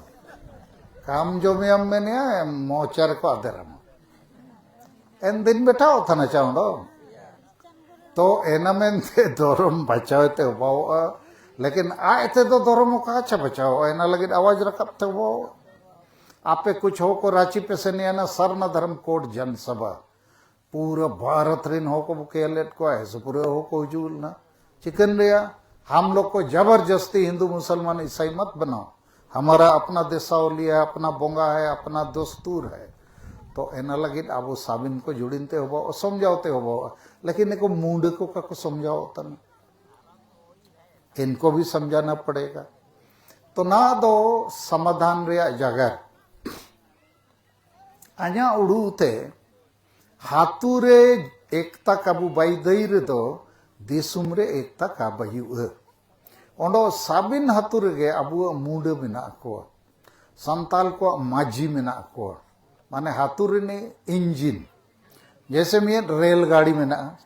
ᱠᱟᱢ ᱡᱚᱢᱮᱭᱟᱢ ᱢᱮᱱᱮᱭᱟ, ᱢᱚᱪᱟ ᱨᱮᱠᱚ ᱟᱫᱮᱨᱟᱢᱟ᱾ ᱮᱱ ᱫᱤᱱ ᱵᱮᱴᱷᱟᱣ ᱛᱟᱦᱮᱱᱟ ᱪᱟᱣᱰᱚ᱾ ᱛᱚ ᱮᱱᱟ ᱢᱮᱱᱛᱮ ᱫᱷᱚᱨᱚᱢ ᱵᱟᱪᱟᱣ ᱛᱮ ᱚᱵᱷᱟᱣᱚᱜᱼᱟ, ᱞᱮᱠᱤᱱ ᱟᱡ ᱛᱮᱫᱚ ᱫᱷᱚᱨᱚᱢ ᱚᱠᱟ ᱪᱮ ᱵᱟᱪᱟᱣᱚᱜᱼᱟ? ᱮᱱᱟ ᱞᱟᱹᱜᱤᱫ ᱟᱣᱟᱡᱽ ᱨᱟᱠᱟᱵ ᱛᱮ ᱚᱵᱷᱟᱣᱚᱜᱼᱟ᱾ ᱟᱯᱮ ᱠᱩᱪ ᱦᱚᱲ ᱠᱚ ᱨᱟᱸᱪᱤ ᱯᱮ ᱥᱮᱱ ᱮᱱᱟ ᱥᱟᱨᱱᱟ ᱫᱷᱚᱨᱚᱢ ᱠᱳᱰ ᱡᱚᱱ ᱥᱚᱵᱷᱟ, ᱯᱩᱨᱟᱹ ᱵᱷᱟᱨᱚᱛ ᱨᱮᱱ ᱦᱚᱲ ᱠᱚ ᱵᱚ ᱠᱮᱞᱮᱫ ᱠᱚᱣᱟ, ᱦᱮᱸ ᱥᱮ, ᱯᱩᱨᱟᱹ ᱦᱚᱲ ᱠᱚ ᱦᱤᱡᱩᱜ ᱞᱮᱱᱟ᱾ ᱪᱤᱠᱟᱹᱱ ᱨᱮᱭᱟᱜ ᱦᱟᱢ ᱞᱳᱜ ᱠᱚ ᱡᱟᱵᱟᱨ ᱡᱟᱥᱛᱤ ᱦᱤᱱᱫᱩ ᱢᱩᱥᱚᱞᱢᱟᱱ ᱤᱥᱟᱭ ᱢᱟᱛ ᱵᱟᱱᱟᱣ, ᱦᱟᱢᱟᱨᱟ ᱟᱯᱱᱟ ᱫᱮᱥᱟᱣᱞᱤ ᱦᱟᱭ, ᱟᱯᱱᱟ ᱵᱚᱸᱜᱟ ᱦᱟᱭ, ᱟᱯᱱᱟ ᱫᱚᱥᱛᱩᱨ ᱦᱟᱭ᱾ ᱛᱚ ᱮᱱᱟ ᱞᱟᱹᱜᱤᱫ ᱟᱵᱚ ᱥᱟᱵᱤᱱ ᱠᱚ ᱡᱩᱲᱤᱱ ᱛᱮ ᱦᱚᱵᱚ, ᱥᱚᱢᱡᱟᱣ ᱛᱮ ᱦᱚᱵᱚ, ᱞᱮᱠᱤᱱ ᱱᱤᱠᱚ ᱢᱩᱸᱰᱟᱹ ᱠᱚ ᱠᱟ ᱠᱚ ᱥᱚᱢᱡᱟᱣ ᱛᱟᱱᱟ, ᱤᱱᱠᱚ ᱵᱷᱤ ᱥᱚᱢᱡᱷᱟᱱᱟ ᱯᱚᱲᱮᱜᱟ᱾ ᱛᱚ ᱱᱟ ᱫᱚ ᱥᱚᱢᱟᱫᱷᱟᱱ ᱨᱮᱭᱟᱜ ᱡᱟᱜᱟ᱾ ᱟᱧᱟ ᱩᱲᱩ ᱛᱮ ᱦᱟᱛᱩ ᱨᱮ ᱮᱠᱛᱟ ᱠᱟᱵᱩ ᱵᱟᱭᱫᱟᱹᱭ ᱨᱮᱫᱚ ᱫᱤᱥᱚᱢ ᱨᱮ ᱮᱠᱛᱟ ᱠᱟ ᱵᱟᱭᱩᱜᱼᱟ᱾ ᱚᱸᱰᱚ ᱥᱟᱵᱤᱱ ᱦᱟᱛᱩ ᱨᱮᱜᱮ ᱟᱵᱚᱣᱟᱜ ᱢᱩᱸᱰᱟᱹ ᱢᱮᱱᱟᱜ ᱠᱚᱣᱟ, ᱥᱟᱱᱛᱟᱞ ᱠᱚᱣᱟᱜ ᱢᱟᱹᱡᱷᱤ ᱢᱮᱱᱟᱜ ᱠᱚᱣᱟ, ᱢᱟᱱᱮ ᱦᱟᱛᱩ ᱨᱤᱱᱤᱡ ᱤᱧᱡᱤᱱ᱾ ᱡᱮᱭᱥᱮ ᱢᱤᱫ ᱨᱮᱞ ᱜᱟᱹᱰᱤ ᱢᱮᱱᱟᱜᱼᱟ,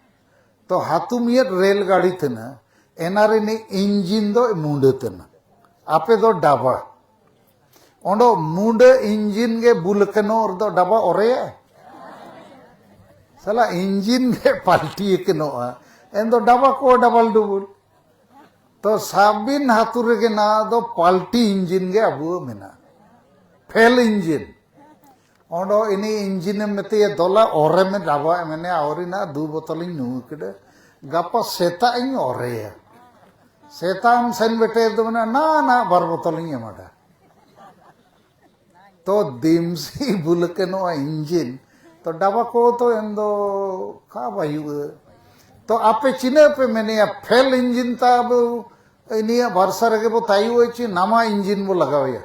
ᱛᱚ ᱦᱟᱛᱩ ᱢᱤᱫ ᱨᱮᱞ ᱜᱟᱹᱰᱤ ᱛᱟᱦᱮᱱᱟ, ᱮᱱᱟ ᱨᱤᱱᱤᱡ ᱤᱧᱡᱤᱱ ᱫᱚ ᱢᱩᱸᱰᱟᱹ ᱛᱟᱦᱮᱱᱟ, ᱟᱯᱮ ᱫᱚ ᱰᱟᱵᱟ᱾ ᱚᱸᱰᱚ ᱢᱩᱸᱰᱟᱹ ᱤᱧᱡᱤᱱ ᱜᱮ ᱵᱩᱞ ᱠᱟᱱᱚ ᱨᱮᱫᱚ ᱰᱟᱵᱟ ᱚᱨᱮᱭᱟ? ᱥᱟᱞᱟ ᱤᱧᱡᱤᱱ ᱜᱮ ᱯᱟᱞᱴᱤ ᱠᱟᱱᱚᱜᱼᱟ, ᱮᱱ ᱫᱚ ᱰᱟᱵᱟ ᱠᱚ ᱰᱟᱵᱟᱞ ᱰᱩᱵᱩᱞ᱾ ᱛᱚ ᱥᱟᱵᱤᱱ ᱦᱟᱹᱛᱩ ᱨᱮᱜᱮ ᱱᱟ ᱫᱚ ᱯᱟᱞᱴᱤ ᱤᱧᱡᱤᱱ ᱜᱮ ᱟᱵᱚᱣᱟᱜ ᱢᱮᱱᱟᱜᱼᱟ, ᱯᱷᱮᱞ ᱤᱧᱡᱤᱱ᱾ ᱚᱸᱰᱮ ᱤᱱᱤ ᱤᱧᱡᱤᱱ ᱮᱢ ᱢᱮᱛᱟᱭᱟ ᱫᱚᱞᱟ, ᱚᱨᱮ ᱢᱮ ᱰᱟᱵᱟ ᱮ ᱢᱮᱱᱮ, ᱟᱹᱣᱨᱤ ᱱᱟ ᱫᱩ ᱵᱚᱛᱚᱞᱤᱧ ᱧᱩ ᱠᱮᱫᱟ, ᱜᱟᱯᱟ ᱥᱮᱛᱟᱜ ᱤᱧ ᱚᱨᱮᱭᱟ᱾ ᱥᱮᱛᱟᱜ ᱮᱢ ᱥᱮᱱ ᱵᱮᱴᱮ ᱫᱚ ᱢᱮᱱᱟ, ᱱᱟ ᱱᱟ ᱵᱟᱨ ᱵᱚᱛᱚᱞᱤᱧ ᱮᱢᱟᱫᱟ᱾ ᱛᱚ ᱫᱤᱢᱥᱤ ᱵᱩᱞᱟᱹᱠᱮ ᱱᱚᱣᱟ ᱤᱧᱡᱤᱱ, ᱛᱚ ᱰᱟᱵᱟ ᱠᱚ ᱛᱚ ᱮᱢ ᱫᱚ ᱠᱷᱟᱵ ᱦᱩᱭᱩᱜᱼᱟ᱾ ᱛᱚ ᱟᱯᱮ ᱪᱤᱱᱟᱹ ᱯᱮ ᱢᱮᱱᱮᱭᱟ ᱯᱷᱮᱞ ᱤᱧᱡᱤᱱ ᱛᱟᱵᱚ ᱤᱱᱤᱭᱟᱜ ᱵᱷᱟᱨᱥᱟ ᱨᱮᱜᱮ ᱵᱚ ᱛᱟᱭᱩᱜᱼᱟ ᱪᱮ ᱱᱟᱢᱟ ᱤᱧᱡᱤᱱ ᱵᱚ ᱞᱟᱜᱟᱣᱮᱭᱟ?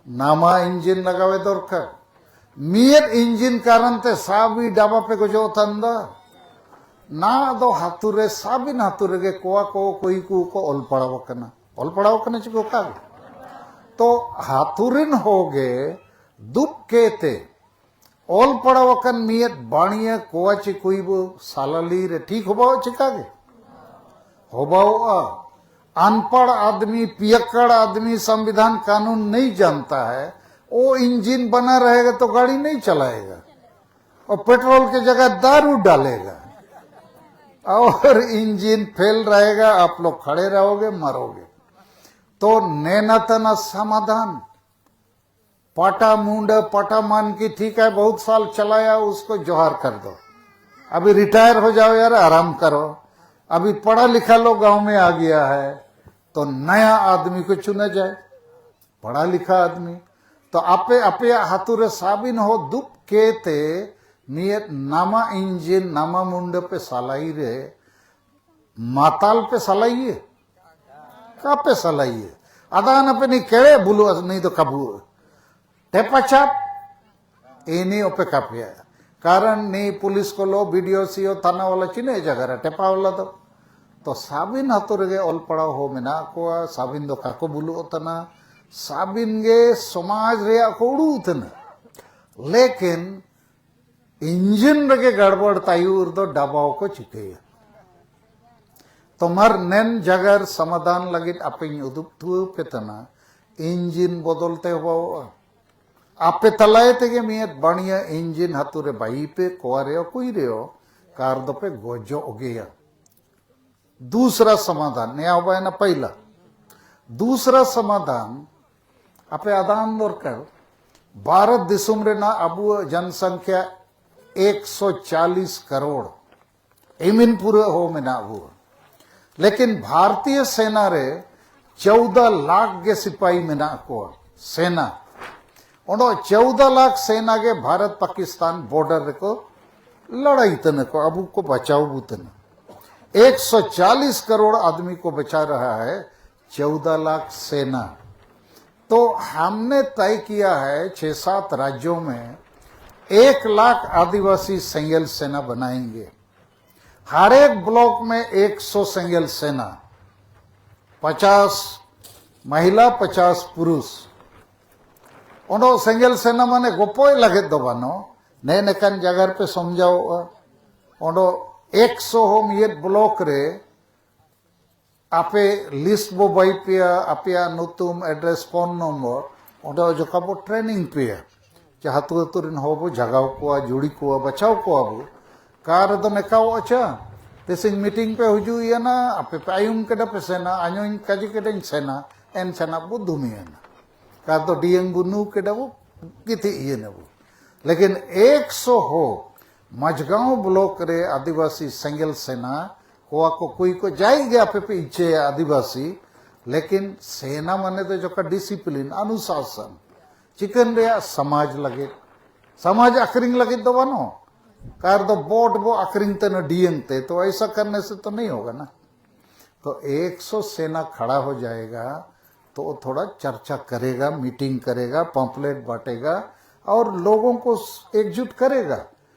ᱱᱟᱢᱟ ᱤᱧᱡᱤᱱ ᱞᱟᱜᱟᱣᱮ ᱫᱚᱨᱠᱟᱨ᱾ ᱢᱤᱫ ᱤᱧᱡᱤᱱ ᱠᱟᱨᱚᱱ ᱛᱮ ᱥᱟᱵᱤ ᱰᱟᱵᱟ ᱯᱮ ᱜᱚᱡᱚᱜ ᱛᱟᱱ ᱫᱚ᱾ ᱱᱟ ᱫᱚ ᱦᱟᱹᱛᱩ ᱨᱮ, ᱥᱟᱵᱤᱱ ᱦᱟᱹᱛᱩ ᱨᱮᱜᱮ ᱠᱚᱣᱟ ᱠᱚ ᱠᱩᱭ ᱠᱚ ᱠᱚ ᱚᱞ ᱯᱟᱲᱟᱣ ᱟᱠᱟᱱᱟ᱾ ᱚᱞ ᱯᱟᱲᱟᱣ ᱟᱠᱟᱱᱟ ᱪᱮ ᱠᱚ ᱚᱠᱟ ᱜᱮ? ᱛᱚ ᱦᱟᱹᱛᱩ ᱨᱤᱱ ᱦᱚᱸ ᱜᱮ ᱫᱩᱵ ᱠᱮᱛᱮ ᱚᱞ ᱯᱟᱲᱟᱣ ᱟᱠᱟᱱ ᱢᱤᱫ ᱵᱟᱹᱲᱤᱭᱟᱹ ᱠᱚᱣᱟ ᱪᱮ ᱠᱩᱭ ᱵᱚ ᱥᱟᱞᱟᱞᱤ ᱨᱮ ᱴᱷᱤᱠ ᱦᱚᱵᱟᱣ ᱪᱮᱠᱟ ᱜᱮ? ᱦᱚᱵᱟᱣᱚᱜᱼᱟ᱾ अनपढ़ आदमी, पियक्कड़ आदमी संविधान कानून नहीं जानता है, वो इंजन बना रहेगा तो गाड़ी नहीं चलाएगा, और पेट्रोल की जगह दारू डालेगा, और इंजन फेल रहेगा, आप लोग खड़े रहोगे, मरोगे। तो नेना तना समाधान, पटा मुंड, पटा मान की ठीक है, बहुत साल चलाया, उसको जोहार कर दो। अभी रिटायर हो जाओ यार, आराम करो। अभी पढ़ा लिखा लोग गांव में आ गया है, तो नया आदमी को चुना जाए, पढ़ा लिखा आदमी। तो ᱟᱯᱮ ᱟᱯᱮᱭᱟᱜ ᱦᱟᱹᱛᱩ ᱨᱮ ᱥᱟᱵᱤᱱ ᱦᱚᱸ ᱫᱩᱵ ᱠᱮᱛᱮ ᱢᱤᱫ ᱱᱟᱢᱟ ᱤᱧᱡᱤᱱ ᱱᱟᱢᱟ ᱢᱩᱱᱰᱟᱹ ᱯᱮ ᱥᱟᱞᱟᱭ ᱨᱮ ᱢᱟᱛᱟᱞ ᱯᱮ ᱥᱟᱞᱟᱭ ᱜᱮ? ᱠᱟᱯᱮ ᱥᱟᱞᱟᱭ ᱜᱮ? ᱟᱫᱚ ᱟᱱᱟ ᱯᱮ ᱱᱤ ᱠᱮᱲᱮ ᱵᱩᱞᱩ ᱟᱥ ᱱᱤ ᱫᱚ ᱠᱟᱵᱩ ᱴᱮᱯᱟ ᱪᱟᱯ ᱤᱱᱤ ᱚᱯᱮ ᱠᱟᱯᱮᱭᱟ᱾ ᱠᱟᱨᱚᱱ ᱱᱤ ᱯᱩᱞᱤᱥ ᱠᱚᱞᱚ ᱵᱤᱰᱤᱳ ᱥᱤᱳ ᱛᱷᱟᱱᱟ ᱣᱟᱞᱟ ᱪᱤᱱᱟᱹ ᱡᱟᱭᱜᱟ ᱨᱮ ᱴᱮᱯᱟ ᱣᱟᱞᱟ ᱫᱚ᱾ ᱛᱚ ᱥᱟᱵᱤᱱ ᱟᱛᱳ ᱨᱮᱜᱮ ᱚᱞ ᱯᱟᱲᱦᱟᱣ ᱦᱚᱸ ᱢᱮᱱᱟᱜ ᱠᱚᱣᱟ, ᱥᱟᱵᱤᱱ ᱫᱚ ᱠᱟᱠᱚ ᱵᱩᱞᱩ ᱚᱛᱟᱱᱟ, ᱥᱟᱵᱤᱱ ᱜᱮ ᱥᱚᱢᱟᱡᱽ ᱨᱮᱭᱟᱜ ᱠᱚ ᱩᱰᱩ ᱩᱛᱟᱹᱱᱟ᱾ ᱞᱮᱠᱤᱱ ᱤᱧᱡᱤᱱ ᱨᱮᱜᱮ ᱜᱟᱲᱵᱟᱲ ᱛᱟᱭᱩᱨ ᱫᱚ ᱰᱟᱵᱟᱣ ᱠᱚ ᱪᱤᱠᱟᱹᱭᱟ? ᱛᱚᱢᱟᱨ ᱱᱮᱱ ᱡᱟᱜᱟᱨ ᱥᱚᱢᱟᱫᱷᱟᱱ ᱞᱟᱹᱜᱤᱫ ᱟᱯᱮᱧ ᱩᱫᱩᱜ ᱛᱷᱩᱣᱟᱹ ᱯᱮ ᱛᱟᱱᱟ, ᱤᱧᱡᱤᱱ ᱵᱚᱫᱚᱞ ᱛᱮ ᱦᱚᱵᱟᱣᱚᱜᱼᱟ᱾ ᱟᱯᱮ ᱛᱟᱞᱟᱭ ᱛᱮᱜᱮ ᱢᱤᱫ ᱵᱟᱹᱲᱤᱭᱟᱹ ᱤᱧᱡᱤᱱ ᱦᱟᱹᱛᱩ ᱨᱮ ᱵᱟᱭᱤ ᱯᱮ ᱠᱚᱣᱟ ᱨᱮᱭᱚ ᱠᱩᱭ ᱨᱮᱭᱚ ᱠᱟᱨ ᱫᱚᱯᱮ ᱜᱚᱡᱚᱜ ᱜᱮᱭᱟ᱾ ᱫᱩᱥᱨᱟ ᱥᱚᱢᱟᱫᱷᱟᱱ, ᱱᱤᱭᱟᱹ ᱦᱚᱸ ᱵᱟᱭᱱᱟ ᱯᱟᱹᱭᱞᱟ᱾ ᱫᱩᱥᱨᱟ ᱥᱚᱢᱟᱫᱷᱟᱱ, ᱟᱯᱮ ᱟᱫᱟᱱ ᱫᱚᱨᱠᱟᱨ, ᱵᱷᱟᱨᱚᱛ ᱫᱤᱥᱚᱢ ᱨᱮᱱᱟᱜ ᱟᱵᱚᱣᱟᱜ ᱡᱚᱱᱥᱚᱝᱠᱷᱭᱟ ᱮᱠᱥᱚ ᱪᱟᱞᱤᱥ ᱠᱟᱨᱳᱲ, ᱮᱢᱤᱱ ᱯᱩᱨᱟᱹ ᱦᱚᱸ ᱢᱮᱱᱟᱜ ᱵᱚᱱᱟ᱾ ᱞᱮᱠᱤᱱ ᱵᱷᱟᱨᱛᱤᱭᱚ ᱥᱮᱱᱟ ᱨᱮ ᱪᱳᱣᱫᱟ ᱞᱟᱠᱷ ᱜᱮ ᱥᱤᱯᱟᱦᱤ ᱢᱮᱱᱟᱜ ᱠᱚᱣᱟ᱾ ᱥᱮᱱᱟ, ᱚᱸᱰᱮ ᱪᱳᱣᱫᱟ ᱞᱟᱠᱷ ᱥᱮᱱᱟ ᱜᱮ ᱵᱷᱟᱨᱚᱛ ᱯᱟᱠᱤᱥᱛᱟᱱ ᱵᱚᱨᱰᱟᱨ ᱨᱮᱠᱚ ᱞᱟᱲᱟᱭ ᱛᱟᱱᱟ ᱠᱚ, ᱟᱵᱚ ᱠᱚ ᱵᱟᱪᱟᱣ ᱵᱚ ᱛᱟᱱᱟ᱾ ᱮᱠᱥᱚ ᱪᱟᱞᱤᱥ ᱠᱟᱨᱳᱲ ᱟᱫᱢᱤ ᱠᱚ ᱵᱟᱪᱟ ᱨᱟᱦᱟ ᱦᱟᱭ, ᱪᱳᱣᱫᱟ ᱞᱟᱠᱷ ᱥᱮᱱᱟ। तो हमने तय किया है छह सात राज्यों में एक लाख आदिवासी सेंगेल सेना बनाएंगे। हर एक ब्लॉक में एक सौ सेंगेल सेना, पचास महिला, पचास पुरुष। ᱚᱸᱰᱮ ᱥᱮᱸᱜᱮᱞ ᱥᱮᱱᱟ ᱢᱟᱱᱮ ᱜᱚᱯᱚᱡ ᱞᱟᱹᱜᱤᱫ ᱫᱚ ᱵᱟᱹᱱᱩᱜ, ᱱᱮ ᱱᱮᱠᱟᱱ ᱡᱟᱭᱜᱟ ᱨᱮᱯᱮ ᱥᱚᱢᱡᱟᱣᱚᱜᱼᱟ᱾ ᱚᱸᱰᱮ ᱮᱠᱥᱚ ᱦᱚᱸ ᱢᱤᱫ ᱵᱞᱚᱠ ᱨᱮ ᱟᱯᱮ ᱞᱤᱥᱴ ᱵᱚ ᱵᱟᱭ ᱯᱮᱭᱟ, ᱟᱯᱮᱭᱟᱜ ᱧᱩᱛᱩᱢ, ᱮᱰᱨᱮᱥ, ᱯᱷᱳᱱ ᱱᱚᱢᱵᱚᱨ, ᱚᱸᱰᱮ ᱡᱚᱠᱷᱟ ᱵᱚ ᱴᱨᱮᱱᱤᱝ ᱯᱮᱭᱟ᱾ ᱡᱟᱦᱟᱸ ᱟᱹᱛᱩ ᱟᱹᱛᱩ ᱨᱮᱱ ᱦᱚᱲ ᱵᱚ ᱡᱟᱜᱟᱣ ᱠᱚᱣᱟ, ᱡᱩᱲᱤ ᱠᱚᱣᱟ, ᱵᱟᱪᱷᱟᱣ ᱠᱚᱣᱟ ᱵᱚ᱾ ᱠᱟᱨ ᱨᱮᱫᱚ ᱱᱮᱠᱟᱣ ᱟᱪᱷᱟ, ᱛᱮᱥᱤᱧ ᱢᱤᱴᱤᱝ ᱯᱮ ᱦᱩᱡᱩᱜ ᱤᱭᱟᱹᱱᱟ, ᱟᱯᱮ ᱯᱮ ᱟᱭᱩᱢ ᱠᱮᱰᱟ ᱯᱮ ᱥᱮᱱᱟ, ᱟᱧᱚᱧ ᱠᱟᱡᱮ ᱠᱮᱰᱟᱧ ᱥᱮᱱᱟ, ᱮᱱ ᱥᱮᱱᱟ ᱵᱚ ᱫᱩᱢᱤᱭᱟᱱᱟ᱾ ᱠᱟᱨ ᱫᱚ ᱰᱤᱭᱟᱝ ᱵᱚ ᱱᱩ ᱠᱮᱰᱟ ᱵᱚ ᱜᱤᱛᱤᱡ ᱤᱭᱟᱹᱱᱟ ᱵᱚ᱾ ᱞᱮᱠᱤᱱ ᱮᱠᱥᱚ ᱦᱚᱲ ᱢᱟᱡᱷᱜᱟᱸᱣ ᱵᱞᱚᱠ ᱨᱮ ᱟᱹᱫᱤᱵᱟᱹᱥᱤ ᱥᱮᱸᱜᱮᱞ ᱥᱮᱱᱟ ᱠᱚᱣᱟ ᱠᱚ ᱠᱩᱭ ᱠᱚ ᱡᱟᱭ ᱜᱮ ᱟᱯᱮ ᱯᱮ ᱤᱪᱷᱟᱹᱭᱟ ᱟᱹᱫᱤᱵᱟᱹᱥᱤ, ᱞᱮᱠᱤᱱ ᱥᱮᱱᱟ ᱢᱟᱱᱮ ᱫᱚ ᱡᱚᱠᱟ ᱰᱤᱥᱤᱯᱞᱤᱱ, ᱚᱱᱩᱥᱟᱥᱚᱱ, ᱪᱤᱠᱟᱹᱱ ᱨᱮᱭᱟᱜ ᱥᱚᱢᱟᱡᱽ ᱞᱟᱹᱜᱤᱫ, ᱥᱚᱢᱟᱡᱽ ᱟᱠᱷᱨᱤᱧ ᱞᱟᱹᱜᱤᱫ ᱫᱚ ᱵᱟᱹᱱᱩᱜ᱾ ᱠᱟᱨ ᱫᱚ ᱵᱳᱴ ᱵᱚ ᱟᱠᱷᱨᱤᱧ ᱛᱮ ᱱᱟ ᱰᱤᱭᱟᱝ ᱛᱮ, ᱛᱚ ᱮᱥᱟ ᱠᱟᱨᱱᱮ ᱥᱮ ᱛᱚ ᱱᱟᱦᱤ ᱦᱳᱜᱟ ᱱᱟ᱾ तो एक सौ सेना खड़ा हो जाएगा, तो वो थोड़ा चर्चा करेगा, मीटिंग करेगा, पम्पलेट बांटेगा और लोगों को एकजुट करेगा।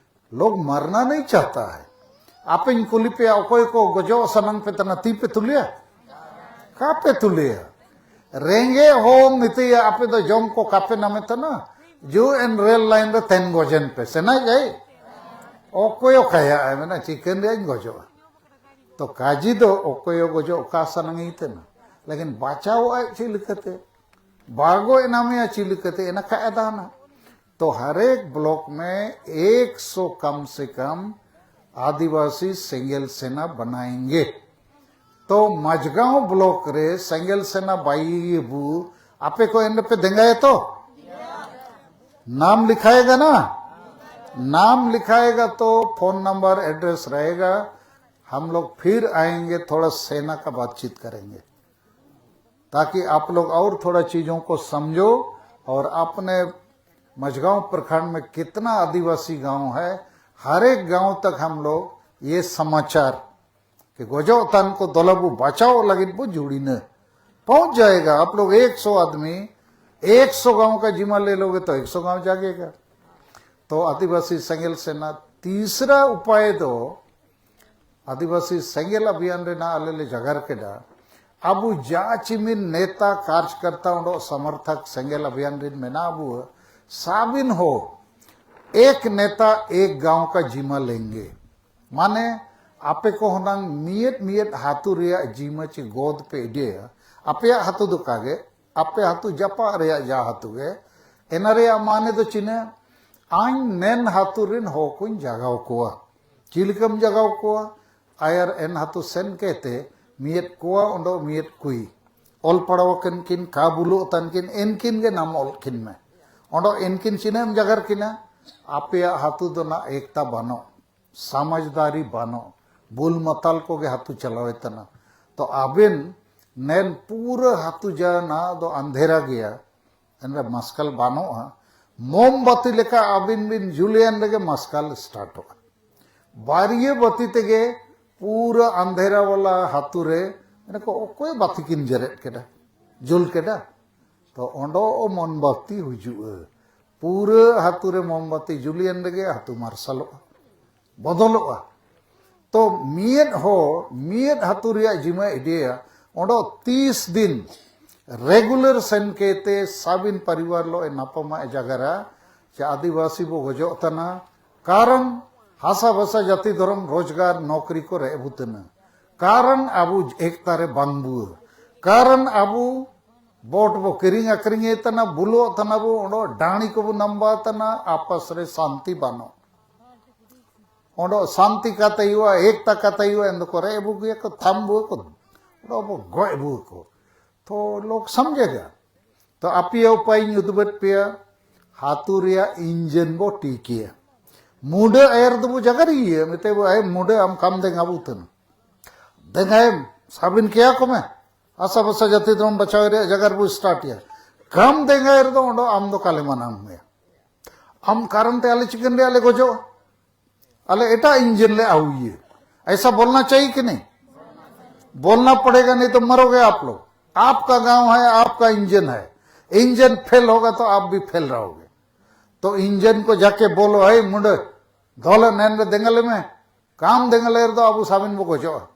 लोग मरना नहीं चाहता है। ᱟᱯᱮᱧ ᱠᱩᱞᱤ ᱯᱮᱭᱟ, ᱚᱠᱚᱭ ᱠᱚ ᱜᱚᱡᱚᱜ ᱥᱟᱱᱟᱝ ᱯᱮ ᱛᱟᱦᱮᱱᱟ, ᱛᱤ ᱯᱮ ᱛᱩᱞᱟᱹᱭᱟ? ᱠᱟᱯᱮ ᱛᱩᱞᱟᱹᱭᱟ? ᱨᱮᱸᱜᱮᱡ ᱦᱚᱲ ᱢᱮᱛᱟᱭᱟ, ᱟᱯᱮ ᱫᱚ ᱡᱚᱢ ᱠᱚ ᱠᱟᱯᱮ ᱱᱟᱢᱮ ᱛᱟᱦᱮᱱᱟ? ᱡᱩ ᱮᱱ ᱨᱮᱞ ᱞᱟᱭᱤᱱ ᱨᱮ ᱛᱮᱱ ᱜᱚᱡᱮᱱ ᱯᱮ, ᱥᱮᱱᱟ ᱡᱟᱭ? ᱚᱠᱚᱭ ᱚᱠᱟᱭᱟ? ᱢᱮᱱᱟ, ᱪᱤᱠᱟᱹᱱ ᱨᱮᱭᱟᱜ ᱤᱧ ᱜᱚᱡᱚᱜᱼᱟ᱾ ᱛᱚ ᱠᱟᱡᱤ ᱫᱚ ᱚᱠᱚᱭ ᱜᱚᱡᱚᱜ ᱚᱠᱟ ᱥᱟᱱᱟᱝ ᱤᱧ ᱛᱟᱦᱮᱱᱟ, ᱞᱮᱠᱤᱱ ᱵᱟᱪᱟᱣ ᱟᱡ ᱪᱮᱫ ᱞᱮᱠᱟᱛᱮ? ᱵᱟᱜᱚ ᱮᱱᱟᱢᱮᱭᱟ ᱪᱮᱫ ᱞᱮᱠᱟᱛᱮ? ᱮᱱᱟ ᱠᱷᱟᱡ ᱟᱫᱟᱱᱟ᱾ तो हर एक ब्लॉक में एक सौ कम से कम आदिवासी सेंगेल सेना बनाएंगे। ᱛᱚ ᱢᱟᱡᱷᱜᱟᱸᱣ ᱵᱞᱚᱠ ᱨᱮ ᱥᱮᱸᱜᱮᱞ ᱥᱮᱱᱟ ᱵᱟᱹᱭᱤ ᱵᱩ ᱟᱯᱮ ᱠᱚ ᱮᱱ ᱨᱮᱯᱮ ᱫᱮᱸᱜᱟᱭᱟ ᱛᱚ? ᱱᱟᱢ ᱞᱤᱠᱷᱟᱭᱮᱜᱟ ᱱᱟ? ᱱᱟᱢ ᱞᱤᱠᱷᱟᱭᱮᱜᱟ ᱛᱚ ᱯᱷᱳᱱ ᱱᱟᱢᱵᱟᱨ ᱮᱰᱨᱮᱥ ᱨᱮᱦᱮᱜᱟ. हम लोग फिर आएंगे, थोड़ा सेना का बातचीत करेंगे, ताकि आप लोग और थोड़ा चीजों को समझो और अपने मझगांव प्रखंड में कितना आदिवासी गांव है, हर एक गांव तक हम लोग ये समाचार कि ᱜᱚᱡᱚᱜ ᱛᱟᱱ ᱠᱚ ᱫᱚᱞᱟ ᱵᱚ ᱵᱟᱪᱟᱣ ᱞᱟᱹᱜᱤᱫ ᱵᱚ ᱡᱩᱲᱤᱱᱟ. पहुंच जाएगा. आप लोग एक सौ आदमी, एक सौ गांव का जिम्मा ले लोगे तो एक सौ गांव जागेगा. तो आदिवासी सेंगेल सेना तीसरा उपाय ᱫᱚ ᱟᱹᱫᱤᱵᱟᱹᱥᱤ ᱥᱮᱸᱜᱮᱞ ᱚᱵᱷᱤᱭᱟᱱ ᱨᱮᱱᱟᱜ ᱟᱞᱮ ᱞᱮ ᱡᱟᱜᱟᱨ ᱠᱮᱫᱟ. ᱟᱵᱚ ᱡᱟ ᱪᱤᱢᱤᱱ ᱱᱮᱛᱟ, ᱠᱟᱨᱡᱽᱠᱚᱨᱛᱟ, ᱚᱸᱰᱚᱜ ᱥᱚᱢᱚᱨᱛᱷᱚᱠ ᱥᱮᱸᱜᱮᱞ ᱚᱵᱷᱤᱭᱟᱱ ᱨᱤᱱ ᱢᱮᱱᱟᱜ ᱟᱵᱚ, ᱥᱟᱵᱤᱱ ᱦᱚ ᱮᱠ ᱱᱮᱛᱟ ᱮᱠ ᱜᱟᱸᱣ ᱠᱟ ᱡᱤᱢᱟ ᱞᱮᱝᱜᱮ. ᱢᱟᱱᱮ ᱟᱯᱮ ᱠᱚ ᱦᱚᱸ ᱱᱟᱝ ᱢᱤᱭᱮᱫ ᱢᱤᱭᱮᱫ ᱦᱟᱹᱛᱩ ᱨᱮᱭᱟᱜ ᱡᱤᱢᱟ ᱪᱮ ᱜᱚᱫ ᱯᱮ ᱤᱫᱤᱭᱟ. ᱟᱯᱮᱭᱟᱜ ᱦᱟᱹᱛᱩ ᱫᱚ ᱠᱟᱜᱮ, ᱟᱯᱮ ᱦᱟᱹᱛᱩ ᱡᱟᱯᱟᱜ ᱨᱮᱭᱟᱜ ᱡᱟ ᱦᱟᱹᱛᱩ ᱜᱮ, ᱮᱱᱟ ᱨᱮᱭᱟᱜ ᱢᱟᱱᱮ ᱫᱚ ᱪᱤᱱᱟᱹ, ᱟᱧ ᱱᱮᱱ ᱦᱟᱹᱛᱩ ᱨᱤᱱ ᱦᱚ ᱠᱚᱧ ᱡᱟᱜᱟᱣ ᱠᱚᱣᱟ. ᱪᱤᱞᱠᱟᱢ ᱡᱟᱜᱟᱣ ᱠᱚᱣᱟ? ᱟᱭᱟᱨ ᱮᱱ ᱦᱟᱹᱛᱩ ᱥᱮᱱ ᱠᱮᱛᱮ ᱢᱤᱭᱮᱫ ᱠᱚᱣᱟ ᱚᱸᱰᱚ ᱢᱤᱭᱮᱫ ᱠᱩᱭ ᱚᱞ ᱯᱟᱲᱟᱣ ᱟᱠᱟᱱ ᱠᱤᱱ ᱠᱟ ᱵᱩᱞᱩᱜ ᱛᱟᱱ ᱠᱤᱱ ᱮᱱᱠᱤᱱ ᱜᱮ ᱱᱟᱢ ᱚᱞ ᱠᱤᱱ ᱢᱮ. ᱚᱸᱰᱚ ᱮᱱᱠᱤᱱ ᱪᱤᱱᱟᱹᱢ ᱡᱟᱜᱟᱨ ᱠᱤᱱᱟ? ᱟᱯᱮᱭᱟᱜ ᱦᱟᱹᱛᱩ ᱫᱚ ᱱᱟ ᱮᱠᱛᱟ ᱵᱟᱹᱱᱚᱜ, ᱥᱟᱢᱟᱡᱽᱫᱟᱨᱤ ᱵᱟᱹᱱᱚᱜ, ᱵᱩᱞ ᱢᱟᱛᱟᱞ ᱠᱚᱜᱮ ᱦᱟᱹᱛᱩ ᱪᱟᱞᱟᱣᱮ ᱛᱟᱱᱟ. ᱛᱚ ᱟᱵᱮᱱ ᱱᱮᱱ ᱯᱩᱨᱟᱹ ᱦᱟᱹᱛᱩ ᱡᱟ ᱱᱟ ᱫᱚ ᱟᱱᱫᱷᱮᱨᱟ ᱜᱮᱭᱟ, ᱮᱱᱨᱮ ᱢᱟᱥᱠᱟᱞ ᱵᱟᱹᱱᱩᱜᱼᱟ. ᱢᱳᱢᱵᱟᱛᱤ ᱞᱮᱠᱟ ᱟᱹᱵᱤᱱ ᱵᱤᱱ ᱡᱩᱞᱮᱱ ᱨᱮᱜᱮ ᱢᱟᱥᱠᱟᱞ ᱥᱴᱟᱨᱴᱚᱜᱼᱟ. ᱵᱟᱨᱭᱟᱹ ᱵᱟᱹᱛᱤ ᱛᱮᱜᱮ ᱯᱩᱨᱟᱹ ᱟᱱᱫᱷᱮᱨᱟ ᱣᱟᱞᱟ ᱦᱟᱹᱛᱩ ᱨᱮ ᱢᱮᱱᱟ ᱠᱚ ᱚᱠᱚᱭ ᱵᱟᱹᱛᱤ ᱠᱤᱱ ᱡᱮᱨᱮᱫ ᱠᱮᱫᱟ, ᱡᱩᱞ ᱠᱮᱫᱟ? ᱛᱚ ᱚᱸᱰᱚ ᱢᱳᱢᱵᱟᱛᱤ ᱦᱩᱡᱩᱜᱼᱟ. ᱯᱩᱨᱟᱹ ᱦᱟᱹᱛᱩ ᱨᱮ ᱢᱳᱢᱵᱟᱛᱤ ᱡᱩᱞᱮᱱ ᱨᱮᱜᱮ ᱦᱟᱹᱛᱩ ᱢᱟᱨᱥᱟᱞᱚᱜᱼᱟ, ᱵᱚᱫᱚᱞᱚᱜᱼᱟ. ᱛᱚ ᱢᱤᱫ ᱦᱚ ᱢᱤᱫ ᱦᱟᱹᱛᱩ ᱨᱮᱭᱟᱜ ᱡᱤᱢᱟᱹ ᱤᱫᱤᱭᱟ, ᱚᱸᱰᱚ ᱛᱤᱥ ᱫᱤᱱ ᱨᱮᱜᱩᱞᱟᱨ ᱥᱮᱱ ᱠᱮᱛᱮ ᱥᱟᱵᱤᱱ ᱯᱟᱨᱤᱵᱟᱨ ᱞᱚ ᱮ ᱱᱟᱯᱟᱢᱟ ᱮ ᱡᱟᱜᱟᱨᱟ ᱪᱮ ᱟᱹᱫᱤᱵᱟᱹᱥᱤ ᱵᱚ ᱜᱚᱡᱚᱜ ᱛᱟᱱᱟ. ᱠᱟᱨᱚᱱ ᱦᱟᱥᱟ ᱵᱷᱟᱥᱟ ᱡᱟᱹᱛᱤ ᱫᱷᱚᱨᱚᱢ ᱨᱳᱡᱽᱜᱟᱨ ᱱᱚᱠᱨᱤ ᱠᱚ ᱨᱮ ᱵᱩᱛᱟᱹᱱᱟ. ᱠᱟᱨᱚᱱ ᱟᱵᱚ ᱮᱠᱛᱟ ᱨᱮ ᱵᱟᱝ ᱵᱩᱣᱟᱹ. ᱠᱟᱨᱚᱱ ᱟᱵᱚ ᱵᱳᱴ ᱵᱚ ᱠᱤᱨᱤᱧ ᱟᱠᱷᱨᱤᱧ ᱮ ᱛᱟᱱᱟ, ᱵᱩᱞᱚᱜ ᱛᱟᱱᱟ ᱵᱚ, ᱚᱸᱰᱚ ᱰᱟᱹᱬᱤ ᱠᱚᱵᱚ ᱱᱟᱢᱵᱟ ᱛᱟᱱᱟ, ᱟᱯᱟᱥ ᱨᱮ ᱥᱟᱱᱛᱤ ᱵᱟᱹᱱᱩᱜ. ᱚᱸᱰᱚ ᱥᱟᱱᱛᱤ ᱠᱟᱛᱮ ᱦᱩᱭᱩᱜᱼᱟ, ᱮᱠᱛᱟ ᱠᱟᱛᱮ ᱦᱩᱭᱩᱜᱼᱟ, ᱮᱱ ᱫᱚᱠᱚ ᱨᱮ ᱵᱩᱜᱤᱭᱟ ᱠᱚ, ᱛᱷᱟᱢ ᱵᱩᱣᱟᱹ ᱠᱚ, ᱟᱫᱚ ᱵᱚ ᱜᱚᱡ ᱟᱹᱜᱩ ᱠᱚ᱾ ᱛᱚ ᱞᱳᱠ ᱥᱚᱢᱡᱷᱮᱜᱟ᱾ ᱛᱚ ᱟᱯᱮᱭᱟᱜ ᱩᱯᱟᱭ ᱤᱧ ᱩᱫᱩᱜ ᱮᱫ ᱯᱮᱭᱟ, ᱦᱟᱹᱛᱩ ᱨᱮᱭᱟᱜ ᱤᱧᱡᱤᱱ ᱵᱚ ᱴᱷᱤᱠᱮᱭᱟ᱾ ᱢᱩᱰᱟᱹ ᱮᱨ ᱫᱚᱵᱚ ᱡᱟᱜᱟᱨᱤᱭᱟ, ᱢᱮᱛᱟᱭ ᱵᱚ, "ᱟᱭ ᱢᱩᱰᱟᱹ, ᱟᱢ ᱠᱟᱢ ᱫᱮᱝᱜᱟ ᱵᱚ ᱩᱛᱟᱹᱱᱟ᱾ ᱫᱮᱝᱜᱟᱭᱮᱢ, ᱥᱟᱵᱤᱱ ᱠᱮᱭᱟ ᱠᱚ ᱢᱮ᱾ ᱟᱥᱟ ᱵᱷᱟᱥᱟ ᱡᱟᱹᱛᱤ ᱫᱷᱚᱨᱚᱢ ᱵᱟᱪᱷᱟᱣ ᱨᱮᱭᱟᱜ ᱡᱟᱜᱟᱨ ᱵᱚ ᱥᱴᱟᱨᱴ ᱮᱭᱟ᱾ ᱠᱟᱢ ᱫᱮᱝᱜᱟ ᱮᱨ ᱫᱚ ᱚᱸᱰᱮ ᱟᱢ ᱫᱚ ᱠᱟᱞᱮ ᱢᱟᱱᱟᱢ ᱢᱮᱭᱟ᱾ ᱟᱢ ᱠᱟᱨᱚᱱ ᱛᱮ ᱟᱞᱮ ᱪᱤᱠᱟᱹᱱ ᱨᱮᱭᱟᱜ ᱞᱮ ᱜᱚᱡᱚᱜᱼᱟ? ᱟᱞᱮ ᱮᱴᱟᱜ ᱤᱧᱡᱤᱱ ᱞᱮ ᱟᱹᱜᱩᱭᱟ᱾ ᱮᱭᱥᱟ ᱵᱚᱞᱱᱟ ᱪᱟᱦᱤᱭᱮ ᱠᱤ ᱱᱟᱦᱤᱸ? ᱵᱚᱞᱱᱟ ᱯᱚᱲᱮᱜᱟ, ᱱᱟᱦᱤᱸ ᱛᱚ ᱢᱟᱨᱳᱜᱮ ᱟᱯ ᱞᱳᱜ᱾ ᱟᱯᱠᱟ ᱜᱟᱸᱣ ᱦᱟᱭ, ᱟᱯᱠᱟ ᱤᱧᱡᱤᱱ ᱦᱟᱭ᱾ ᱤᱧᱡᱤᱱ ᱯᱷᱮᱞ ᱦᱳᱜᱟ ᱛᱚ ᱟᱯ ᱵᱷᱤ ᱯᱷᱮᱞ ᱨᱟᱦᱳᱜᱮ᱾ ᱛᱚ ᱤᱧᱡᱤᱱ ᱠᱚ ᱡᱟᱠᱮ ᱵᱳᱞᱳ, ᱦᱮᱭ ᱢᱩᱰᱟᱹ, ᱫᱚᱞᱮ ᱱᱮᱱ ᱨᱮ ᱫᱮᱝᱜᱟᱞᱮ ᱢᱮ᱾ ᱠᱟᱢ ᱫᱮᱝᱜᱟᱞᱮ ᱨᱮᱫᱚ ᱟᱵᱚ ᱥᱟᱵᱤᱱ ᱵᱚ ᱜᱚᱡᱚᱜᱼᱟ᱾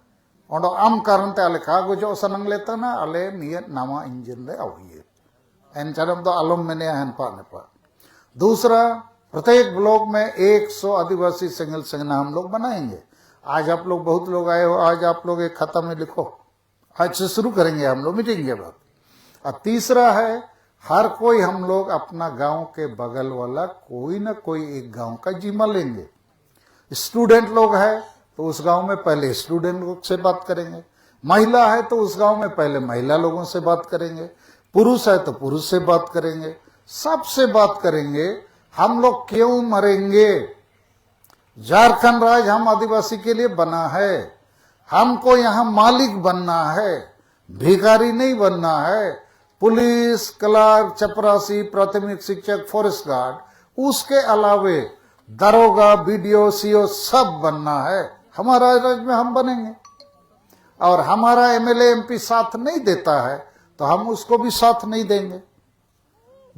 ᱚᱸᱰᱮ ᱟᱢ ᱠᱟᱨᱚᱱ ᱛᱮ ᱟᱞᱮ ᱠᱟ ᱜᱚᱡᱚᱜ ᱥᱟᱱᱟᱝ ᱞᱮ ᱛᱟᱦᱮᱱᱟ, ᱟᱞᱮ ᱱᱤᱭᱟᱹ ᱱᱟᱣᱟ ᱤᱧᱡᱤᱱ ᱞᱮ ᱟᱹᱜᱩᱭᱟ᱾ ᱮᱱ ᱪᱟᱰᱚᱢ ᱫᱚ ᱟᱞᱚᱢ ᱢᱮᱱᱮᱭᱟ ᱦᱮᱱᱯᱟ ᱱᱮᱯᱟ᱾ दूसरा, प्रत्येक ब्लॉक में एक सौ आदिवासी सिंगल संगठन हम लोग बनाएंगे। आज आप लोग बहुत लोग आए हो, आज आप लोग एक खाता में लिखो, आज से शुरू करेंगे हम लोग मीटिंग के बाद। और तीसरा है, हर कोई हम लोग अपना गांव के बगल वाला कोई ना कोई एक गांव का जिम्मा लेंगे। स्टूडेंट लोग है तो उस गांव में पहले स्टूडेंट लोग से बात करेंगे, महिला है तो उस गांव में पहले महिला लोगों से बात करेंगे, पुरुष है तो पुरुष से बात करेंगे, सबसे बात करेंगे। हम लोग क्यों मरेंगे? झारखंड राज्य हम आदिवासी के लिए बना है, हमको यहाँ मालिक बनना है, भिखारी नहीं बनना है। पुलिस, क्लर्क, चपरासी, प्राथमिक शिक्षक, फॉरेस्ट गार्ड, उसके अलावे दरोगा, बीडीओ, सीओ सब बनना है। हमारा राज्य में हम बनेंगे। और हमारा एमएलए, एमपी साथ नहीं देता है तो हम उसको भी साथ नहीं देंगे।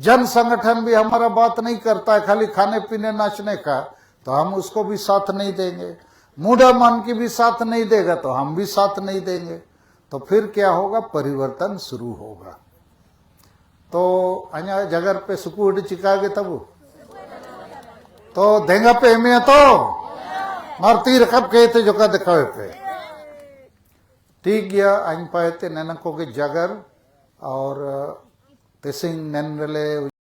जन संगठन भी हमारा बात नहीं करता है, खाली खाने पीने नाचने का, तो हम उसको भी साथ नहीं देंगे। मुंडा मन की भी साथ नहीं देगा तो हम भी साथ नहीं देंगे। तो फिर क्या होगा? परिवर्तन शुरू होगा। तो अन्य जगह पे सुकूट चिका गे तबु। तो देंगा पे एमे तो मार तीर कब कहते जो का दिखावे पे। ठीक गया, आइन पाए ते नैना को के जगर और तेसिंग नैन रले